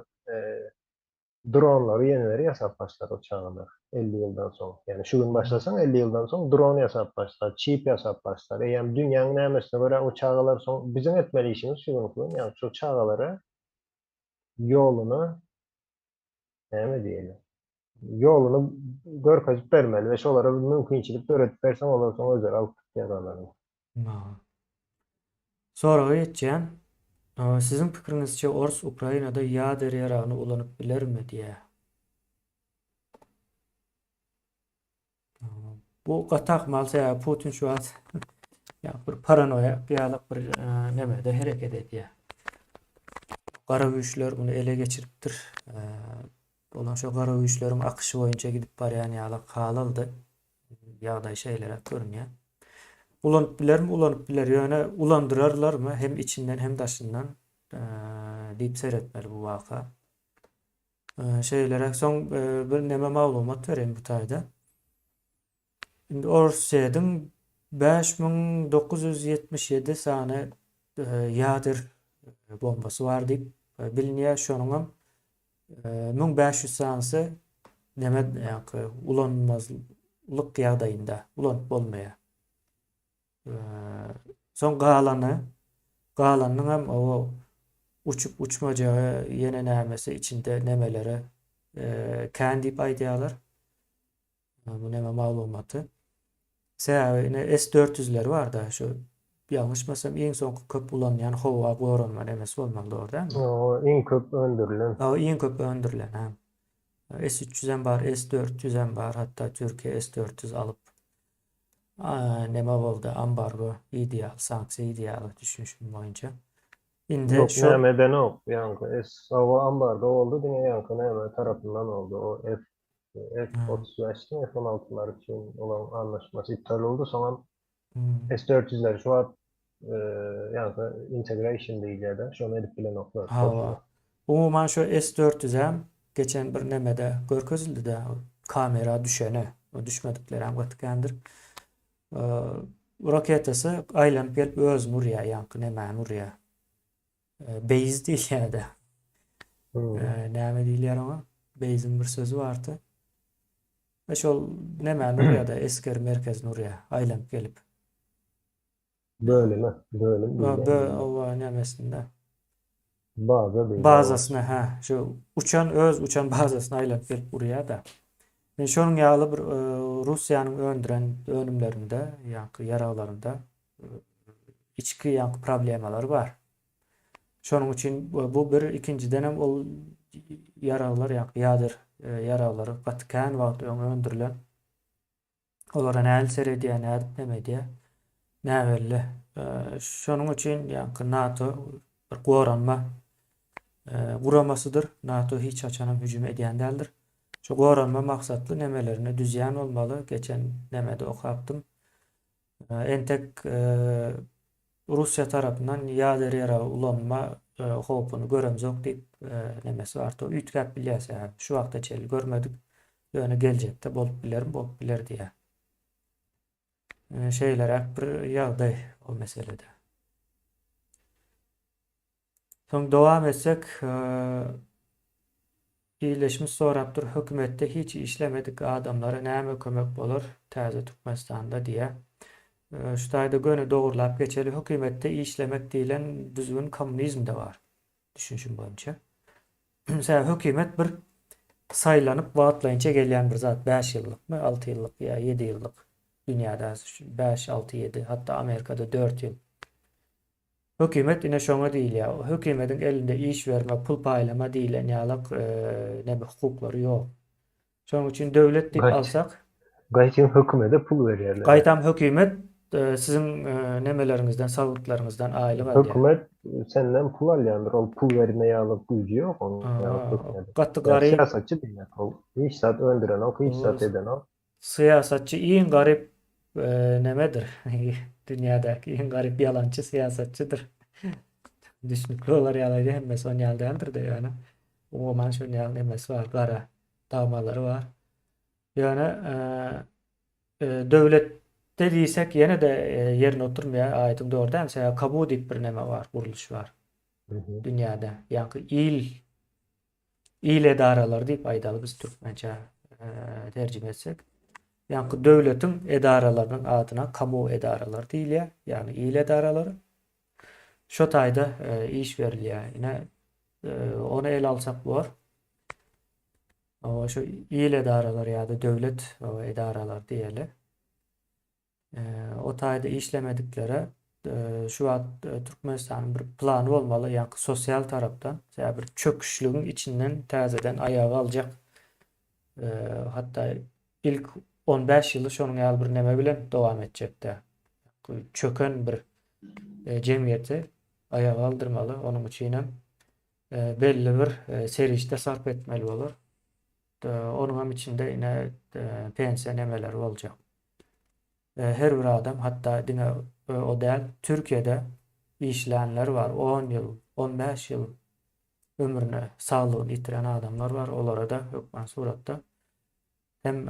S2: dronlary ýeneleri ýasap başlar o çagalar 50 ýyldan soň. Ýani şu gün başlasaň 50 ýyldan soň dron ýasap başlar, çip ýasap başlar. Eýýäm dünýäň nämesine görä o çagalar soň biziň etmeli işimiz şu günki gün ýagny şu çagalara ýoluny näme diýeli? Ýoluny görkezip bermeli we şolara bir mümkinçilik döredip berseň olar soň özleri alyp gitýär olary.
S1: Soraga geçýän. Siziň pikiriňizçe ors Ukrainada ýader ýaragyny ulanyp bilermi diýýär. Bu gaty ahmal sebäbi Putin şu wagt ýa bir paranoýa ýaly bir e, nemede hereket edýär. Gara güýçler muny ele geçiripdir. E, Olar şo gara güýçleriň akyşy boýunça gidip barýan ýaly halaldy. Ýagdaý şeýleräk görünýär. Ulanyp bilermi? Ulanyp biler. Ýöne ulandyrarlarmy hem içinden hem daşyndan e, diýip seretmeli bu waka. Şeýleräk soň bir neme maglumat bereýin bu taýda. Indi Orsýetiň 5977 sany ýader bombasy bar diýip bilinýär. Şonuňam 1500 sanysy neme ýa-da ulanylmaz. lyk ýagdaýynda ulanyp bolmaýar. Soň galany, galanynyň hem o uçup uçmajagy ýene nämesi içinde nemeleri kän diýip aýdýarlar. Bu neme maglumaty. Sebäbi ine S-400-ler bar-da, şu ýalňyşmasam iň soňky köp ulanylýan howa goranma nemesi bolmaly dogry dälmi?
S2: O iň köp öndürilen.
S1: O iň köp öndürilen, ha. S-300 hem bar, S-400 hem bar, hatda Türkiýe S-400 alyp neme boldy, ambargo ideal, sanksiýa idealy düşünişim boýunça. Indi
S2: Ýok,
S1: şu
S2: näme edenok, ýaňky S hawa ambargo boldy, diňe ýaňky näme tarapyndan boldy, o F F 35-mi F 16-lar üçin olaryň anlaşmasy iptal boldy, soňam S 400-ler şu wagt ýaňky integration diýilýär-de, şony edip bilenoklar.
S1: Hawa. Umuman şu S 400-em geçen bir nemede görkezildi-de, kamera düşene, o düşmediklerem gaty kändir. Raketasy aýlanyp gelip özüni urýar, ýaňky nemäni urýar. Beýz diýilýär-de. Näme diýilýär oňa? Beýziň bir sözi bardy. E şol nemäni urýar-da, esger merkezini urýar, aýlanyp gelip.
S2: Bölüme, bölüm diýilýär.
S1: Bö, owa, nemesinde.
S2: Baza diýilýär.
S1: Bazasyna, hä, şu uçan öz uçan bazasyna aýlanyp gelip urýar-da. Men şonuň ýaly bir Russiýanyň öndüren önümlerinde, ýaňky ýaraglarynda içki ýaňky problemalar bar. Şonuň üçin bu bir, ikinjidenem ol ýaraglar ýaňky ýader ýaraglary gaty kän wagt öň öndürilen. Olara nähili seredýär, nädip neme edýär, näbelli. Şonuň üçin ýaňky NATO bir goranma guramasydyr. NATO hiç haçanam hüjüm edýän däldir. Şu goranma maksatly nemelerini düzýän bolmaly. Geçen nemede okapdym. Entek Russiýa tarapyndan ýader ýaragy ulanma howpuny göremzok diýip nemesi bar. To üýtgäp bilýär sebäbi şu wagta çenli görmedik. Ýöne geljekde bolup bilermi, bolup biler diýýär. Şeýleräk bir ýagdaý o meselede. Soň dowam etsek, ildeşimiz sorapdyr, hökümetde hiç işlemedik adamlara näme kömek bolar täze Türkmenistanda diýýär. Şu taýda göni dogurlap geçeli, hökümetde işlemek diýlen düzgün kommunizmde bar, düşünişim boýunça. Sebäbi hökümet bir saýlanyp wagtlaýynça gelýän bir zat, 5 ýyllykmy, 6 ýyllyk ýa 7 ýyllyk dünýäde 5, 6, 7, hatda Amerikada 4 ýyl. Hökümet ine şoňa diýilýär. Hökümediň elinde iş berme, pul paýlama diýlen ýalak neme hukuklary ýok. Şonuň üçin döwlet diýip alsak.
S2: Gaýtam hökümede pul berýärler.
S1: Gaýtam hökümet siziň nemeleriňizden, salgytlaryňyzdan aýlyk alýar.
S2: Hökümet senden pul alýandyr, ol pul berme ýaly güýji ýok onuň hökümediň.
S1: Gaty garyp.
S2: Syýasatçy diýmek ol. Hiç zat öndürenok, hiç zat edenok.
S1: Syýasatçy iň garyp nemedir? Dünýädäki iň garyp ýalançy syýasatçydyr. Düşnükli bolar ýaly aýdýan, hemmesi on ýaly däldir-de ýöne. Umuman şon ýaly nemesi bar, gara tagmalary bar. Ýöne döwletde diýsek ýene-de ýerine oturmaýar, aýdyň dogry dälmi? Sebäbi Kabu diýip bir neme bar, gurluş bar. Dünýäde. Ýaňky il Il edaralary diýip aýdaly biz türkmençe terjime etsek. Ýaňky döwletiň edaralarynyň adyna kamu edaralary diýilýär, ýagny il edaralary. Şo taýda iş berilýär. Ine ony ele alsak bor. Şu il edaralary ýa-da döwlet edaralary diýeli. O taýda işlemediklere şu wagt Türkmenistanyň bir plany bolmaly, ýaňky sosial tarapdan, sebäbi bir çöküşligiň içinden täzeden aýaga aljak. Hatda ilk 15 ýyly şonuň ýaly bir neme bilen dowam etjekde. Çöken bir jemgyýeti aýaga galdyrmaly, onuň üçin hem belli bir serişde sarp etmeli bolar. Onuň hem içinde ine pensiýa nemeleri boljak. Her bir adam, hatda diňe o däl, Türkiýede işlänler bar, 10 ýyl, 15 ýyl ömrüne saglygyny ýitiren adamlar bar, olara-da hökman suratda hem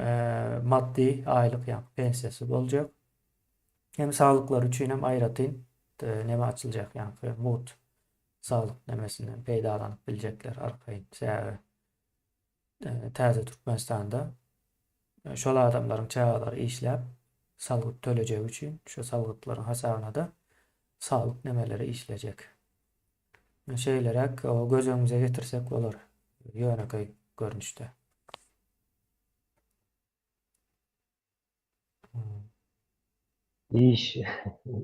S1: maddy aýlyk ýa pensiýasy boljak, hem saglyklary üçin hem aýratyn neme açyljak, ýa mugt saglyk nemesinden peýdalanyp biljekler arkaýyn. Sebäbi täze Türkmenistanda. Şol adamlaryň çagalary işläp salgyt tölejegi üçin şu salgytlaryň hasabyna-da saglyk nemeleri işlejek. Şeýleräk göz öňümize getirsek bolar ýönekeý görnüşde.
S2: Iş,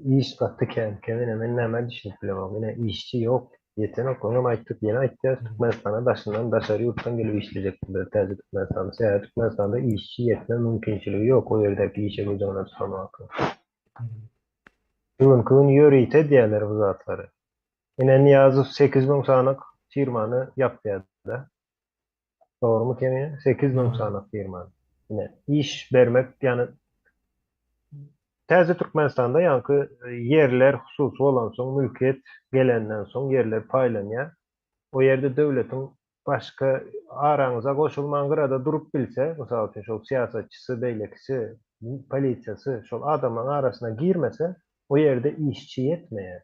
S2: iş gaty kän, kemine men nämä düşünip bilemok. Ine işçi ýok, ýetenok. Öňem aýtdyk, ýene aýtýas, Türkmenistana daşyndan, daşary ýurtdan gelip işlejekdirler täze Türkmenistanda. Sebäbi Türkmenistanda işçi ýetme mümkinçiligi ýok, o ýerdäki işe göz öňüne tutan wagtyň. Şu günki gün ýörite edýärler bu zatlary. Ine Nyýazow 8000 sanyk firmany ýapýar-da. Dogrumy Kemine? 8000 sanyk firmany. Ine, iş bermek, ýagny Täze Türkmenistanda ýaňky ýerler hususy bolansoň, mülkiýet gelenden soň ýerler paýlanýar. O ýerde döwletiň başga araňyza goşulman gyrada durup bilse, mysal üçin şol syýasatçysy, beýlekisi, polisiýasy şol adamlaryň arasyna girmese, o ýerde işçi ýetmeýär.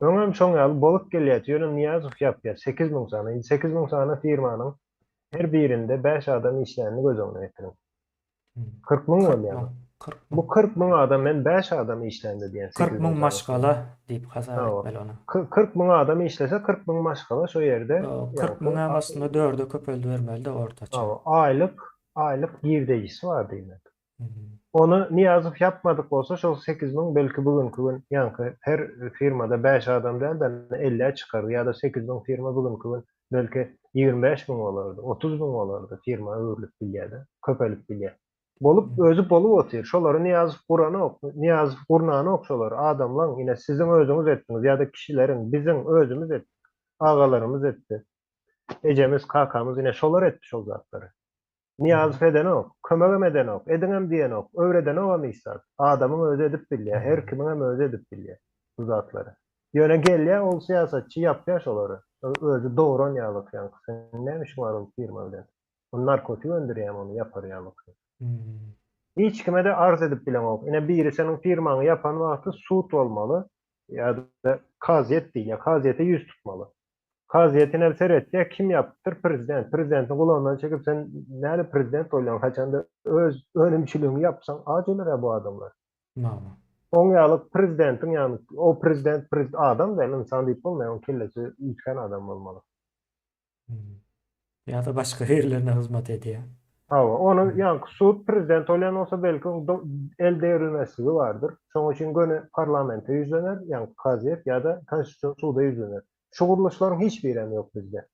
S2: Öňem şoň ýaly bolup gelýärdi, ýöne Nyýazow ýapýar 8000 sany, indi 8000 sany firmanyň her birinde bäş adam işlänini göz öňüne getiriň. 40 müň bolýar bu. Bu 40 müň adam men bäş adam işlände diýen
S1: 40 müň maşgala diýip hasap etmeli ony.
S2: 40 müň adam işlese 40 müň maşgala şo ýerde
S1: 40 müň hem aslynda dörde köpeldibermeli-de ortaça.
S2: Aýlyk aýlyk girdejisi bar diýmek. Ony Nyýazow ýapmadyk bolsa şol 8000 belki bu günki gün ýaňky her firmada bäş adam däl-de ellä çykardy ýa-da 8000 firma bu günki gün belki 25 müň bolardy, 30 müň bolardy firma öwrülip bilýär-de, köpelip bilýär. Bolup özi bolup otyr. Şolary Nyýazow guranok, Nyýazow gurnanok şolary. Adamlaň ine siziň özüňiz etdiňiz ýa-da kişileriň, biziň özümiz etdik. Agalarymyz etdi. Ejemiz, kakamyz ine şolar etdi şol zatlary. Nyýazow edenok, kömegem edenok, ediňem diýenok, öwredenogam hiç zat. Adamyň özi edip bilýär, her kimiňem özi edip bilýär bu zatlary. Ýöne gelýär ol syýasatçy ýapýar şolary. Özi dogran ýalyk ýaňky. Seniň näme işiň bar ol firma bilen? Ol narkotik öndürýärmi ony ýapar ýalyk. Hiç kime-de arz edip bileňok. Ine biri seniň firmaňy ýapan wagty sud bolmaly ýa-da kazyýet diýilýär. Kazyýete ýüz tutmaly. Kazyýetine seretýär, kim ýapypdyr? Prezident. Prezidentiň gulagyndan çekip sen näle prezident bolýaň, haçanda öz önümçiligiňi ýapsaň aç öler-ä bu adamlar.
S1: Mama.
S2: Oň ýaly prezidentiň ýany o prezident prez adam däl, ynsan diýip bolmaýar, oň kellesi üýtgän adam bolmaly.
S1: Ýa-da başga birilerine hyzmat edýär.
S2: Hawa, ony ýaňky sud prezident bolýan bolsa belki oň el degrilmezligi bardyr. Şoň üçin göni parlamente ýüzlener, ýaňky kazyýet ýa-da konstitusion suda ýüzlener. Şu gurluşlaryň hiç birem ýok bizde.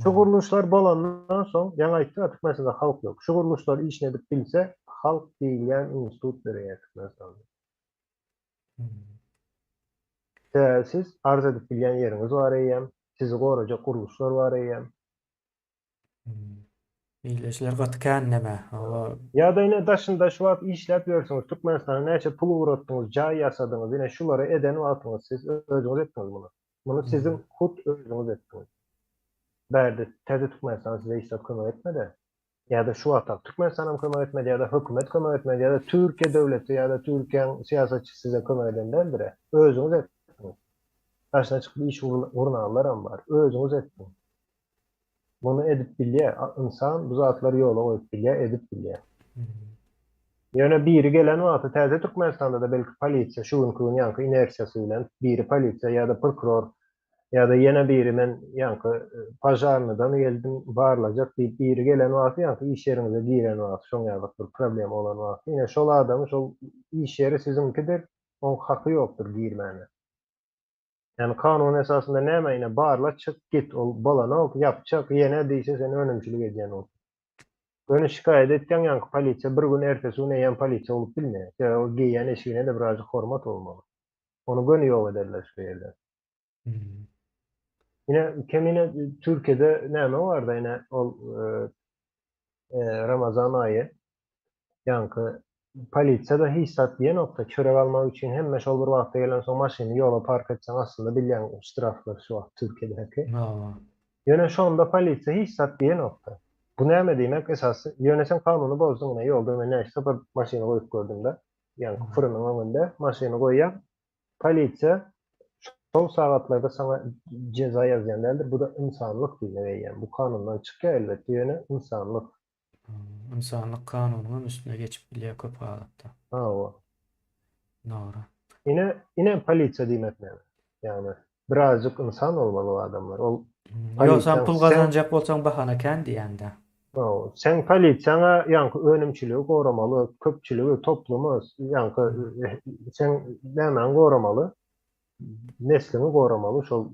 S2: Şu gurluşlar bolandan soň, ýaňy aýtdym-a Türkmenistanda halk ýok. Şu gurluşlar işini edip bilse, halk diýilýän institut döreýär Türkmenistanda. Sebäbi siz arz edip bilýän ýeriňiz bar eýýäm, sizi gorajak gurluşlar bar eýýäm.
S1: Illeşler gaty kän neme. Oba.
S2: Ýa-da ine daşynda şu wagt işläp ýörsüňiz, Türkmenistana näçe pul ugratdyňyz, jaý ýasadyňyz, ine şulary eden wagtyňyz siz özüňiz etdiňiz muny. Muny siziň hut özüňiz etdiňiz. Bärde täze Türkmenistan size hiç zat kömek etmedi. Ýa-da şu wagt Türkmenistan hem kömek etmedi, ýa-da hökümet kömek etmedi, ýa-da Türkiýe döwleti, ýa-da Türkiýäň syýasatçysy size kömek eden däldir-ä. Özüňiz etdiňiz. Daşyna çykyp iş gurnanlaram bar. Özüňiz etdiňiz. Muny edip bilýär. Ynsan bu zatlary ýola goýup bilýär, edip bilýär. Ýöne biri gelen wagty täze Türkmenistanda-da belki polisiýa şu günki gün ýaňky inersiýasy bilen biri polisiýa ýa-da prokuror ýa-da ýene biri men ýaňky požarnydan geldim barlajak diýip biri gelen wagty ýaňky iş ýeriňize giren wagty şoň ýaly bir problema bolan wagty ine şol adamy şol iş ýeri siziňkidir oň haky ýokdur girmäne. Ýani kanun esasynda näme ine barla çyk git ol bolanok ýapjak ýene diýse sen önümçilik edýän bol. Göni şikaýat etýäň ýaňky polisiýa bir gün ertesi gün eýýäm polisiýa bolup bilmeýär. Sebäbi ol geýýän eşigine-de birazjyk hormat bolmaly. Ony göni ýok ederler şu ýerden. Ine kemine Türkiýede näme barda ine ol Ramazan aýy ýaňky polisiýa-da hiç zat diýenokda, çörek almak üçin hemme şol bir wagtda gelensoň maşyny ýola park etseň aslynda bilýäň ştraflar şu wagt Türkiýedäki. Ýöne şonda polisiýa hiç zat diýenokda. Bu näme diýmek esasy ýöne sen kanuny bozduň ine ýolda men näçe sapar maşyny goýup gördümde ýaňky frynyň öňünde maşyny goýýaň polisiýa. Şol sagatlarda saňa jeza ýazýan däldir. Bu-da ynsanlyk diýmek eýýäm. Bu kanundan çykýar elbetde, ýöne ynsanlyk.
S1: Ynsanlyk kanunyňam üstüne geçip bilýär köp halatda.
S2: Hawa.
S1: Dogry.
S2: Ine, ine polisiýa diýmek näme? Ýagny birazjyk ynsan bolmaly o adamlar. Ol
S1: Ýogsam pul gazanjak bolsaň bahana kän diýýändä.
S2: Hawa. Seň polisiýaňa ýaňky önümçiligi goramaly, köpçüligi, toplumy, ýaňky seň nämäňi goramaly? Nesliňi goramaly, şol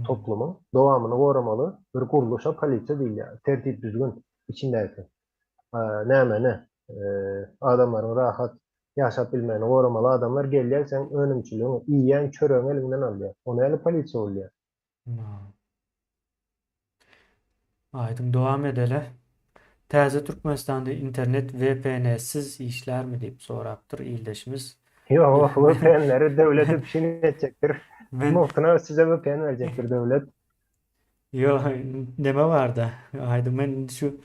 S2: toplumyň dowamyny goramaly bir gurluşa polisiýa diýilýär. Tertip-düzgün içindäki nämeni, adamlaryň rahat ýaşap bilmegini goramaly adamlar gelýär, seň önümçiligiňi, iýýän çöregiňi eliňden alýar. O nähili polisiýa bolýar?
S1: Aýdyň dowam edeli. Täze Türkmenistanda internet VPN-siz işlärmi diýip sorapdyr ildeşimiz.
S2: Ýok, VPN-leri döwlet üpjün etjekdir. Men Mugtuna size VPN berjekdir döwlet.
S1: Ýok, neme barda? Aýdyň men şu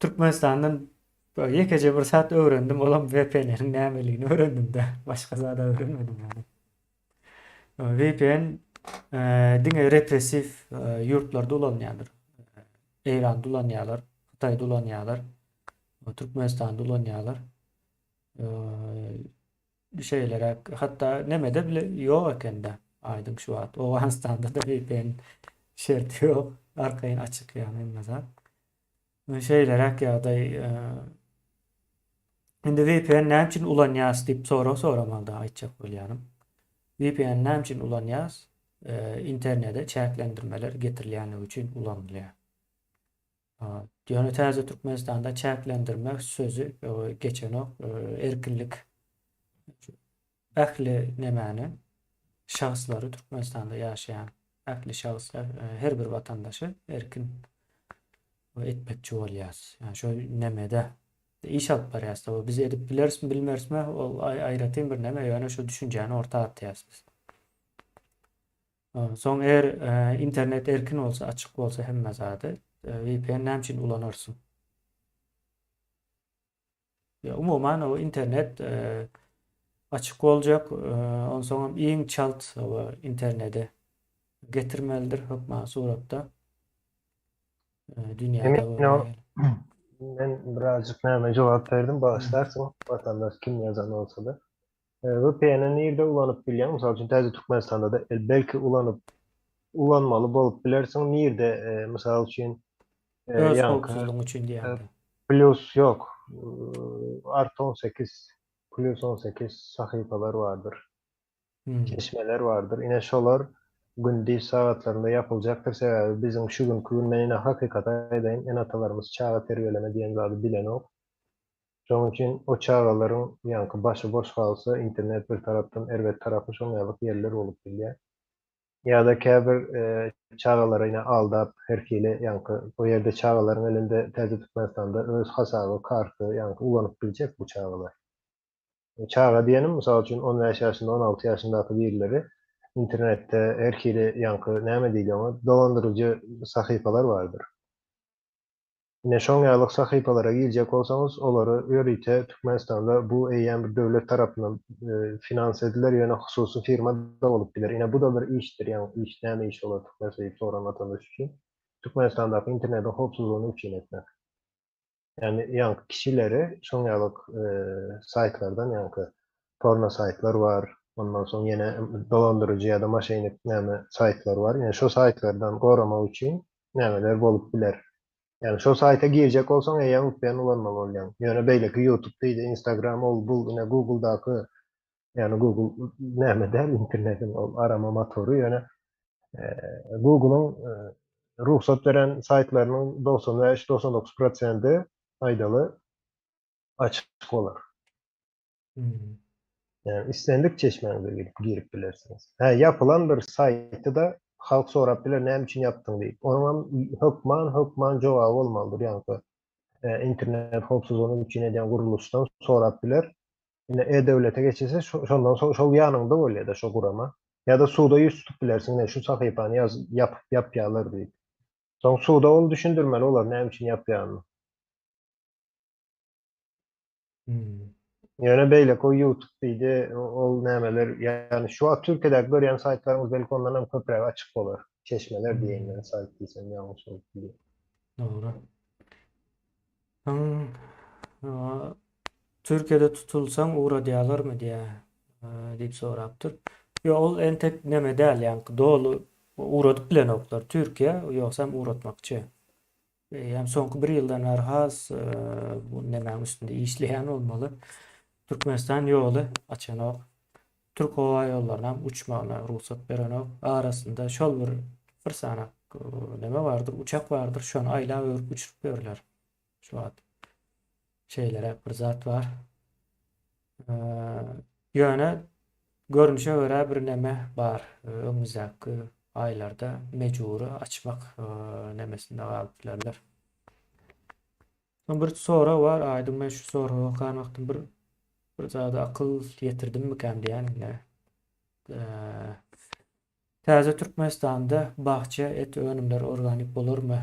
S1: Türkmenistandan ýekeje bir zat öwrendim, olam VPN-iň nämeligini öwrendim-de. Başga zat öwrenmedim ýaly. VPN diňe repressiw ýurtlarda ulanylýandyr. Eýranda ulanýarlar, Hytaýda ulanýarlar, Türkmenistanda ulanýarlar. Şeýleräk, hatda nemede bile ýok ekende, aýdyň şu wagt. Owganystanda-da VPN şerti ýok, arkaýyn açyk ýagny hemme zat. Şeýleräk ýagdaý. Indi VPN näme üçin ulanýas diýip sorag soramalyda aýtjak bolýanym. VPN näme üçin ulanýas? Internete çäklendirmeler getirilýänligi üçin ulanylýar. Ýöne täze Türkmenistanda çäklendirme sözi geçenok. Erkinlik ähli nemäni şahslary Türkmenistanda ýaşaýan ähli şahslar her bir watandaşy erkin etmekçi bolýas. Ýani şo nemede iş alyp barýas. Tabi biz edip bilerismi, bilmerismi ol aýratyn bir neme, ýöne şu düşünjäni orta atýas biz. Soň eger internet erkin bolsa, açyk bolsa hemme zady, VPN näme üçin ulanarsyň? Ýa umuman o internet açyk boljak, onsoňam iň çalt interneti getirmelidir hökman suratda. Dünýäde
S2: bu. Men birazjyk näme jogap berdim, bagyşlarsyň, watandaş kim ýazan bolsa-da. VPN-i nirde ulanyp bilýäň? Mysal üçin, täze Türkmenistanda-da belki ulanyp ulanmaly bolup bilersiň. Nirde, mysal üçin,
S1: Öz howpsuzlygyň üçin diýende.
S2: Plus ýok. Art 18, plus 18 sahypalar bardyr. Çeşmeler bardyr. Ine şolar gündiz sagatlarynda ýapyljakdyr. Sebäbi biziň şu günki gün men ine hakykaty aýdaýyn, ene-atalarymyz çaga terbiýeleme diýen zady bilenok. Şonuň üçin o çagalaryň ýaňky başy boş galsa internet bir tarapdan erbet tarapy şoň ýalyk ýerler bolup bilýär. Ýa-da käbir çagalary ine aldap her hili ýaňky o ýerde çagalaryň elinde täze Türkmenistanda öz hasaby karty ýaňky ulanyp biljek bu çagalar. Çaga diýenim mysal üçin 15 ýaşynda 16 ýaşyndaky birileri internetde her hili ýaňky näme diýilýär oňa dolandyryjy sahypalar bardyr. Ine şoň ýalyk sahypalara girjek bolsaňyz, olary ýörite Türkmenistanda bu eýýäm bir döwlet tarapyndan finans ediler, ýöne hususy firma-da bolup biler. Ine bu-da bir işdir, ýagny iş näme iş bolar Türkmenistanda diýip soran watandaş üçin. Türkmenistandaky internetiň howpsuzlygyny üpjün etmek. Ýagny ýaňky kişileri şoň ýalyk saýtlardan ýaňky porno saýtlar bar, ondan soň ýene dolandyryjy ýa-da moşennik näme saýtlar bar. Ine şo saýtlardan goramak üçin nämeler bolup biler. Ýagny şol saýta girjek bolsaň eýýäm vpn ulanmaly bolýaň. Ýöne beýleki YouTube diýdi, Instagram ol bul ine Googledaky ýagny Google näme däl internetiň ol arama motory ýöne Google'yň rugsat beren saýtlarynyň 95 99 prosendi aýdaly açyk bolar. Ýagny islendik çeşmäňize girip girip bilersiňiz. Hä, ýapylan bir saýty-da halk sorap biler näme üçin ýapdyň diýip. Onuňam hökman hökman jogaby bolmalydyr. Ýaňky internet howpsuzlygyny üpjün edýän gurluşdan sorap biler. Ine e-döwlete geçilse şondan soň şol ýanyňda bolýar-da şo gurama. Ýa-da suda ýüz tutup bilersiň, ine şu sahypany ýaz ýapyp ýapýarlar diýip. Soň suda ol düşündirmeli olar näme üçin ýapýanyny.
S1: Hmm.
S2: Ýöne beýleki o YouTube diýdi, ol nämeler, ýagny şu wagt Türkiýedäki görýän saýtlaryňyz belki ondan hem köprägi açyk bolar. Çeşmeler diýeýin men saýt diýsem ýalňyş bolup bilýär.
S1: Dogry. Soň Türkiýede tutulsaň ugradýarlarmy diýýär diýip sorapdyr. Ýok, ol entek neme däl, ýaňky doly ugradyp bilenoklar Türkiýä, ýogsam ugratmakçy. Eýýäm soňky bir ýyldan bäri has bu nemäň üstünde işleýän bolmaly. Türkmenistan ýoly açanok. Türk howa ýollarynam uçmagyna rugsat berenok. Arasynda şol bir bir sanak neme bardyr, uçak bardyr, şony aýlap öwrüp uçuryp ýörler. Şu wagt şeýleräk bir zat bar. Ýöne görnüşe görä bir neme bar. Öňümizdäki aýlarda mejbury açmak nemesinde galyp bilerler. Soň bir sorag bar, Aýdyň men şu soragy okan wagtym bir bir zada akyl ýetirdimmikäm diýýän ine. Täze Türkmenistanda bakja et önümleri organik bolarmy?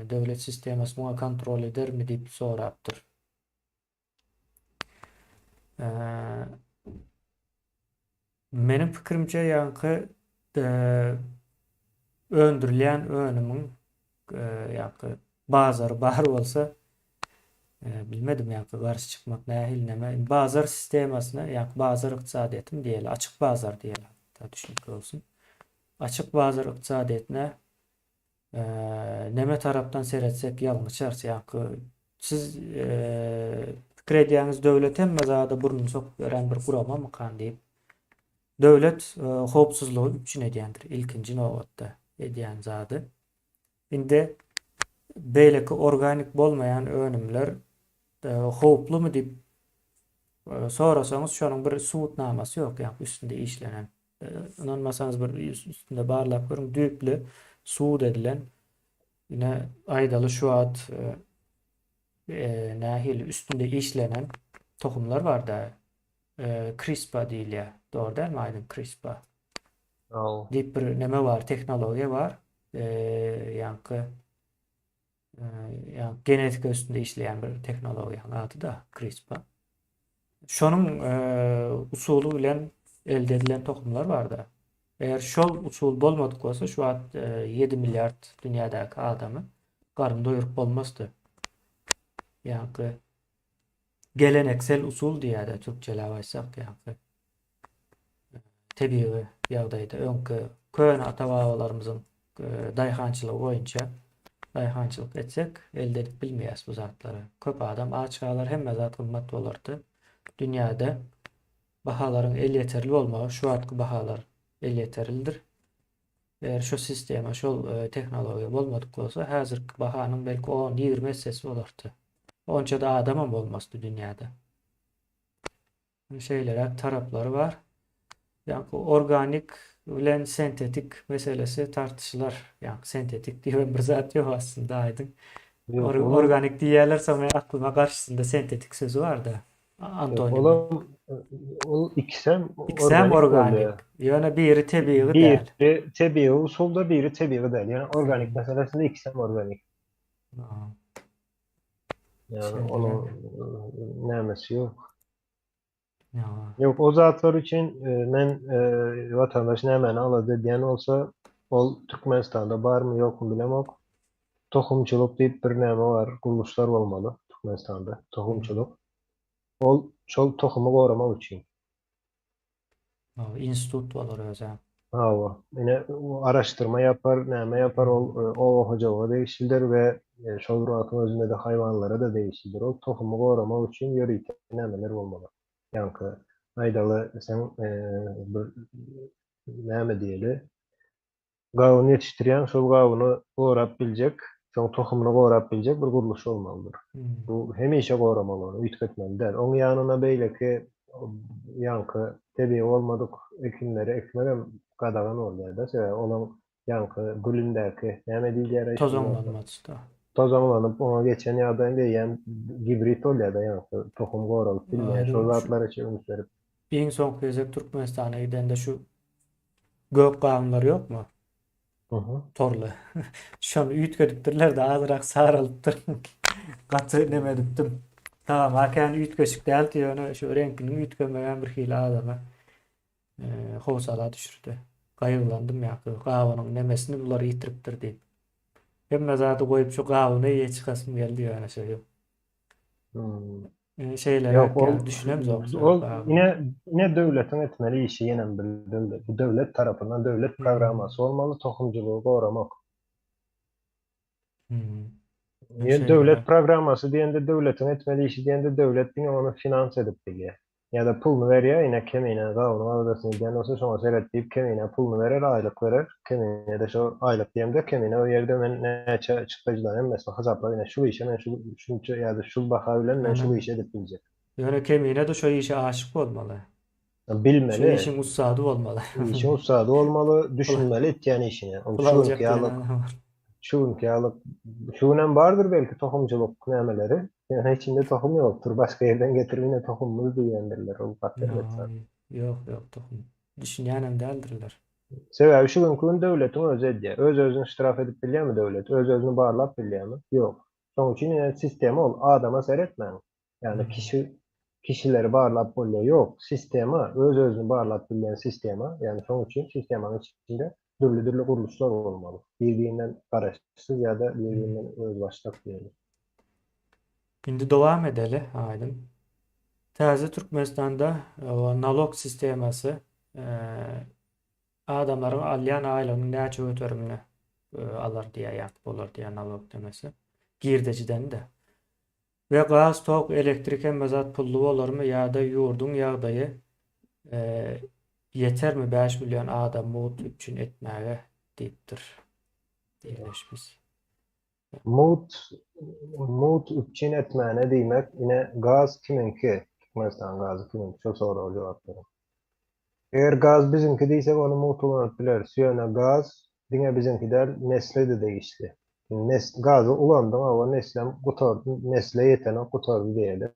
S1: Döwlet sistemasy muňa kontrol edermi diýip sorapdyr. Meniň pikirimçe ýaňky öndürilýän önümiň ýaňky bazary bar bolsa bilmedim ýaňky garşy çykmak nähili näme bazar sistemasyna ýaňky bazar ykdysadyýetimi diýeli açyk bazar diýeli hatda düşünikli bolsun açyk bazar ykdysadyýetine Neme tarapdan seretsek ýalňyşarys ýaňky siz pikir edýäňiz döwlet hemme zada burnuny sokup ýören bir guramamykan diýip. Döwlet howpsuzlygy üpjün edýändir ilkinji nobatda edýän zady. Indi beýleki organik bolmaýan önümler howplumy diýip sorasaňyz şonuň bir subutnamasy ýok ýaňky üstünde işlenen. Ynanmasaňyz bir üstünde barlap görüň düýpli subut edilen ine aýdaly şu wagt e, nähili üstünde işlenen tohumlar bar da e, CRISPR diýilýär. Dogry dälmi aýdyň CRISPR?
S2: Aw.
S1: Diýip bir neme bar, tehnologiýa bar. E, ýaňky e, ýaňky genetika üstünde işleýän bir tehnologiýanyň ady da CRISPR. Şonuň usuly bilen elde edilen tohumlar barda. Eger şol usul bolmadyk bolsa şu wagt 7 milliard dünýädäki adamy garyn doýuryp bolmazdy. Ýaňky geleneksel usul diýýärler türkçeläp aýtsak ýaňky tebigy ýagdaýda öňki köne ata-babalarymyzyň daýhançylygy boýunça daýhançylyk etsek elde edip bilmeýäs bu zatlary. Köp adam aç galar, hemme zat gymmat bolardy. Dünýäde bahalaryň elýeterli bolmagy, şu wagtky bahalar elýeterlidir. Eger şu sistema, şol tehnologiýa bolmadyk bolsa, häzirki bahanyň belki 10-20 essesi bolardy. Onça-da adamam bolmazdy dünýäde. Şeýleräk taraplary bar. Ýaňky organik bilen sentetik meselesi tartyşylar. Ýaňky sentetik diýen bir zat ýok aslynda aýdyň.
S2: Ýok, olam
S1: Organik diýýärler, soň men aklyma garşysynda sentetik sözi bar-da.
S2: Ýok,
S1: Antonimi.
S2: olam ol ikisem
S1: Ikisem
S2: organik
S1: organik.
S2: bolýar.
S1: Ýöne biri tebigy däl.
S2: Biri tebigy usulda, biri tebigy däl. Ýöne organik meselesinde ikisem organik. Ýagny onuň nämesi ýok. Ýok, o zatlar üçin men watandaş nämäni alada edýän bolsa, ol Türkmenistanda barmy ýokmy bilemok. Tohumçylyk diýip bir näme bar, gurluşlar bolmaly Türkmenistanda, tohumçylyk. Ol şol tohumy goramak üçin.
S1: Institut bolar özem.
S2: Hawa. Ine, araşdyrma ýapar, näme ýapar, ol oba hojalyga degişlidir we şol bir wagtyň özünde-de haýwanlara-da degişlidir. Ol tohumy goramak üçin ýörite nämeler bolmaly. Ýaňky aýdaly, sen bir näme diýeli, Gawun ýetişdirýäň, şol gawuny gorap biljek, şoň tohumyny gorap biljek bir gurluş bolmalydyr. Bu hemişe goramaly ony, üýtgetmeli däl. Oň ýanyna beýleki ýaňky tebigy bolmadyk ekinleri ekmegem gadagan bolýar-da, sebäbi olaň ýaňky gülündäki näme diýilýär-aý şol zatlar?
S1: Tozanlanmasy-da.
S2: Tozanlanyp oňa geçen ýagdaýynda eýýäm gibrid bolýar-da ýaňky tohum goralyp bilmeýär. Şol zatlara çe üns berip.
S1: Iň soňky gezek Türkmenistana gidende şu Gök gawunlar ýokmy? Torly. Şony üýtgedipdirler-de, azrak saralypdyr. Gaty neme edipdim. Tagama kän üýtgeşik däldi, ýöne şu reňkiniň üýtgemegem bir hili adamy howsala düşürdi. Gaýgylandym ýa-da gawunyň nemesini bular ýitiripdir diýip. Hemme zady goýup şu gawuny iýe çykasym geldi ýöne şeýdip.
S2: Hmm.
S1: Şeýleräk
S2: Ýok, ol
S1: ýa düşünemzok şu
S2: ol
S1: gawuny.
S2: ine ine döwletiň etmeli işi ýenem bir döwlet bu döwlet tarapyndan döwlet
S1: Hmm.
S2: programmasy bolmaly tohumjylygy goramak.
S1: Hmm.
S2: Ýöne
S1: Şeýleräk.
S2: döwlet programmasy diýende döwletiň etmeli işi diýende döwlet diňe ony finans edip bilýär. Ýa-da puluny berýär, ine Kemine gawunyň aladasyny edýän bolsa şoňa seret diýip Kemine puluny berer, aýlyk berer. Kemine-de şo aýlyk diýemde Kemine o ýerde men näçe çykdajylaryň hemmesini hasaplap ine şul işe men şu şunça ýa-da şul baha bilen men şul
S1: Ýöne
S2: işi edip biljek.
S1: ýöne Kemine-de şo işe aşyk bolmaly. Şu
S2: Bilmeli.
S1: işiň ussady bolmaly.
S2: Işiň ussady bolmaly,
S1: Pul
S2: düşünmeli etýän işine. Ol
S1: pul
S2: şu
S1: aljak
S2: günki
S1: diýen
S2: ýaly
S1: adam bar.
S2: Şu günki ýaly, şu günem bardyr belki tohumçylyk nämeleri. Ýöne içinde tohum ýokdur. Başga ýerden getirip ine tohumymyz diýendirler. Ol gaty erbet zat.
S1: Ýok, ýok tohum. Düşünýänem däldirler.
S2: Sebäbi şu günki gün döwletiň özi edýär. Öz-özüni ştraf edip bilýärmi döwlet? Öz-özüni barlap bilýärmi? Ýok. Şonuň üçin ine sistema ol. Adama seretmäň. Ýagny kişi kişileri barlap bolýar. Ýok, sistema, öz-özüni barlap bilýän sistema. Ýagny şonuň üçin sistemanyň içinde dürli-dürli gurluşlar bolmaly. Bir-birinden garaşsyz ýa-da bir-birinden özbaşdak diýeli.
S1: Indi dowam edeli, Aýdyň. Täze Türkmenistanda nalog sistemasy adamlaryň alýan aýlygynyň näçe göterimini alar diýýär, ýa-da bolar diýýär nalog demesi. Girdejiden-de. We gaz, tok, elektrik hemme zat pully bolarmy ýa-da ýurduň ýagdaýy ýetermi 5 million adam mugt üpjün etmäge diýipdir. Ildeşimiz.
S2: Mugt mugt üpjün etmäne diýmek ine gaz kimiňki Türkmenistan gazy kimiňki şol soraga jogap beriň. Eger gaz biziňki diýsek ony mugt ulanyp bileris. Ýöne gaz diňe biziňki däl, nesle-de degişli. Nes gazy ulandyň hawa neslem gutardy, nesle ýetenok gutardy diýeli.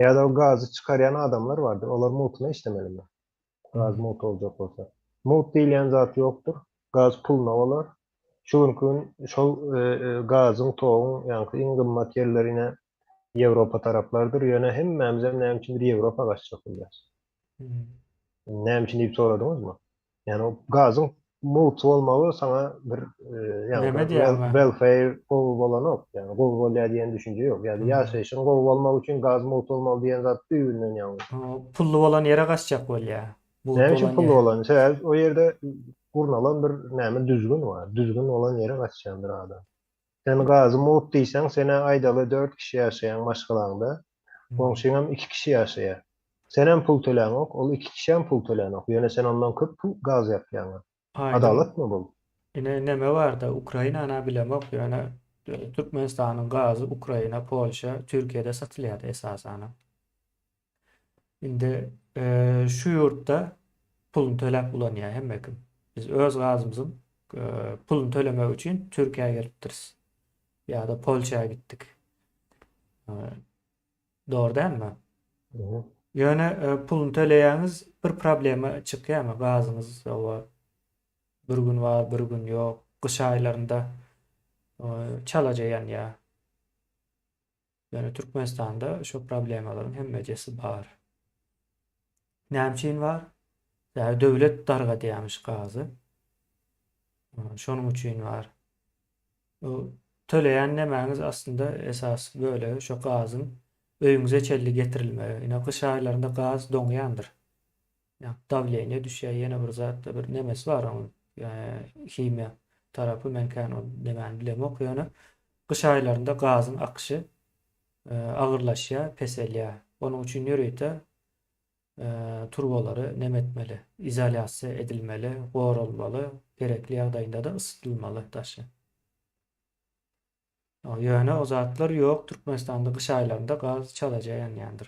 S2: Ýa-da o gazy çykarýan adamlar bardyr, olar mugtuna işlemelimi? Gaz mugt boljak bolsa. Mugt diýilýän zat ýokdur. Gaz puluna bolar. Şu günki gün şol gazyň, toguň ýaňky iň gymmat ýerleri ine Ýewropa taraplardyr. Ýöne hemmämizem näme üçindir Ýewropa gaçjak bolýas. Näme üçin diýip soradyňyzmy? Ýagny o gazyň mugt bolmagy saňa bir
S1: Neme
S2: ýaňky
S1: diýýäňmi?
S2: welfare gowy bolanok. Ýagny gowy bolýar diýen düşünje ýok. Ýa-da ýaşaýşyň gowy bolmagy üçin gaz mugt bolmaly diýen zat düýbünden ýalňyş.
S1: Pully bolan ýere gaçjak bolýar. Mugt
S2: Näme üçin
S1: bolan
S2: pully
S1: ýer.
S2: bolan? Sebäbi o ýerde gurnalan bir näme düzgün bar. Düzgün bolan ýere gaçýandyr adam. Sen gazy mugt diýseň, sen-ä aýdaly dört kişi ýaşaýaň maşgalaňda, goňşyňam iki kişi ýaşaýar. Senem pul töläňok, ol iki kişem pul tölänok, ýöne sen ondan köp pul gaz ýakýaňa.
S1: Aýdyň.
S2: Adalatmy bul?
S1: Ine neme barda Ukrainana bilemok ýöne Türkmenistanyň gazy Ukraina, Polşa, Türkiýede satylýardy esasanam. Indi şu ýurtda puluny töläp ulanýar hemme kim. Biz öz gazymyzyň puluny tölemek üçin Türkiýä gelipdiris. Ýa-da Polşa gitdik. Dogry dälmi? Ýöne puluny töleýäňiz bir problema çykýarmy? Gazyňyz bir gün bar, bir gün ýok. Gyş aýlarynda çalaja ýanýar. Ýöne Türkmenistanda şu problemalaryň hemmejesi bar. Näme üçin bar? Sebäbi döwlet dargadýarmyş gazy. Şonuň üçin bar. Töleýän nemäňiz aslynda esasy bölegi şo gazyň öýüňize çenli getirilmegi. Ine gyş aýlarynda gaz doňýandyr. Ýa dawleniýe düşýär, ýene bir zatda bir nemesi bar onuň himiýa tarapy men kän ol nemäni bilemok ýöne gyş aýlarynda gazyň akyşy agyrlaşýar, peselýär. Onuň üçin ýörite turbalary neme etmeli, izolýasiýa edilmeli, goralmaly, gerekli ýagdaýynda-da ysytylmaly daşy. Ýöne o zatlar ýok, Türkmenistanda gyş aýlarynda gaz çalaja ýanýandyr.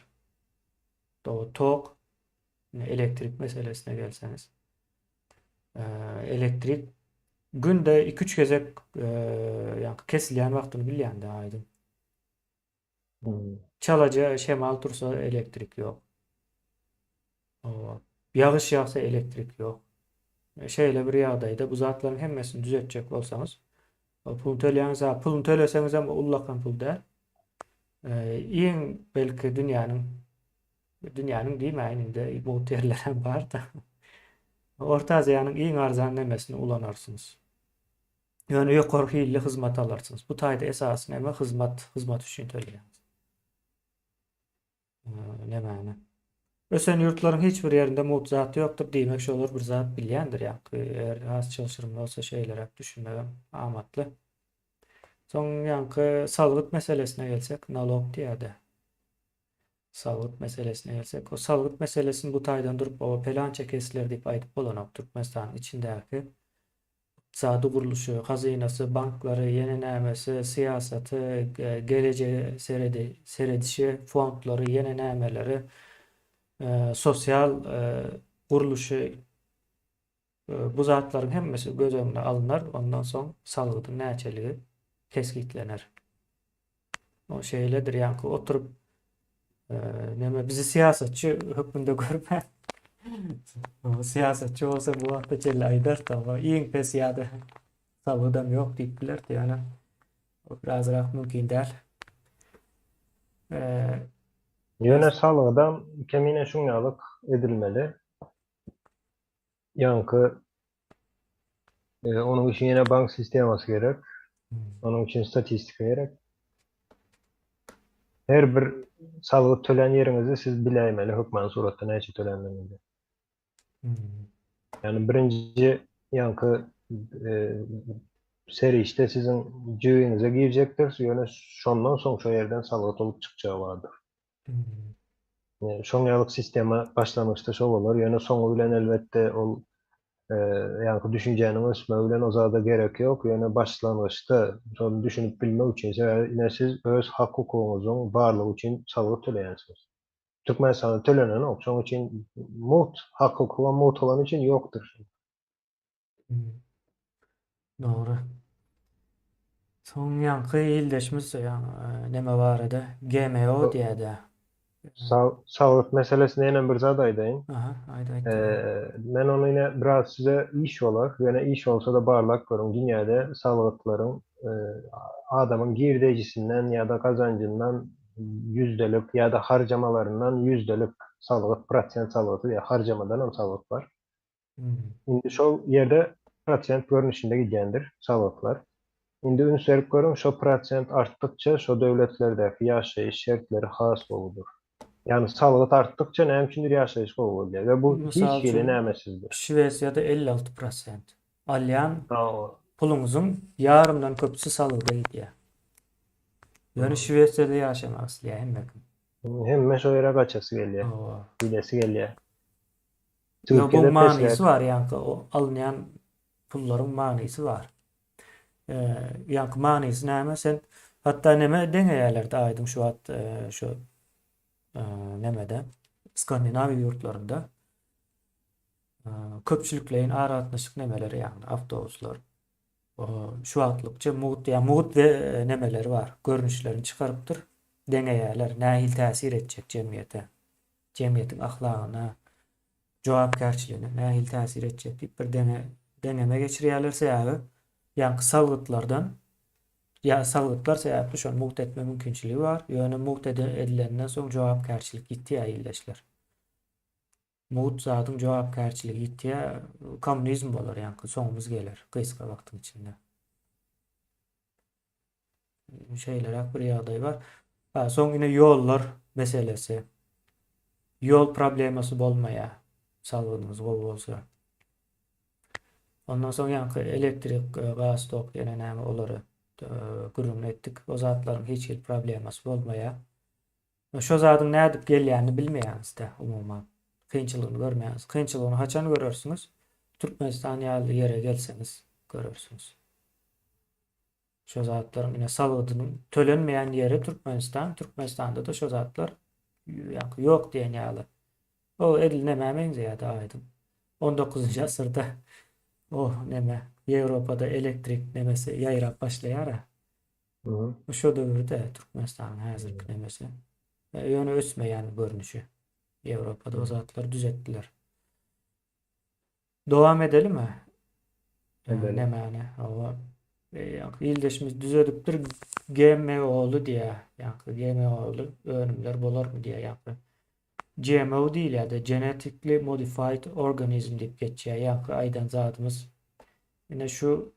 S1: Dogry, tok, elektrik meselesine gelseňiz. Elektrik günde 2-3 gezek ýa kesilýän wagtyny bilýän-de aýdyň. Çalaja şemal tursa elektrik ýok. Ýagyş ýagsa elektrik ýok. Şeýle bir ýagdaýda bu zatlaryň hemmesini düzetjek bolsaňyz, puluny töleýäňiz, ha puluny töleseňiz hem ullakan pul däl. Iň belki dünýäniň dünýäniň diýmäýin indi mugt ýerler hem bar-da. Orta Aziýanyň iň arzan nemesini ulanarsyňyz. Ýöne ýokary hilli hyzmat alarsyňyz. Bu taýda esasy neme hyzmat, hyzmat üçin töleýäňiz. Nemäni? Ösen ýurtlaryň hiç bir ýerinde mugt zat ýokdur, diýmek şolar bir zat bilýändir ýaňky. Eger has çylşyrymly bolsa şeýleräk düşünmegem amatly. Soň ýaňky salgyt meselesine gelsek, nalog diýýärdi. Salgyt meselesine gelsek, o salgyt meselesini bu taýdan durup, o pelança kesiler diýip aýdyp bolanok. Türkmenistanyň içindäki ykdysady gurluşy, hazynasy, banklary, ýene nämesi, syýasaty, gelejege seredi, seredişi, fondlary, ýene nämeleri, sosial gurluşy Bu zatlaryň hemmesi göz öňüne alnar, ondan soň salgydyň näçeligi kesgitlener. O şeýledir, ýaňky oturyp neme bizi syýasatçy hökmünde görme. Syýasatçy bolsa bu wagta çenli aýdardy, amma iň pes ýa-da salgydam ýok diýip bilerdi, ýöne o birazrak mümkin däl.
S2: Ýöne salgydam kemine şuň ýalyk edilmeli. Ýaňky onuň üçin ýene bank sistemasy gerek. Onuň üçin statistika gerek. Her bir salgyt tölän ýeriňizde siz biläýmeli hökmany suratda näçe töländigiňizi. Ýagny birinji ýaňky serişde siziň jübiňize girjekdir, ýöne şondan soň şo ýerden salgyt bolup çykjagy bardyr. Şoň ýalyk sistema başlangyçda şo bolar, ýöne soňy bilen elbetde ol ýaňky düşünjäniň ösmegi bilen o zada gerek ýok, ýöne başlangyçda şony düşünip bilmek üçin, sebäbi ine siz öz hak-hukugyňyzyň barlygy üçin salgyt töleýänsiňiz. Türkmenistanda tölenenok, şoň üçin mugt, hak-hukugam mugt bolany üçin ýokdur.
S1: Dogry. Soň ýaňky ildeşimiz ýaňy neme barada GMO diýýärdi.
S2: Saglyk meselesinde ýene bir zat aýdaýyn.
S1: Aha, aýt aýt.
S2: Men ony ýene biraz size iş bolar. Ýöne iş bolsa-da barlap görüň. Dünýäde salgytlaryň adamyň girdejisinden ýa-da gazanjyndan ýüzdelik ýa-da harjamalaryndan ýüzdelik salgyt, prosent salgyty diýýär. Harjamadan hem salgyt bar. Indi şol ýerde prosent görnüşinde gidýändir salgytlar. Indi üns berip görüň, şo prosent artdykça şo döwletlerdäki ýaşaýyş şertleri has gowudyr. Ýagny salgyt artdykça näme üçindir ýaşaýyş gowy bolýar we bu hiç
S1: Mysal
S2: hili
S1: üçin,
S2: nämesizdir.
S1: Şwesiýada 56 prosent. Alýan puluňyzyň ýarymdan köpüsi salgyda gidýär. Ýöne Şwesiýada ýaşamak isleýär hemme kim.
S2: Hemme şo ýere gaçasy gelýär.
S1: Hawa.
S2: Gidesi gelýär.
S1: Ýok, bu
S2: Türkiýede
S1: manysy
S2: pesräk.
S1: bar, ýaňky o alynýan pullaryň manysy bar. Ýaňky manysy näme? Sen hatda neme deňeýärler-de aýdyň şu wagt şu nemede Skandinawiýa ýurtlarynda köpçülikleýin aragatnaşyk nemeleri ýagny awtobuslar. Şu wagtlykça mugt ýa mugt we nemeleri bar, görnüşlerini çykarypdyr. Deňeýärler, nähili täsir etjek jemgyýete. Jemgyýetiň ahlagyna, jogapkärçiligine nähili täsir etjek diýip bir deňe deňeme geçirýärler sebäbi ýaňky salgytlardan ýa salgytlar sebäpli şony mugt etme mümkinçiligi bar. Ýöne mugt edilenden soň jogapkärçilik ýitýär ildeşler. Mugt zadyň jogapkärçiligi ýitýär, kommunizm bolar ýaňky soňumyz geler gysga wagtyň içinde. Şeýleräk bir ýagdaý bar. Ha, soň ine ýollar meselesi. Ýol problemasy bolmaýar. Salgydyňyz gowy bolsa. Ondan soň ýaňky elektrik, e, gaz, tok ýene näme olary e, gürrüňini etdik. O zatlaryň hiç hili problemasy bolmaýar. Şo zadyň nädip gelýänini bilmeýäňiz-de umuman. Kynçylygyny görmeýäňiz. Kynçylygyny haçan görersiňiz? Türkmenistan ýaly ýere gelseňiz görersiňiz. Şo zatlaryň ine salgydynyň tölenmeýän ýeri Türkmenistan, Türkmenistanda-da şo zatlar ýaňky ýok diýen ýaly. O edil nämä meňzeýärdi aýdyň. 19-njy asyrda o neme Ýewropada elektrik nemesi ýaýrap başlaýar-a. Şo döwürde Türkmenistanyň häzirki nemesi. Ýöne ösmeýän görnüşi. Ýewropada o zatlary düzetdiler. Dowam edelimi?
S2: Edelim.
S1: Nemäni? Hawa. Ýaňky ildeşimiz düzedipdir GMO-ly diýýär. Ýaňky GMO-ly önümler bolarmy diýýär. Ýaňky GMO diýilýär-de, Genetically Modified Organism diýip geçýär. Ýaňky aýdan zadymyz. Ine şu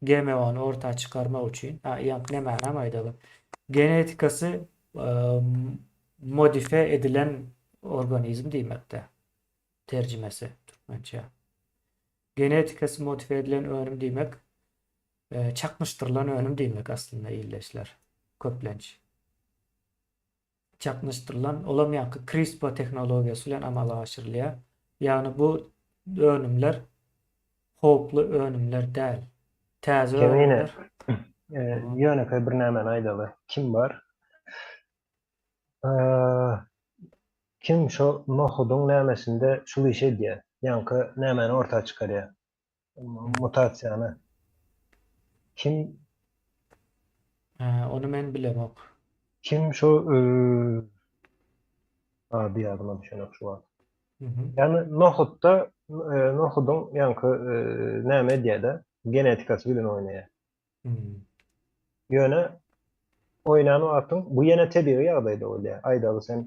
S1: GMO-ny orta çykarmak üçin, ha, ýaňky nämäni hem aýdaly. Genetikasy modife edilen organizm diýmekde. Terjimesi türkmençe. Genetikasy modife edilen önüm diýmek, çaknyşdyrylan önüm diýmek aslynda ildeşler. Köplenç. Çaknyşdyrylan, olam ýaňky CRISPR tehnologiýasy bilen amala aşyrylýar. Ýagny bu önümler howply önümler däl. Täze
S2: Kemine,
S1: önümler.
S2: ýönekeý bir nämäni aýdaly. Kim bar? Kim şo nohudyň nämesinde şul işi edýä? Ýaňky nämäni orta çykarýa? Mutasiýany. Kim?
S1: Hä, ony men bilemok.
S2: Kim şo ady ýadyma düşenok şu wagt. Ýagny nohutda nohudyň ýaňky näme edýä-de, genetikasy bilen oýnaýa. Ýöne oýnan wagtyň bu ýene tebigy ýagdaýda bolýar. Aýdaly sen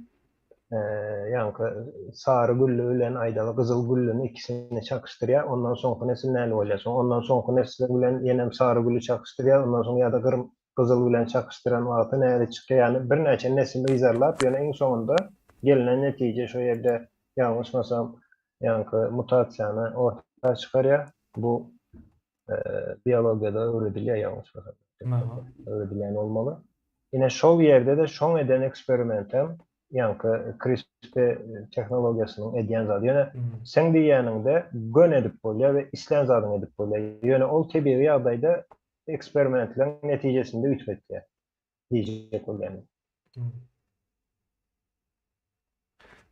S2: ýaňky sary gülli bilen aýdaly gyzyl güllüni ikisini çakyşdyrýar. Ondan soňky nesil näli bolýar? Soň ondan soňky nesli bilen ýenem sary güli çakyşdyrýar. Ondan soň ýa-da gyr gyzyl bilen çakyşdyran wagty näli çykýar? Ýagny birnäçe nesil yzarlap, ýöne iň soňunda gelnen netije şo ýerde ýalňyşmasam ýaňky mutasiýany orta çykarýar. Bu biologiýada öwredilýär ýalňyşmasam. Öwredilýän bolmaly. Ine şol ýerde-de şoň eden eksperimentem ýaňky CRISPR tehnologiýasynyň edýän zady. Ýöne seň diýýäniňde gön edip bolýar we islän zadyňy edip bolýar. Ýöne ol tebigy ýagdaýda eksperimentleriň netijesinde üýtgetýär diýjek bolýan.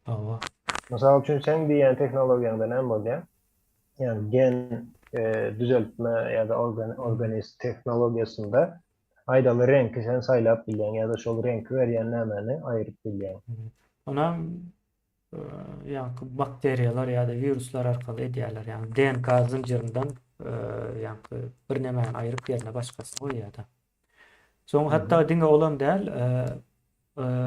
S1: Hawa.
S2: Mysal üçin seň diýýän tehnologiýaňda näme bolýar? Ýagny gen düzeltme ýa-da organ organist tehnologiýasynda aýdaly reňki sen saýlap bilýäň ýa-da şol reňki berýän nämäni aýyryp bilýäň.
S1: Onam ýaňky bakteriýalar ýa-da wiruslar arkaly edýärler. Ýagny DNK zynjyryndan ýaňky bir nämäni aýryp ýerine başgasyny goýýar-da. Soň hatda diňe olam däl,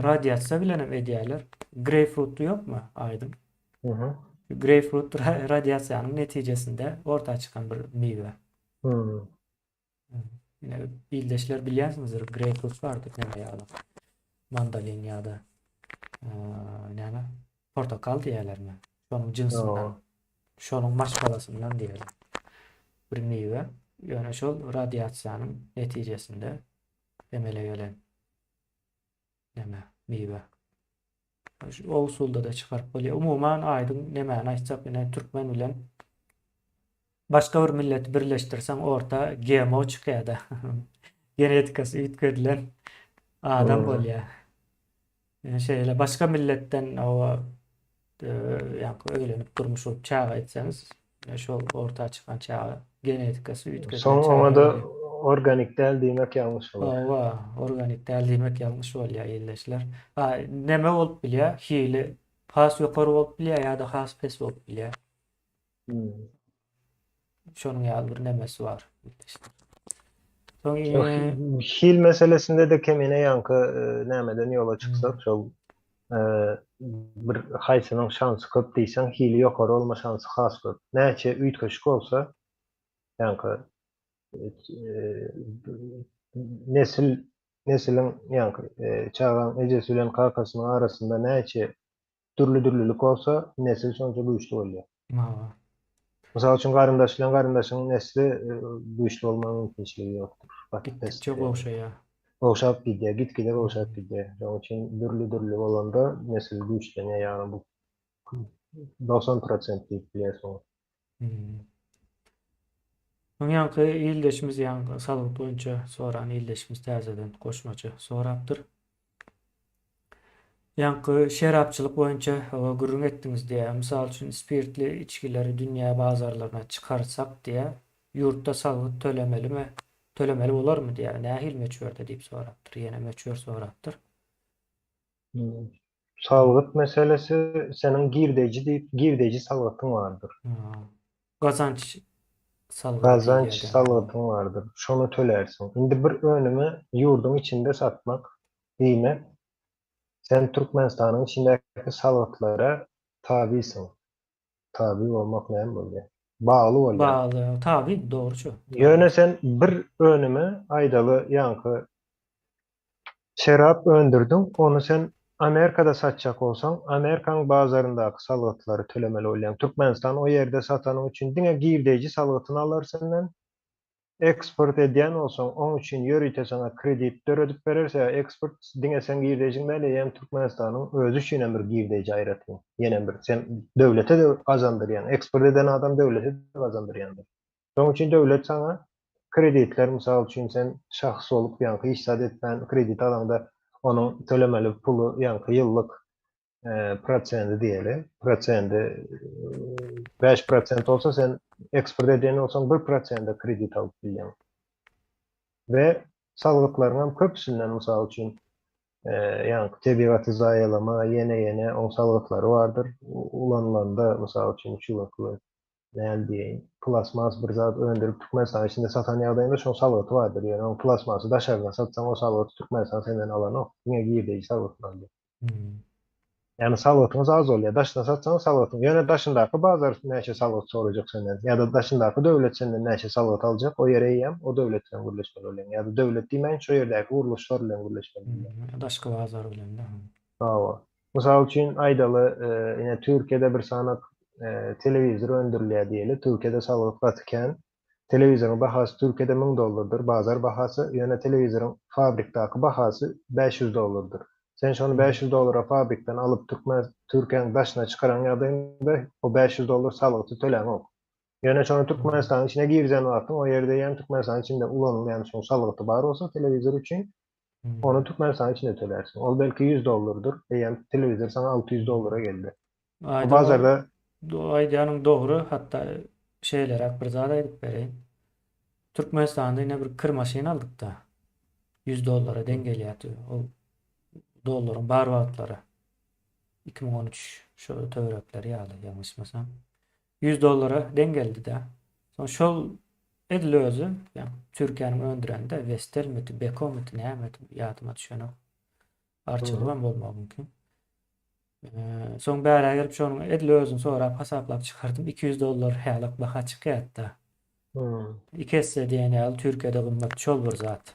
S1: radiasiýa bilen hem edýärler. Greyfrut ýokmy aýdyň?
S2: Mhm.
S1: Greyfrut radiasiýanyň netijesinde orta çykan bir miwe.
S2: Hmm.
S1: Ine ildeşler bilýänsiňizdir, greyfrut bardyr näme ýaly. Mandalin ýa-da näme? Portakal diýýärlermi? Şonuň jynsyndan. Şonuň maşgalasyndan diýeli. Bir miwe. Ýöne şol radiasiýanyň netijesinde emele gelen näme miwe. O usulda-da çykaryp bolýar. Umuman aýdyň nemäni aýtsak ine türkmen bilen başga bir milleti birleşdirseň orta GMO çykýar-da. Genetikasy üýtgedilen adam bolýar. Şeýle başga milletden oba ýaňky öýlenip durmuş gurup çaga etseňiz, şol orta çykan çaga genetikasy üýtgedilen
S2: Soň
S1: çaga
S2: oňa-da
S1: bolýar.
S2: organik däl diýmek ýalňyş bolar.
S1: Hawa, organik däl diýmek ýalňyş bolýar ildeşler. Ha, neme bolup bilýär? Hili has ýokary bolup bilýär ýa-da has pes bolup bilýär.
S2: Hmm.
S1: Şonuň ýaly bir nemesi bar. Soň
S2: Hil meselesinde de kemine ýaňky nämeden ýola çyksak, şol bir haýsynyň şansy köp diýseň, hili ýokary bolma şansy has köp. Näçe üýtgeşik bolsa, ýaňky nesil nesiliň ýaňky çagaň ejesi bilen kakasynyň arasynda näçe dürli-dürlülik bolsa, nesil şonça güýçli bolýar.
S1: Hawa.
S2: Mysal üçin, garyndaş bilen garyndaşyň nesli güýçli bolmagyň mümkinçiligi ýokdur. Gaty
S1: Gitdikçe
S2: pesdir ýagny.
S1: gowşaýar.
S2: Gowşap gidýär, git-gide gowşap gidýär. Şonuň üçin dürli-dürli bolanda nesil güýçlenýär, ýagny bu 90 prosent diýip bilýäris oňa.
S1: Öň ýaňky ildeşimiz ýaňky salgyt boýunça soran ildeşimiz täzeden goşmaça sorapdyr. Ýaňky şerapçylyk boýunça hawa gürrüň etdiňiz diýýär. Mysal üçin spirtli içgileri dünýä bazarlaryna çykarsak diýýär, ýurtda salgyt tölemelimi, tölemeli bolarmy diýýär. Nähili möçberde diýip sorapdyr. Ýene möçber sorapdyr.
S2: Salgyt meselesi seniň girdeji diýip, girdeji salgytyň bardyr.
S1: Gazanç. Salgydy
S2: Gazanç
S1: diýilýär.
S2: salgytyň bardyr. Şony tölärsiň. Indi bir önümi ýurduň içinde satmak diýmek, sen Türkmenistanyň içindäki salgytlara tabysyň. Taby bolmak näme bolýar? Bagly bolýar.
S1: Bagly, taby, dogry şu.
S2: Ýöne sen bir önümi aýdaly ýaňky şerap öndürdiň, ony sen Amerikada satjak bolsaň, Amerikaň bazaryndaky salgytlary tölemeli bolýaň. Türkmenistan o ýerde satanyň üçin diňe girdeýji salgytyny alar senden. Eksport edýän bolsaň, oň üçin ýörite saňa kredit döredip berer, sebäbi eksport diňe seň girdeýjiň däl, eýýäm Türkmenistanyň özi üçinem bir girdeýji aýratyn. Ýenem bir sen döwlete-de gazandyrýaň, eksport eden adam döwlete-de gazandyrýandyr. Şonuň üçin döwlet saňa kreditler, mysal üçin sen şahs bolup ýaňky hiç zat etmän kredit alaňda onuň tölemeli puly ýaňky ýyllyk prosendi diýeli, prosendi 5% bolsa sen eksport edýän bolsaň 1%-e kredit alyp bilýäň. We salgytlaryň hem köpüsinden mysal üçin ýaňky tebigaty zaýalama ýene-ýene oň salgytlary bardyr. Ulanylanda mysal üçin şu günki näme diýeýin, plasmas bir zat öndürip Türkmenistanyň içinde satan ýagdaýynda şoň salgyty bardyr. Ýöne oň plasmasy daşardan satsaň o salgyty Türkmenistan senden alanok. Diňe girdeji salgytyny alýar.
S1: Hmm.
S2: Ýagny salgytyňyz az bolýar. Daşyndan satsaň salgytyň, ýöne daşyndaky bazar näçe salgyt sorajak senden ýa-da daşyndaky döwlet senden näçe salgyt aljak, o ýere eýýäm o döwlet bilen gürleşmeli bolýaň. Ýa-da döwlet diýmäýin, şo ýerdäki gurluşlar bilen gürleşmeli bolýaň.
S1: Hmm. Daşky bazar bilen de.
S2: Hawa. Mysal üçin aýdaly, ine Türkiýede bir sanak telewizor öndürilýär diýeli. Türkiýede salgyt gaty kän. Telewizoryň bahasy Türkiýede 1000 dollardyr, bazar bahasy, ýöne telewizoryň fabrikdaky bahasy 500 dollardyr. Sen şony 500 dollara fabrikden alyp Türkmen Türkiýäniň daşyna çykaran ýagdaýyňda o 500 dollar salgyty töläňok. Ýöne şony Türkmenistanyň içine girizen wagtyň o ýerde ýa Türkmenistanyň içinde ulanylýan şoň salgyty bar bolsa telewizor üçin ony Türkmenistanyň içinde tölärsň. Ol belki 100 dollardyr, eýýäm telewizor saňa 600 dollara geldi. Bu bazarda
S1: Aýdýanyň dogry, hatda şeýleräk bir zat aýdyp bereýin. Türkmenistanda ine bir kir maşyn aldyk-da. 100 dollara deň gelýärdi. Ol dollaryň bar wagtlary. 2013 şu töwerekleri ýaly ýalňyşmasam. 100 dollara deň geldi-de. Soň şol edil özi, ýa Türkiýäniň öndürende Vestelmidi, Bekomidi, nämedi ýadyma düşenok. Arçylygam bolmagy mümkin. Soň bärä gelip şonuň edil özüni sorap hasaplap çykardym. 200 dollar hälak baha çykýar hatda.
S2: Hmm.
S1: Iki esse diýen ýaly Türkiýede gymmat şol bir zat.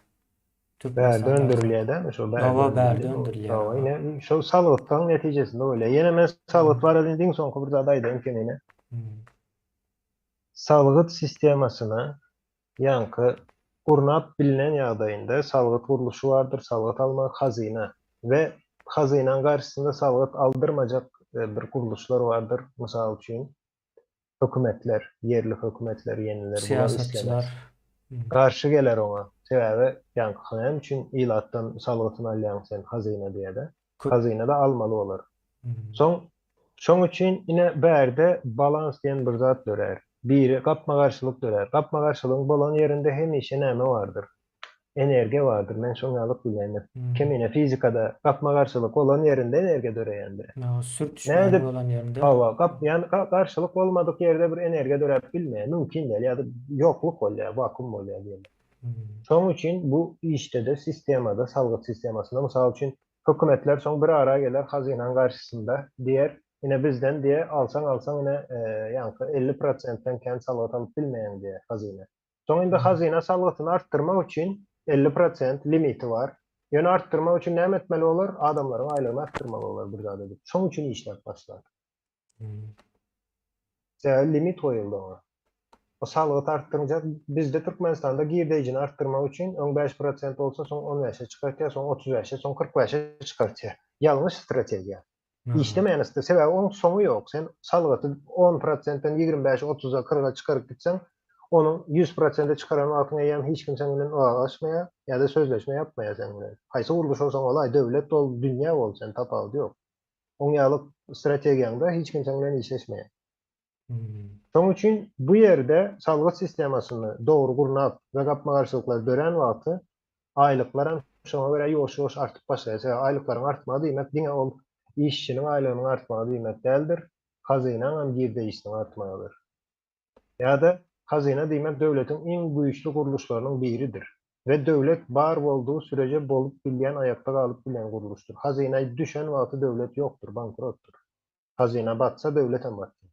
S2: Bärde öndürilýär dämi şo bärde
S1: Hawa bärde öndürilýär.
S2: Hawa ine şol salgytlaryň netijesinde bolýar. Ýene men salgyt barada iň soňky bir zat aýdaýyn kemine.
S1: Hmm.
S2: Salgyt sistemasyna ýaňky gurnap bilinen ýagdaýynda salgyt gurluşy bardyr, salgyt almak hazyna we hazynaň garşysynda salgyt aldyrmajak bir gurluşlar bardyr, mysal üçin, hökümetler, ýerli hökümetler, ýeniler bular islemez. Garşy geler oňa. Sebäbi ýaňky näme üçin ilatdan salgytyny alýaň sen hazyna diýede. Hazyna-da almaly bolar. Soň şoň üçin ine bärde balans diýen bir zat dörär. Biri gapma-garşylyk dörär. Gapma-garşylygyň bolan ýerinde hemişe näme bardyr? Energiýa bardyr. Men şoň ýalyk bilýän. Kemine fizikada gapma-garşylyk bolan ýerinde energiýa döreýändir.
S1: Sürtüşme bolan ýerinde.
S2: Hawa, gap, ýani garşylyk bolmadyk ýerde bir energiýa döräp bilmeýär. Mümkin däl ýa-da ýokluk bolýar, wakuum bolýar diýeli. Şoň üçin bu işde-de sistemada, salgyt sistemasynda mysal üçin Hökümetler soň bir ara geler hazynaň garşysynda, diýer, ine bizden diýe, alsaň alsaň ine ýaňky 50 prosentden kän salgyt alyp bilmeýäň diýer hazyna. Soň indi hazyna salgytyny artdyrmak üçin 50 prosent limiti bar. Ýöne artdyrmak üçin näme etmeli bolar? Adamlaryň aýlygyny artdyrmaly bolar bir zat edip. Şoň üçin işläp başlar. Sebäbi limit goýuldy oňa. O salgyt artdyrynca bizde Türkmenistanda girdeýjini artdyrmak üçin öň 5% bolsa soň 15-e çykartýar, soň 35-e, soň 45-e çykartýar. Ýalňyş strategiýa. Işlemeýän strategiýa. Sebäbi onuň soňy ýok. Sen salgyty 10%-den 25-e, 30-a, 40-a çykaryp gitseň, onuň 100%-e çykaran wagtyň eýýäm hiç kim seň bilen ylalaşmaýar ýa-da sözleşme ýapmaýar seň bilen. Haýsy gurluş bolsaň bolaý, döwlet bol, dünýä bol, sen tapawudy ýok. Oň ýaly strategiýaňda hiç kim seň bilen işleşmeýär. Şoň üçin bu ýerde salgyt sistemasyny dogry gurnap we gapma-garşylyklar dörän wagty aýlyklaram şoňa görä ýuwaş-ýuwaş artyp başlaýar. Sebäbi aýlyklaryň artmagy diýmek diňe ol işçiniň aýlygynyň artmagy diýmek däldir, hazynaňam girdeýjisiniň artmagydyr. Ýa-da Hazyna diýmek döwletiň iň güýçli gurluşlarynyň biridir. We döwlet bar boldugy süreje bolup bilýän aýakda galyp bilýän gurluşdyr. Hazyna düşen wagty döwlet ýokdur, bankrotdyr. Hazyna batsa döwletem batýar.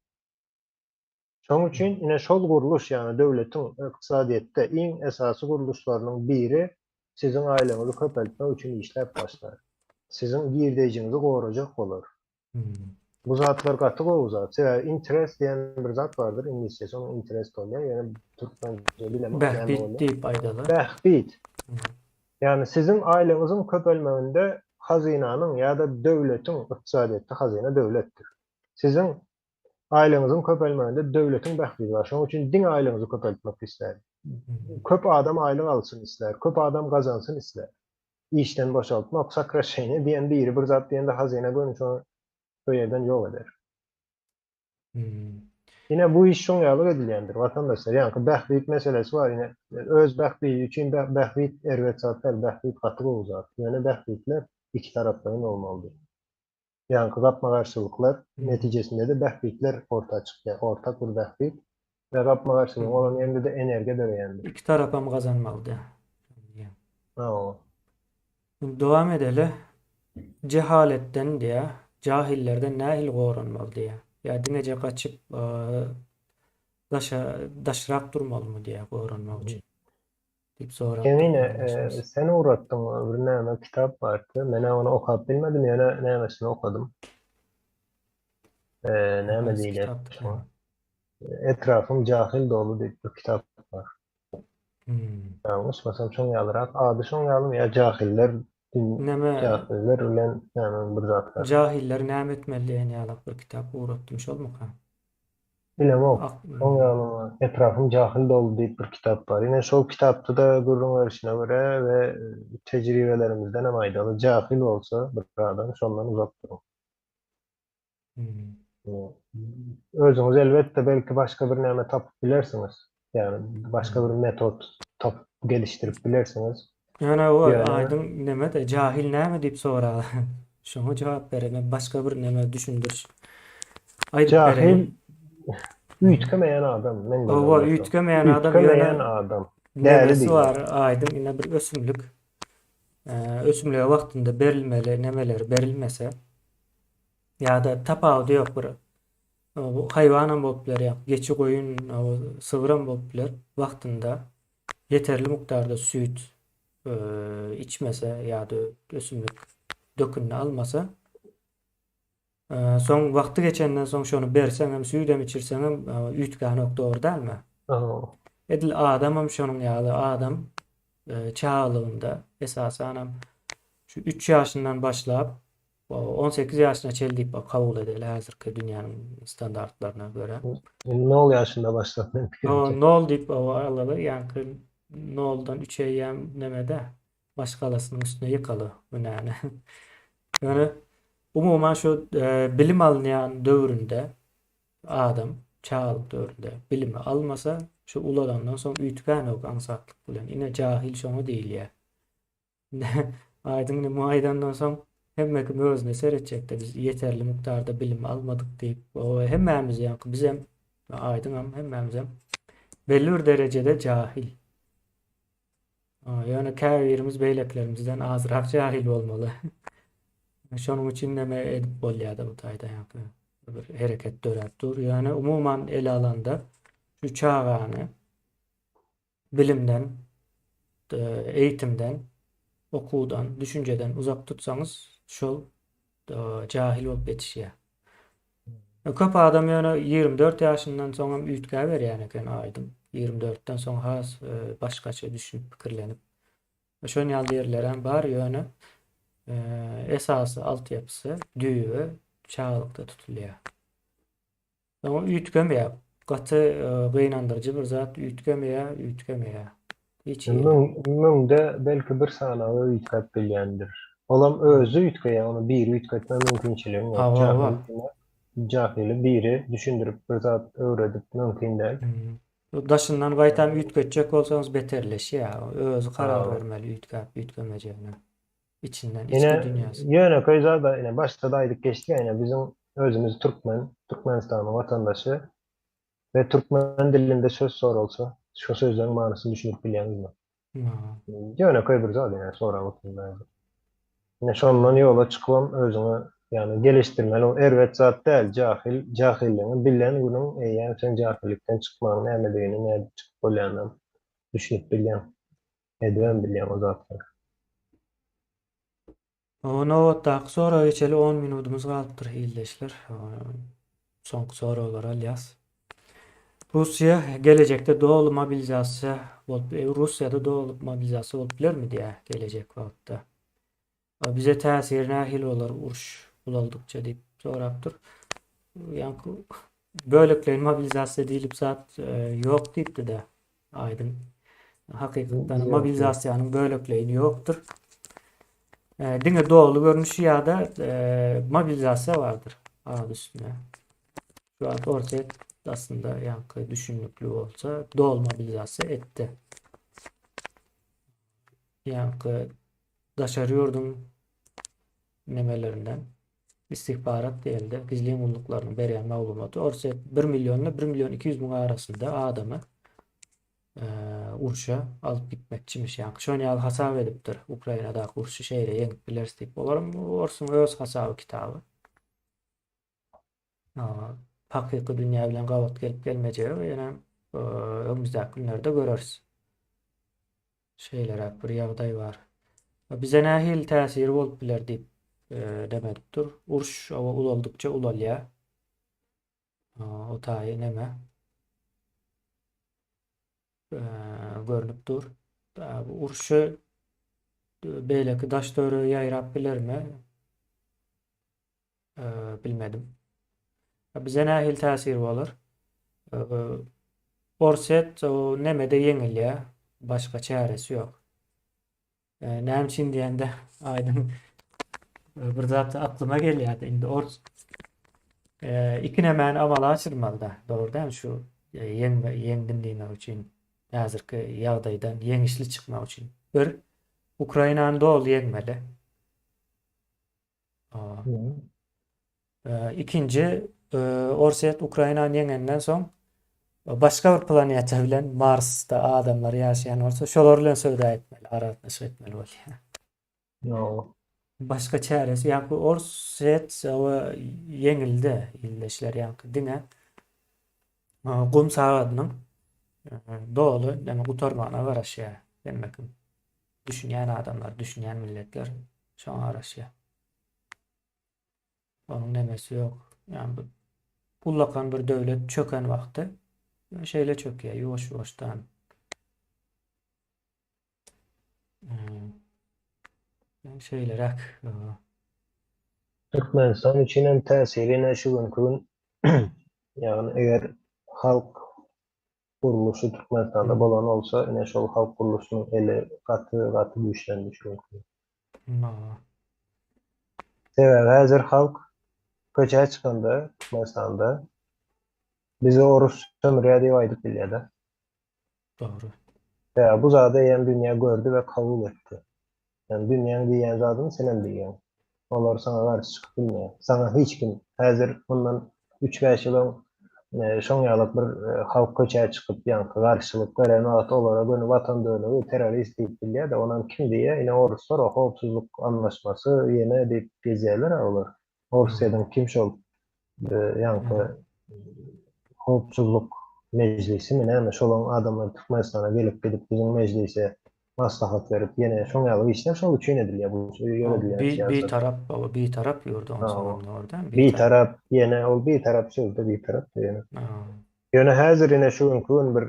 S2: Şonuň üçin ine şol gurluş ýagny döwletiň ykdysadyýetde iň esasy gurluşlarynyň biri siziň aýlygyňyzy köpeltmek üçin işläp başlar. Siziň girdejiňizi gorajak bolar. Bu zatlar gaty gowy zat. Sebäbi interest diýen bir zat bardyr, iňlisçesi onuň interest bolýar, ýöne türkmençe bilemok näme
S1: Bähbit
S2: bolýar.
S1: diýip aýdaly.
S2: Bähbit. Ýagny siziň aýlygyňyzyň köpelmeginde hazynanyň ýa-da döwletiň, ykdysadyýetde hazyna döwletdir. Siziň aýlygyňyzyň köpelmeginde döwletiň bähbidi bar. Şonuň üçin diňe aýlygyňyzy köpeltmek islär. Köp adam aýlyk alsyn islär, köp adam gazansyn islär. Işden boşaltmak, sokraşeniýe diýen biri bir zat diýende hazyna göni şony şo ýerden ýok eder. Ine bu iş şoň ýaly edilýändir watandaşlar. Ýaňky bähbit meselesi bar ine öz bähbidi üçin bähbit erbet zat däl, bähbit gaty gowy zat. Ýöne bähbitler ikitaraplaýyn bolmalydyr. Ýaňky gapma-garşylyklar netijesinde-de bähbitler orta çykýar. Ortak bir bähbit we gapma-garşylygyň bolan ýerinde-de energiýa döreýändir.
S1: Iki tarapam gazanmalydy.
S2: Hawa.
S1: Indi dowam edeli. Jehaletden diýýär, jahillerden nähili goranmaly diýýär. Ýa diňeje gaçyp daşa daşrak durmalymy diýýär goranmak üçin. Diýip sorapdyr
S2: Kemine,
S1: garyndaşymyz.
S2: sen ugratdyň bir näme kitap bardy. Men-ä ony okap bilmedim, ýöne nämesini okadym. Näme
S1: Haýsy
S2: diýilýär
S1: kitapdyka?
S2: şoňa? Etrafym jahyl doly diýip bir kitap bar.
S1: Hmm.
S2: Ýalňyşmasam şoň ýalyrak. Ady şoň ýalymy ýa jahiller din
S1: Näme
S2: jahiller bilen näme bir zatlar.
S1: jahiller näme etmeli diýen ýalak bir kitap ugratdym şolmuka?
S2: Bilemok.
S1: Ak
S2: Şoň ýalymy Etrafym jahyl doly diýip bir kitap bar. Ine şol kitapda-da gürrüň berşine görä we tejribelerimizdenem aýdaly jahil bolsa bir adam şondan uzak duruň.
S1: Hmm.
S2: Özüňiz elbetde belki başga bir näme tapyp bilersiňiz. Ýagny başga bir metod tapyp gelişdirip bilersiňiz.
S1: Ýöne o
S2: Ýöne
S1: aýdyň neme-de jahil näme diýip soraly. Şoňa jogap bereýin. Başga bir neme düşündiriş aýdyp
S2: jahil
S1: bereýin.
S2: üýtgemeýän adam men göz
S1: Hawa,
S2: öňünde
S1: üýtgemeýän adam ýöne
S2: Üýtgemeýän adam. Däli
S1: nemesi
S2: diýýär.
S1: bar aýdyň ine bir ösümlik. Ösümlige wagtynda berilmeli nemeleri berilmese Ýa-da tapawudy ýok bir haýwanam bolup biler ýa geçi goýun sygyram bolup biler wagtynda ýeterli mukdarda süýt içmese ýa-da ösümlik dökünini almasa soň wagty geçenden soň şony berseňem süýdem içirseňem üýtgänok dogry dälmi? Edil adamam şonuň ýaly adam çagalygynda esasanam şu 3 ýaşyndan başlap 18 ýaşyna çenli diýip kabul edeli häzirki dünýäniň standartlaryna görä.
S2: Nol ýaşynda başlap men pikirimçe.
S1: Nol diýip alaly, ýaňky noldan üçe eýýäm nemede maşgalasynyň üstüne ýykaly günäni. Ýöne umuman şu bilim alynýan döwründe adam çagalyk döwründe bilimi almasa, şu ulalandan soň üýtgänok aňsatlyk bilen. Ine jahil şoňa diýilýär. Aýdyň indi muny aýdandan soň hemme kim özüne seretjekde biz ýeterli mukdarda bilim almadyk diýip, o hemmämiz ýaňky bizem Aýdyňam hemmämizem belli bir derejede jahil. Ýöne käbirimiz beýlekilerimizden azrak jahil bolmaly. Şonuň üçin neme edip bolýar-da bu taýda ýaňky bir hereket döräp dur. Ýöne umuman ele alanda şu çagany bilimden, eýitimden, okuwdan, düşünjeden uzak tutsaňyz, şol jahil bolup ýetişýär. Köp adam ýöne 24 ýaşyndan soň hem üýtgäberýän eken aýdyň. 24-den soň has başgaça düşünip, pikirlenip. Şon ýaly ýerler hem bar, ýöne esasy altyapysy, düýbi çagalykda tutulýar. Soň üýtgemeýär. Gaty gynandyryjy bir zat, üýtgemeýär, üýtgemeýär. Hiç hili.
S2: Müňde belki bir sanawy üýtgäp bilýändir. Olam özi üýtgeýär, ony biri üýtgetme mümkinçiligiň ýok.
S1: Hawa, hawa.
S2: Jahyly biri düşündirip bir zat öwredip mümkin däl.
S1: Daşyndan gaýtam üýtgetjek bolsaňyz beterleşýär. Özi karar bermeli üýtgäp üýtgemejegine. Içinden, içki
S2: Ine,
S1: dünýäsi.
S2: ýönekeý zada ine başda-da aýdyp geçdik ine biziň özümiz türkmen, Türkmenistanyň watandaşy. We türkmen dilinde söz soralsa, şu sözlerin manysyny düşünip bilýäňizmi? Ýönekeý bir zat ýa sorap oturmaýar. Ine şondan ýola çykybam özüňi ýagny gelişdirmeli ol erbet zat däl jahil jahilligiňi bilen günüň eýýäm sen jahillikden çykmagyň nämedigini nädip çykyp bolýanynam düşünip bilýäň edibem bilýäň o zatlary.
S1: O nobatdaky soraga geçeli 10 minudymyz galypdyr ildeşler. Soňky soraglary alýas. Russiýa gelejekde doly mobilizasiýa bolup, e, Russiýada doly mobilizasiýa bolup bilermi diýä gelejek wagtda. Bize täsiri nähili bolar uruş ulaldykça diýip sorapdyr. Ýaňky bölekleýin mobilizasiýa diýlip zat e, ýok diýipdi-de Aýdyň. Hakykatdan mobilizasiýanyň bölekleýini ýokdur. E, diňe doly görnüşi ýa-da e, mobilizasiýa bardyr ad üstüne. Şu wagt Orsýet aslynda ýaňky düşünlikli bolsa doly mobilizasiýa etdi. Ýaňky daşary ýurduň nemelerinden istihbarat diýelde gizlin gulluklarynyň berýän maglumaty Orsýet 1 millionla 1 million 200 müň arasynda adamy e, urşa alyp gitmekçimiş. Ýagny şony ýaly hasap edipdir. Ukrainadaky urşy şeýle ýeňip bileris diýip. Olaryň orsuň öz hasaby kitaby. Hakyky dünýä bilen gabat gelip gelmejegi ýene e, öňümizdäki günlerde göreris. Şeýleräk bir ýagdaý bar. Bize nähili täsiri bolup biler diýip e, demedipdir. Uruş oba ulaldykça ulalýar. O taýy neme? E, görnüp dur. Bu urşy beýleki daş töwerege ýaýrap bilermi? E, bilmedim. Bize nähili täsiri bolar? E, Orsýet o nemede ýeňilýär. Başga çäresi ýok. E, näme üçin diýende aýdyň bir zat aklyma gelýärdi. Indi ors e, iki nemäni amala aşyrmaly da. Dogry däl şu ýeňme ýeňdim diýmek üçin häzirki ýagdaýdan ýeňişli çykmak üçin. Bir Ukrainany doly ýeňmeli. Ikinji Orsýet Ukrainany ýeňenden soň başga bir planeta bilen Marsda adamlar ýaşaýan bolsa şolar bilen söwda etmeli, aragatnaşyk etmeli bolýar.
S2: No.
S1: Başga çäresi ýa Orsýet ýeňildi ildeşler ýa diňe gum sagadynyň doly näme gutarmagyna garaşýar hemme kim. Düşünýän adamlar, düşünýän milletler şoňa garaşýar. Onuň nemesi ýok. Ýani bu ullakan bir döwlet çöken wagty şeýle çökýär, ýuwaş-ýuwaşdan. Hmm. Şeýleräk.
S2: Türkmenistan üçin hem täsiri ine şu günki gün ýagny eger halk gurluşy Türkmenistanda hmm. bolan bolsa, ine şol halk gurluşynyň eli gaty gaty güýçlendi şu günki. Sebäbi häzir halk köçä çykanda Türkmenistanda bizi orus sömürýär diýip aýdyp bilýär-de.
S1: Dogry.
S2: Sebäbi bu zady eýýäm dünýä gördi we kabul etdi. Ýani dünýäň diýýän zadyny senem diýýäň. Olar saňa garşy çykyp bilmeýär. Saňa hiç kim häzir mundan üç-bäş ýyl öň şoň ýalak bir halk köçä çykyp ýaňky garşylyk beren wagty olara göni watan dönügi, terrorist diýip bilýär-de, onam kim diýýär, ine oruslar o howpsuzlyk anlaşmasy ýene diýip gezýärler-ä olar. Orsýetiň kim şol ýaňky howpsuzlyk mejlisimi näme şolaň adamlary Türkmenistana gelip gidip biziň mejlise maslahat berip ýene şoň ýaly işler şol üçin edilýär bu ýöredilýän
S1: syýasat. Bitarap baba bitarap ýurt onsoňam dogry dälmi?
S2: Bitarap ýene ol bitarap sözde bitarap ýene. Ýöne häzir ine şu günki gün bir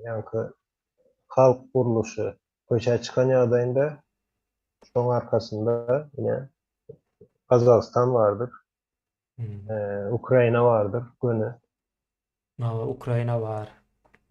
S2: ýaňky halk gurluşy köçä çykan ýagdaýynda şoň arkasynda ine Gazagystan bardyr. Hmm. Ukraina bardyr göni.
S1: Hawa, Ukraina bar.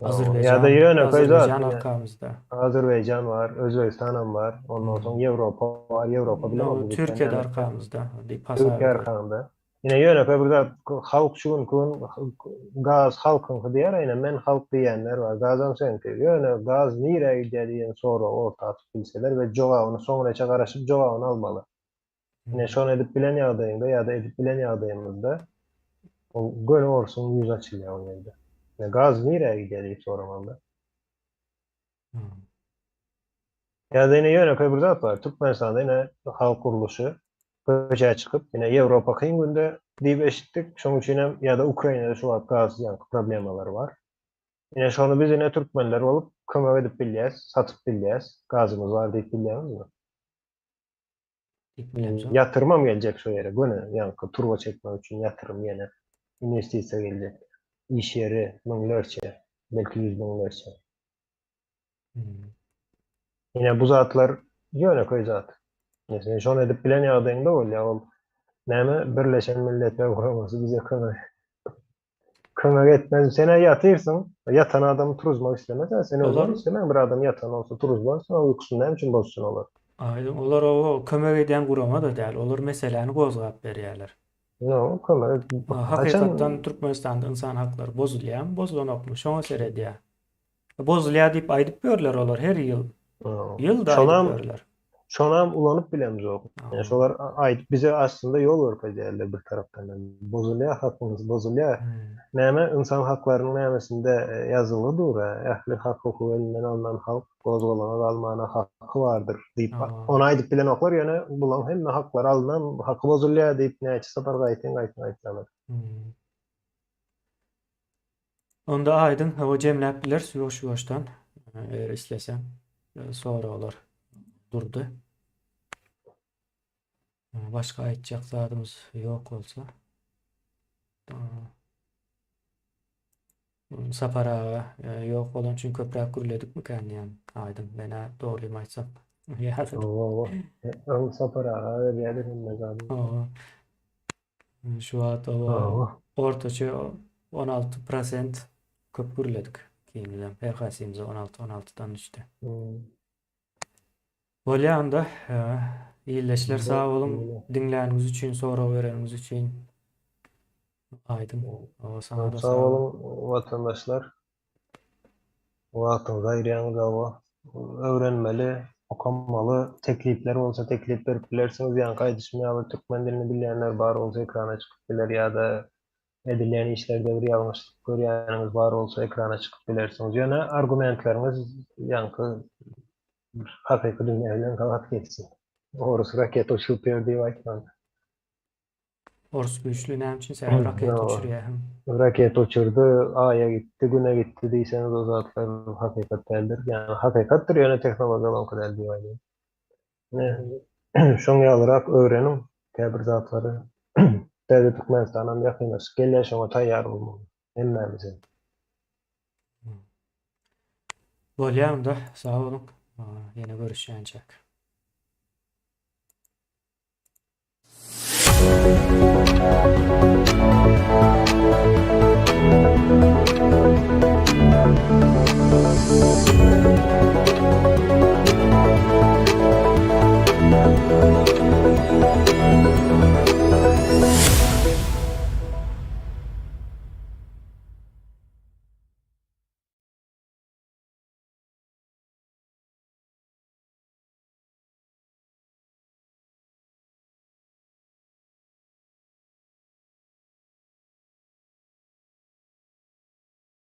S1: Azerbaýjan. Ýa-da ýöne Azerbaýjan arkamyzda.
S2: Azerbaýjan bar, Özbegistan hem bar. Ondan soň Ýewropa bar, Ýewropa
S1: bilen Türkiýe de arkamyzda.
S2: Türkiýe arkamyzda. Ine ýönekeý bir zat, halk şu günki gün gaz halkyňky diýer, ine men halk diýýänler bar, gazam seňki. Ýöne gaz nirä gidýär diýen soragy orta atyp bilseler we jogabyny soňunaça garaşyp jogabyny almaly. Ine şony edip bilen ýagdaýyňda ýa-da edip bilen ýagdaýymyzda ol göni orsuň ýüzi açylýar o ýerde. Ya gaz nirä gidýär diýip soramaly. Ýa-da ine ýönekeý bir zat bar. Türkmenistanda ine halk gurluşy köçä çykyp, ine Ýewropa kyn günde diýip eşitdik. Şonuň üçin hem ýa-da Ukrainada şu wagt gaz ýaňky problemalary bar. Ine şony biz ine türkmenler bolup kömek edip bilýäs, satyp bilýäs, gazymyz bar diýip bilýäňizmi?
S1: Diýip bilemzok.
S2: Ýatyrymam geljek şo ýere göni ýaňky turba çekmek üçin ýatyrym ýene investisiýa geljek. Iş ýeri müňlerçe, belki ýüz müňlerçe. Ine bu zatlar ýönekeý zat. Sen şony edip bilen ýagdaýyňda bolýar ol näme Birleşen Milletler Guramasy bize kömek kömek etmez. Sen-ä ýatyrsyň, ýatan adamy turuzmak islemez-ä. Sen özüň islemäň bir adam ýatan bolsa turuzmarsyň, uykusyny näme üçin bozsun olar?
S1: Aýdyň, olar o kömek edýän gurama-da däl, olar meseläni gozgap berýärler.
S2: Ýok, kömek
S1: Hakykatdan Türkmenistanda ynsan haklary bozulýarmy, bozulanokmy, şoňa seredýär. Bozulýar diýip aýdyp ýörler olar her ýyl. Ýylda aýdyp ýörler.
S2: Şonam ulanyp bilemzok. Ýani şolar aýdyp bize aslynda ýol görkezýärler bir tarapdan. Bozulýar hakymyz, bozulýar. Näme ynsan haklarynyň nämesinde ýazylgy dur, ähli hak-hukuk elinden alnan halk gozgalaňa galmana haky bardyr diýip. Ony aýdyp bilenoklar, ýöne bulaň hemme haklary alnan, haky bozulýar diýip näçe sapar gaýtyn-gaýtyn aýtsalar.
S1: Onda aýdyň, hawa jemläp bileris ýuwaş-ýuwaşdan. Eger isleseň, soraglar durdy. Başga aýtjak zadymyz ýok bolsa. Sapar aga ýok bolan üçin köpräk gürledikmikän diýýän aýdyň. Men-ä dogrymy aýtsam.
S2: Hawa, öň Sapar aga berýärdi hemme zady.
S1: Hawa. Şu wagt oba ortaça 16 prosent köp gürledik ikimizem. Her haýsymyza 16 16-dan düşdi. Bolýa onda. Ildeşler sag boluň. Diňläniňiz üçin, sorag bereniňiz üçin. Aýdyň. Oba saňa da
S2: sag boluň watandaşlar. Wagtyňyzy aýyrýaňyz hawa. Öwrenmeli, okamaly, teklipler bolsa teklip berip bilersiňiz, ýaňky aýdyşym ýaly türkmen dilini bilýänler bar bolsa ekrana çykyp biler ýa-da edilýän işlerde bir ýalňyşlyk görýäniňiz bar bolsa ekrana çykyp bilersiňiz. Ýöne argumentleriňiz ýaňky hakyky dünýä bilen gabat gelsin. Orus raketa uçuryp ýör diýip aýtmaň.
S1: Orus güýçli näme üçin sebäbi raketa uçurýar hem.
S2: Raketa uçurdy, Aýa gitdi, Güne gitdi diýseňiz o zatlar hakykat däldir. Ýagny hakykatdyr ýöne tehnologiýalaryňky däl diýip aýdýan. Şoň ýalyrak öwreniň käbir zatlary. Täze Türkmenistanam ýakynlaşyp gelýär şoňa taýýar bolmaly hemmämize.
S1: Bolýa onda sag boluň. Ýene görüşýänçäk.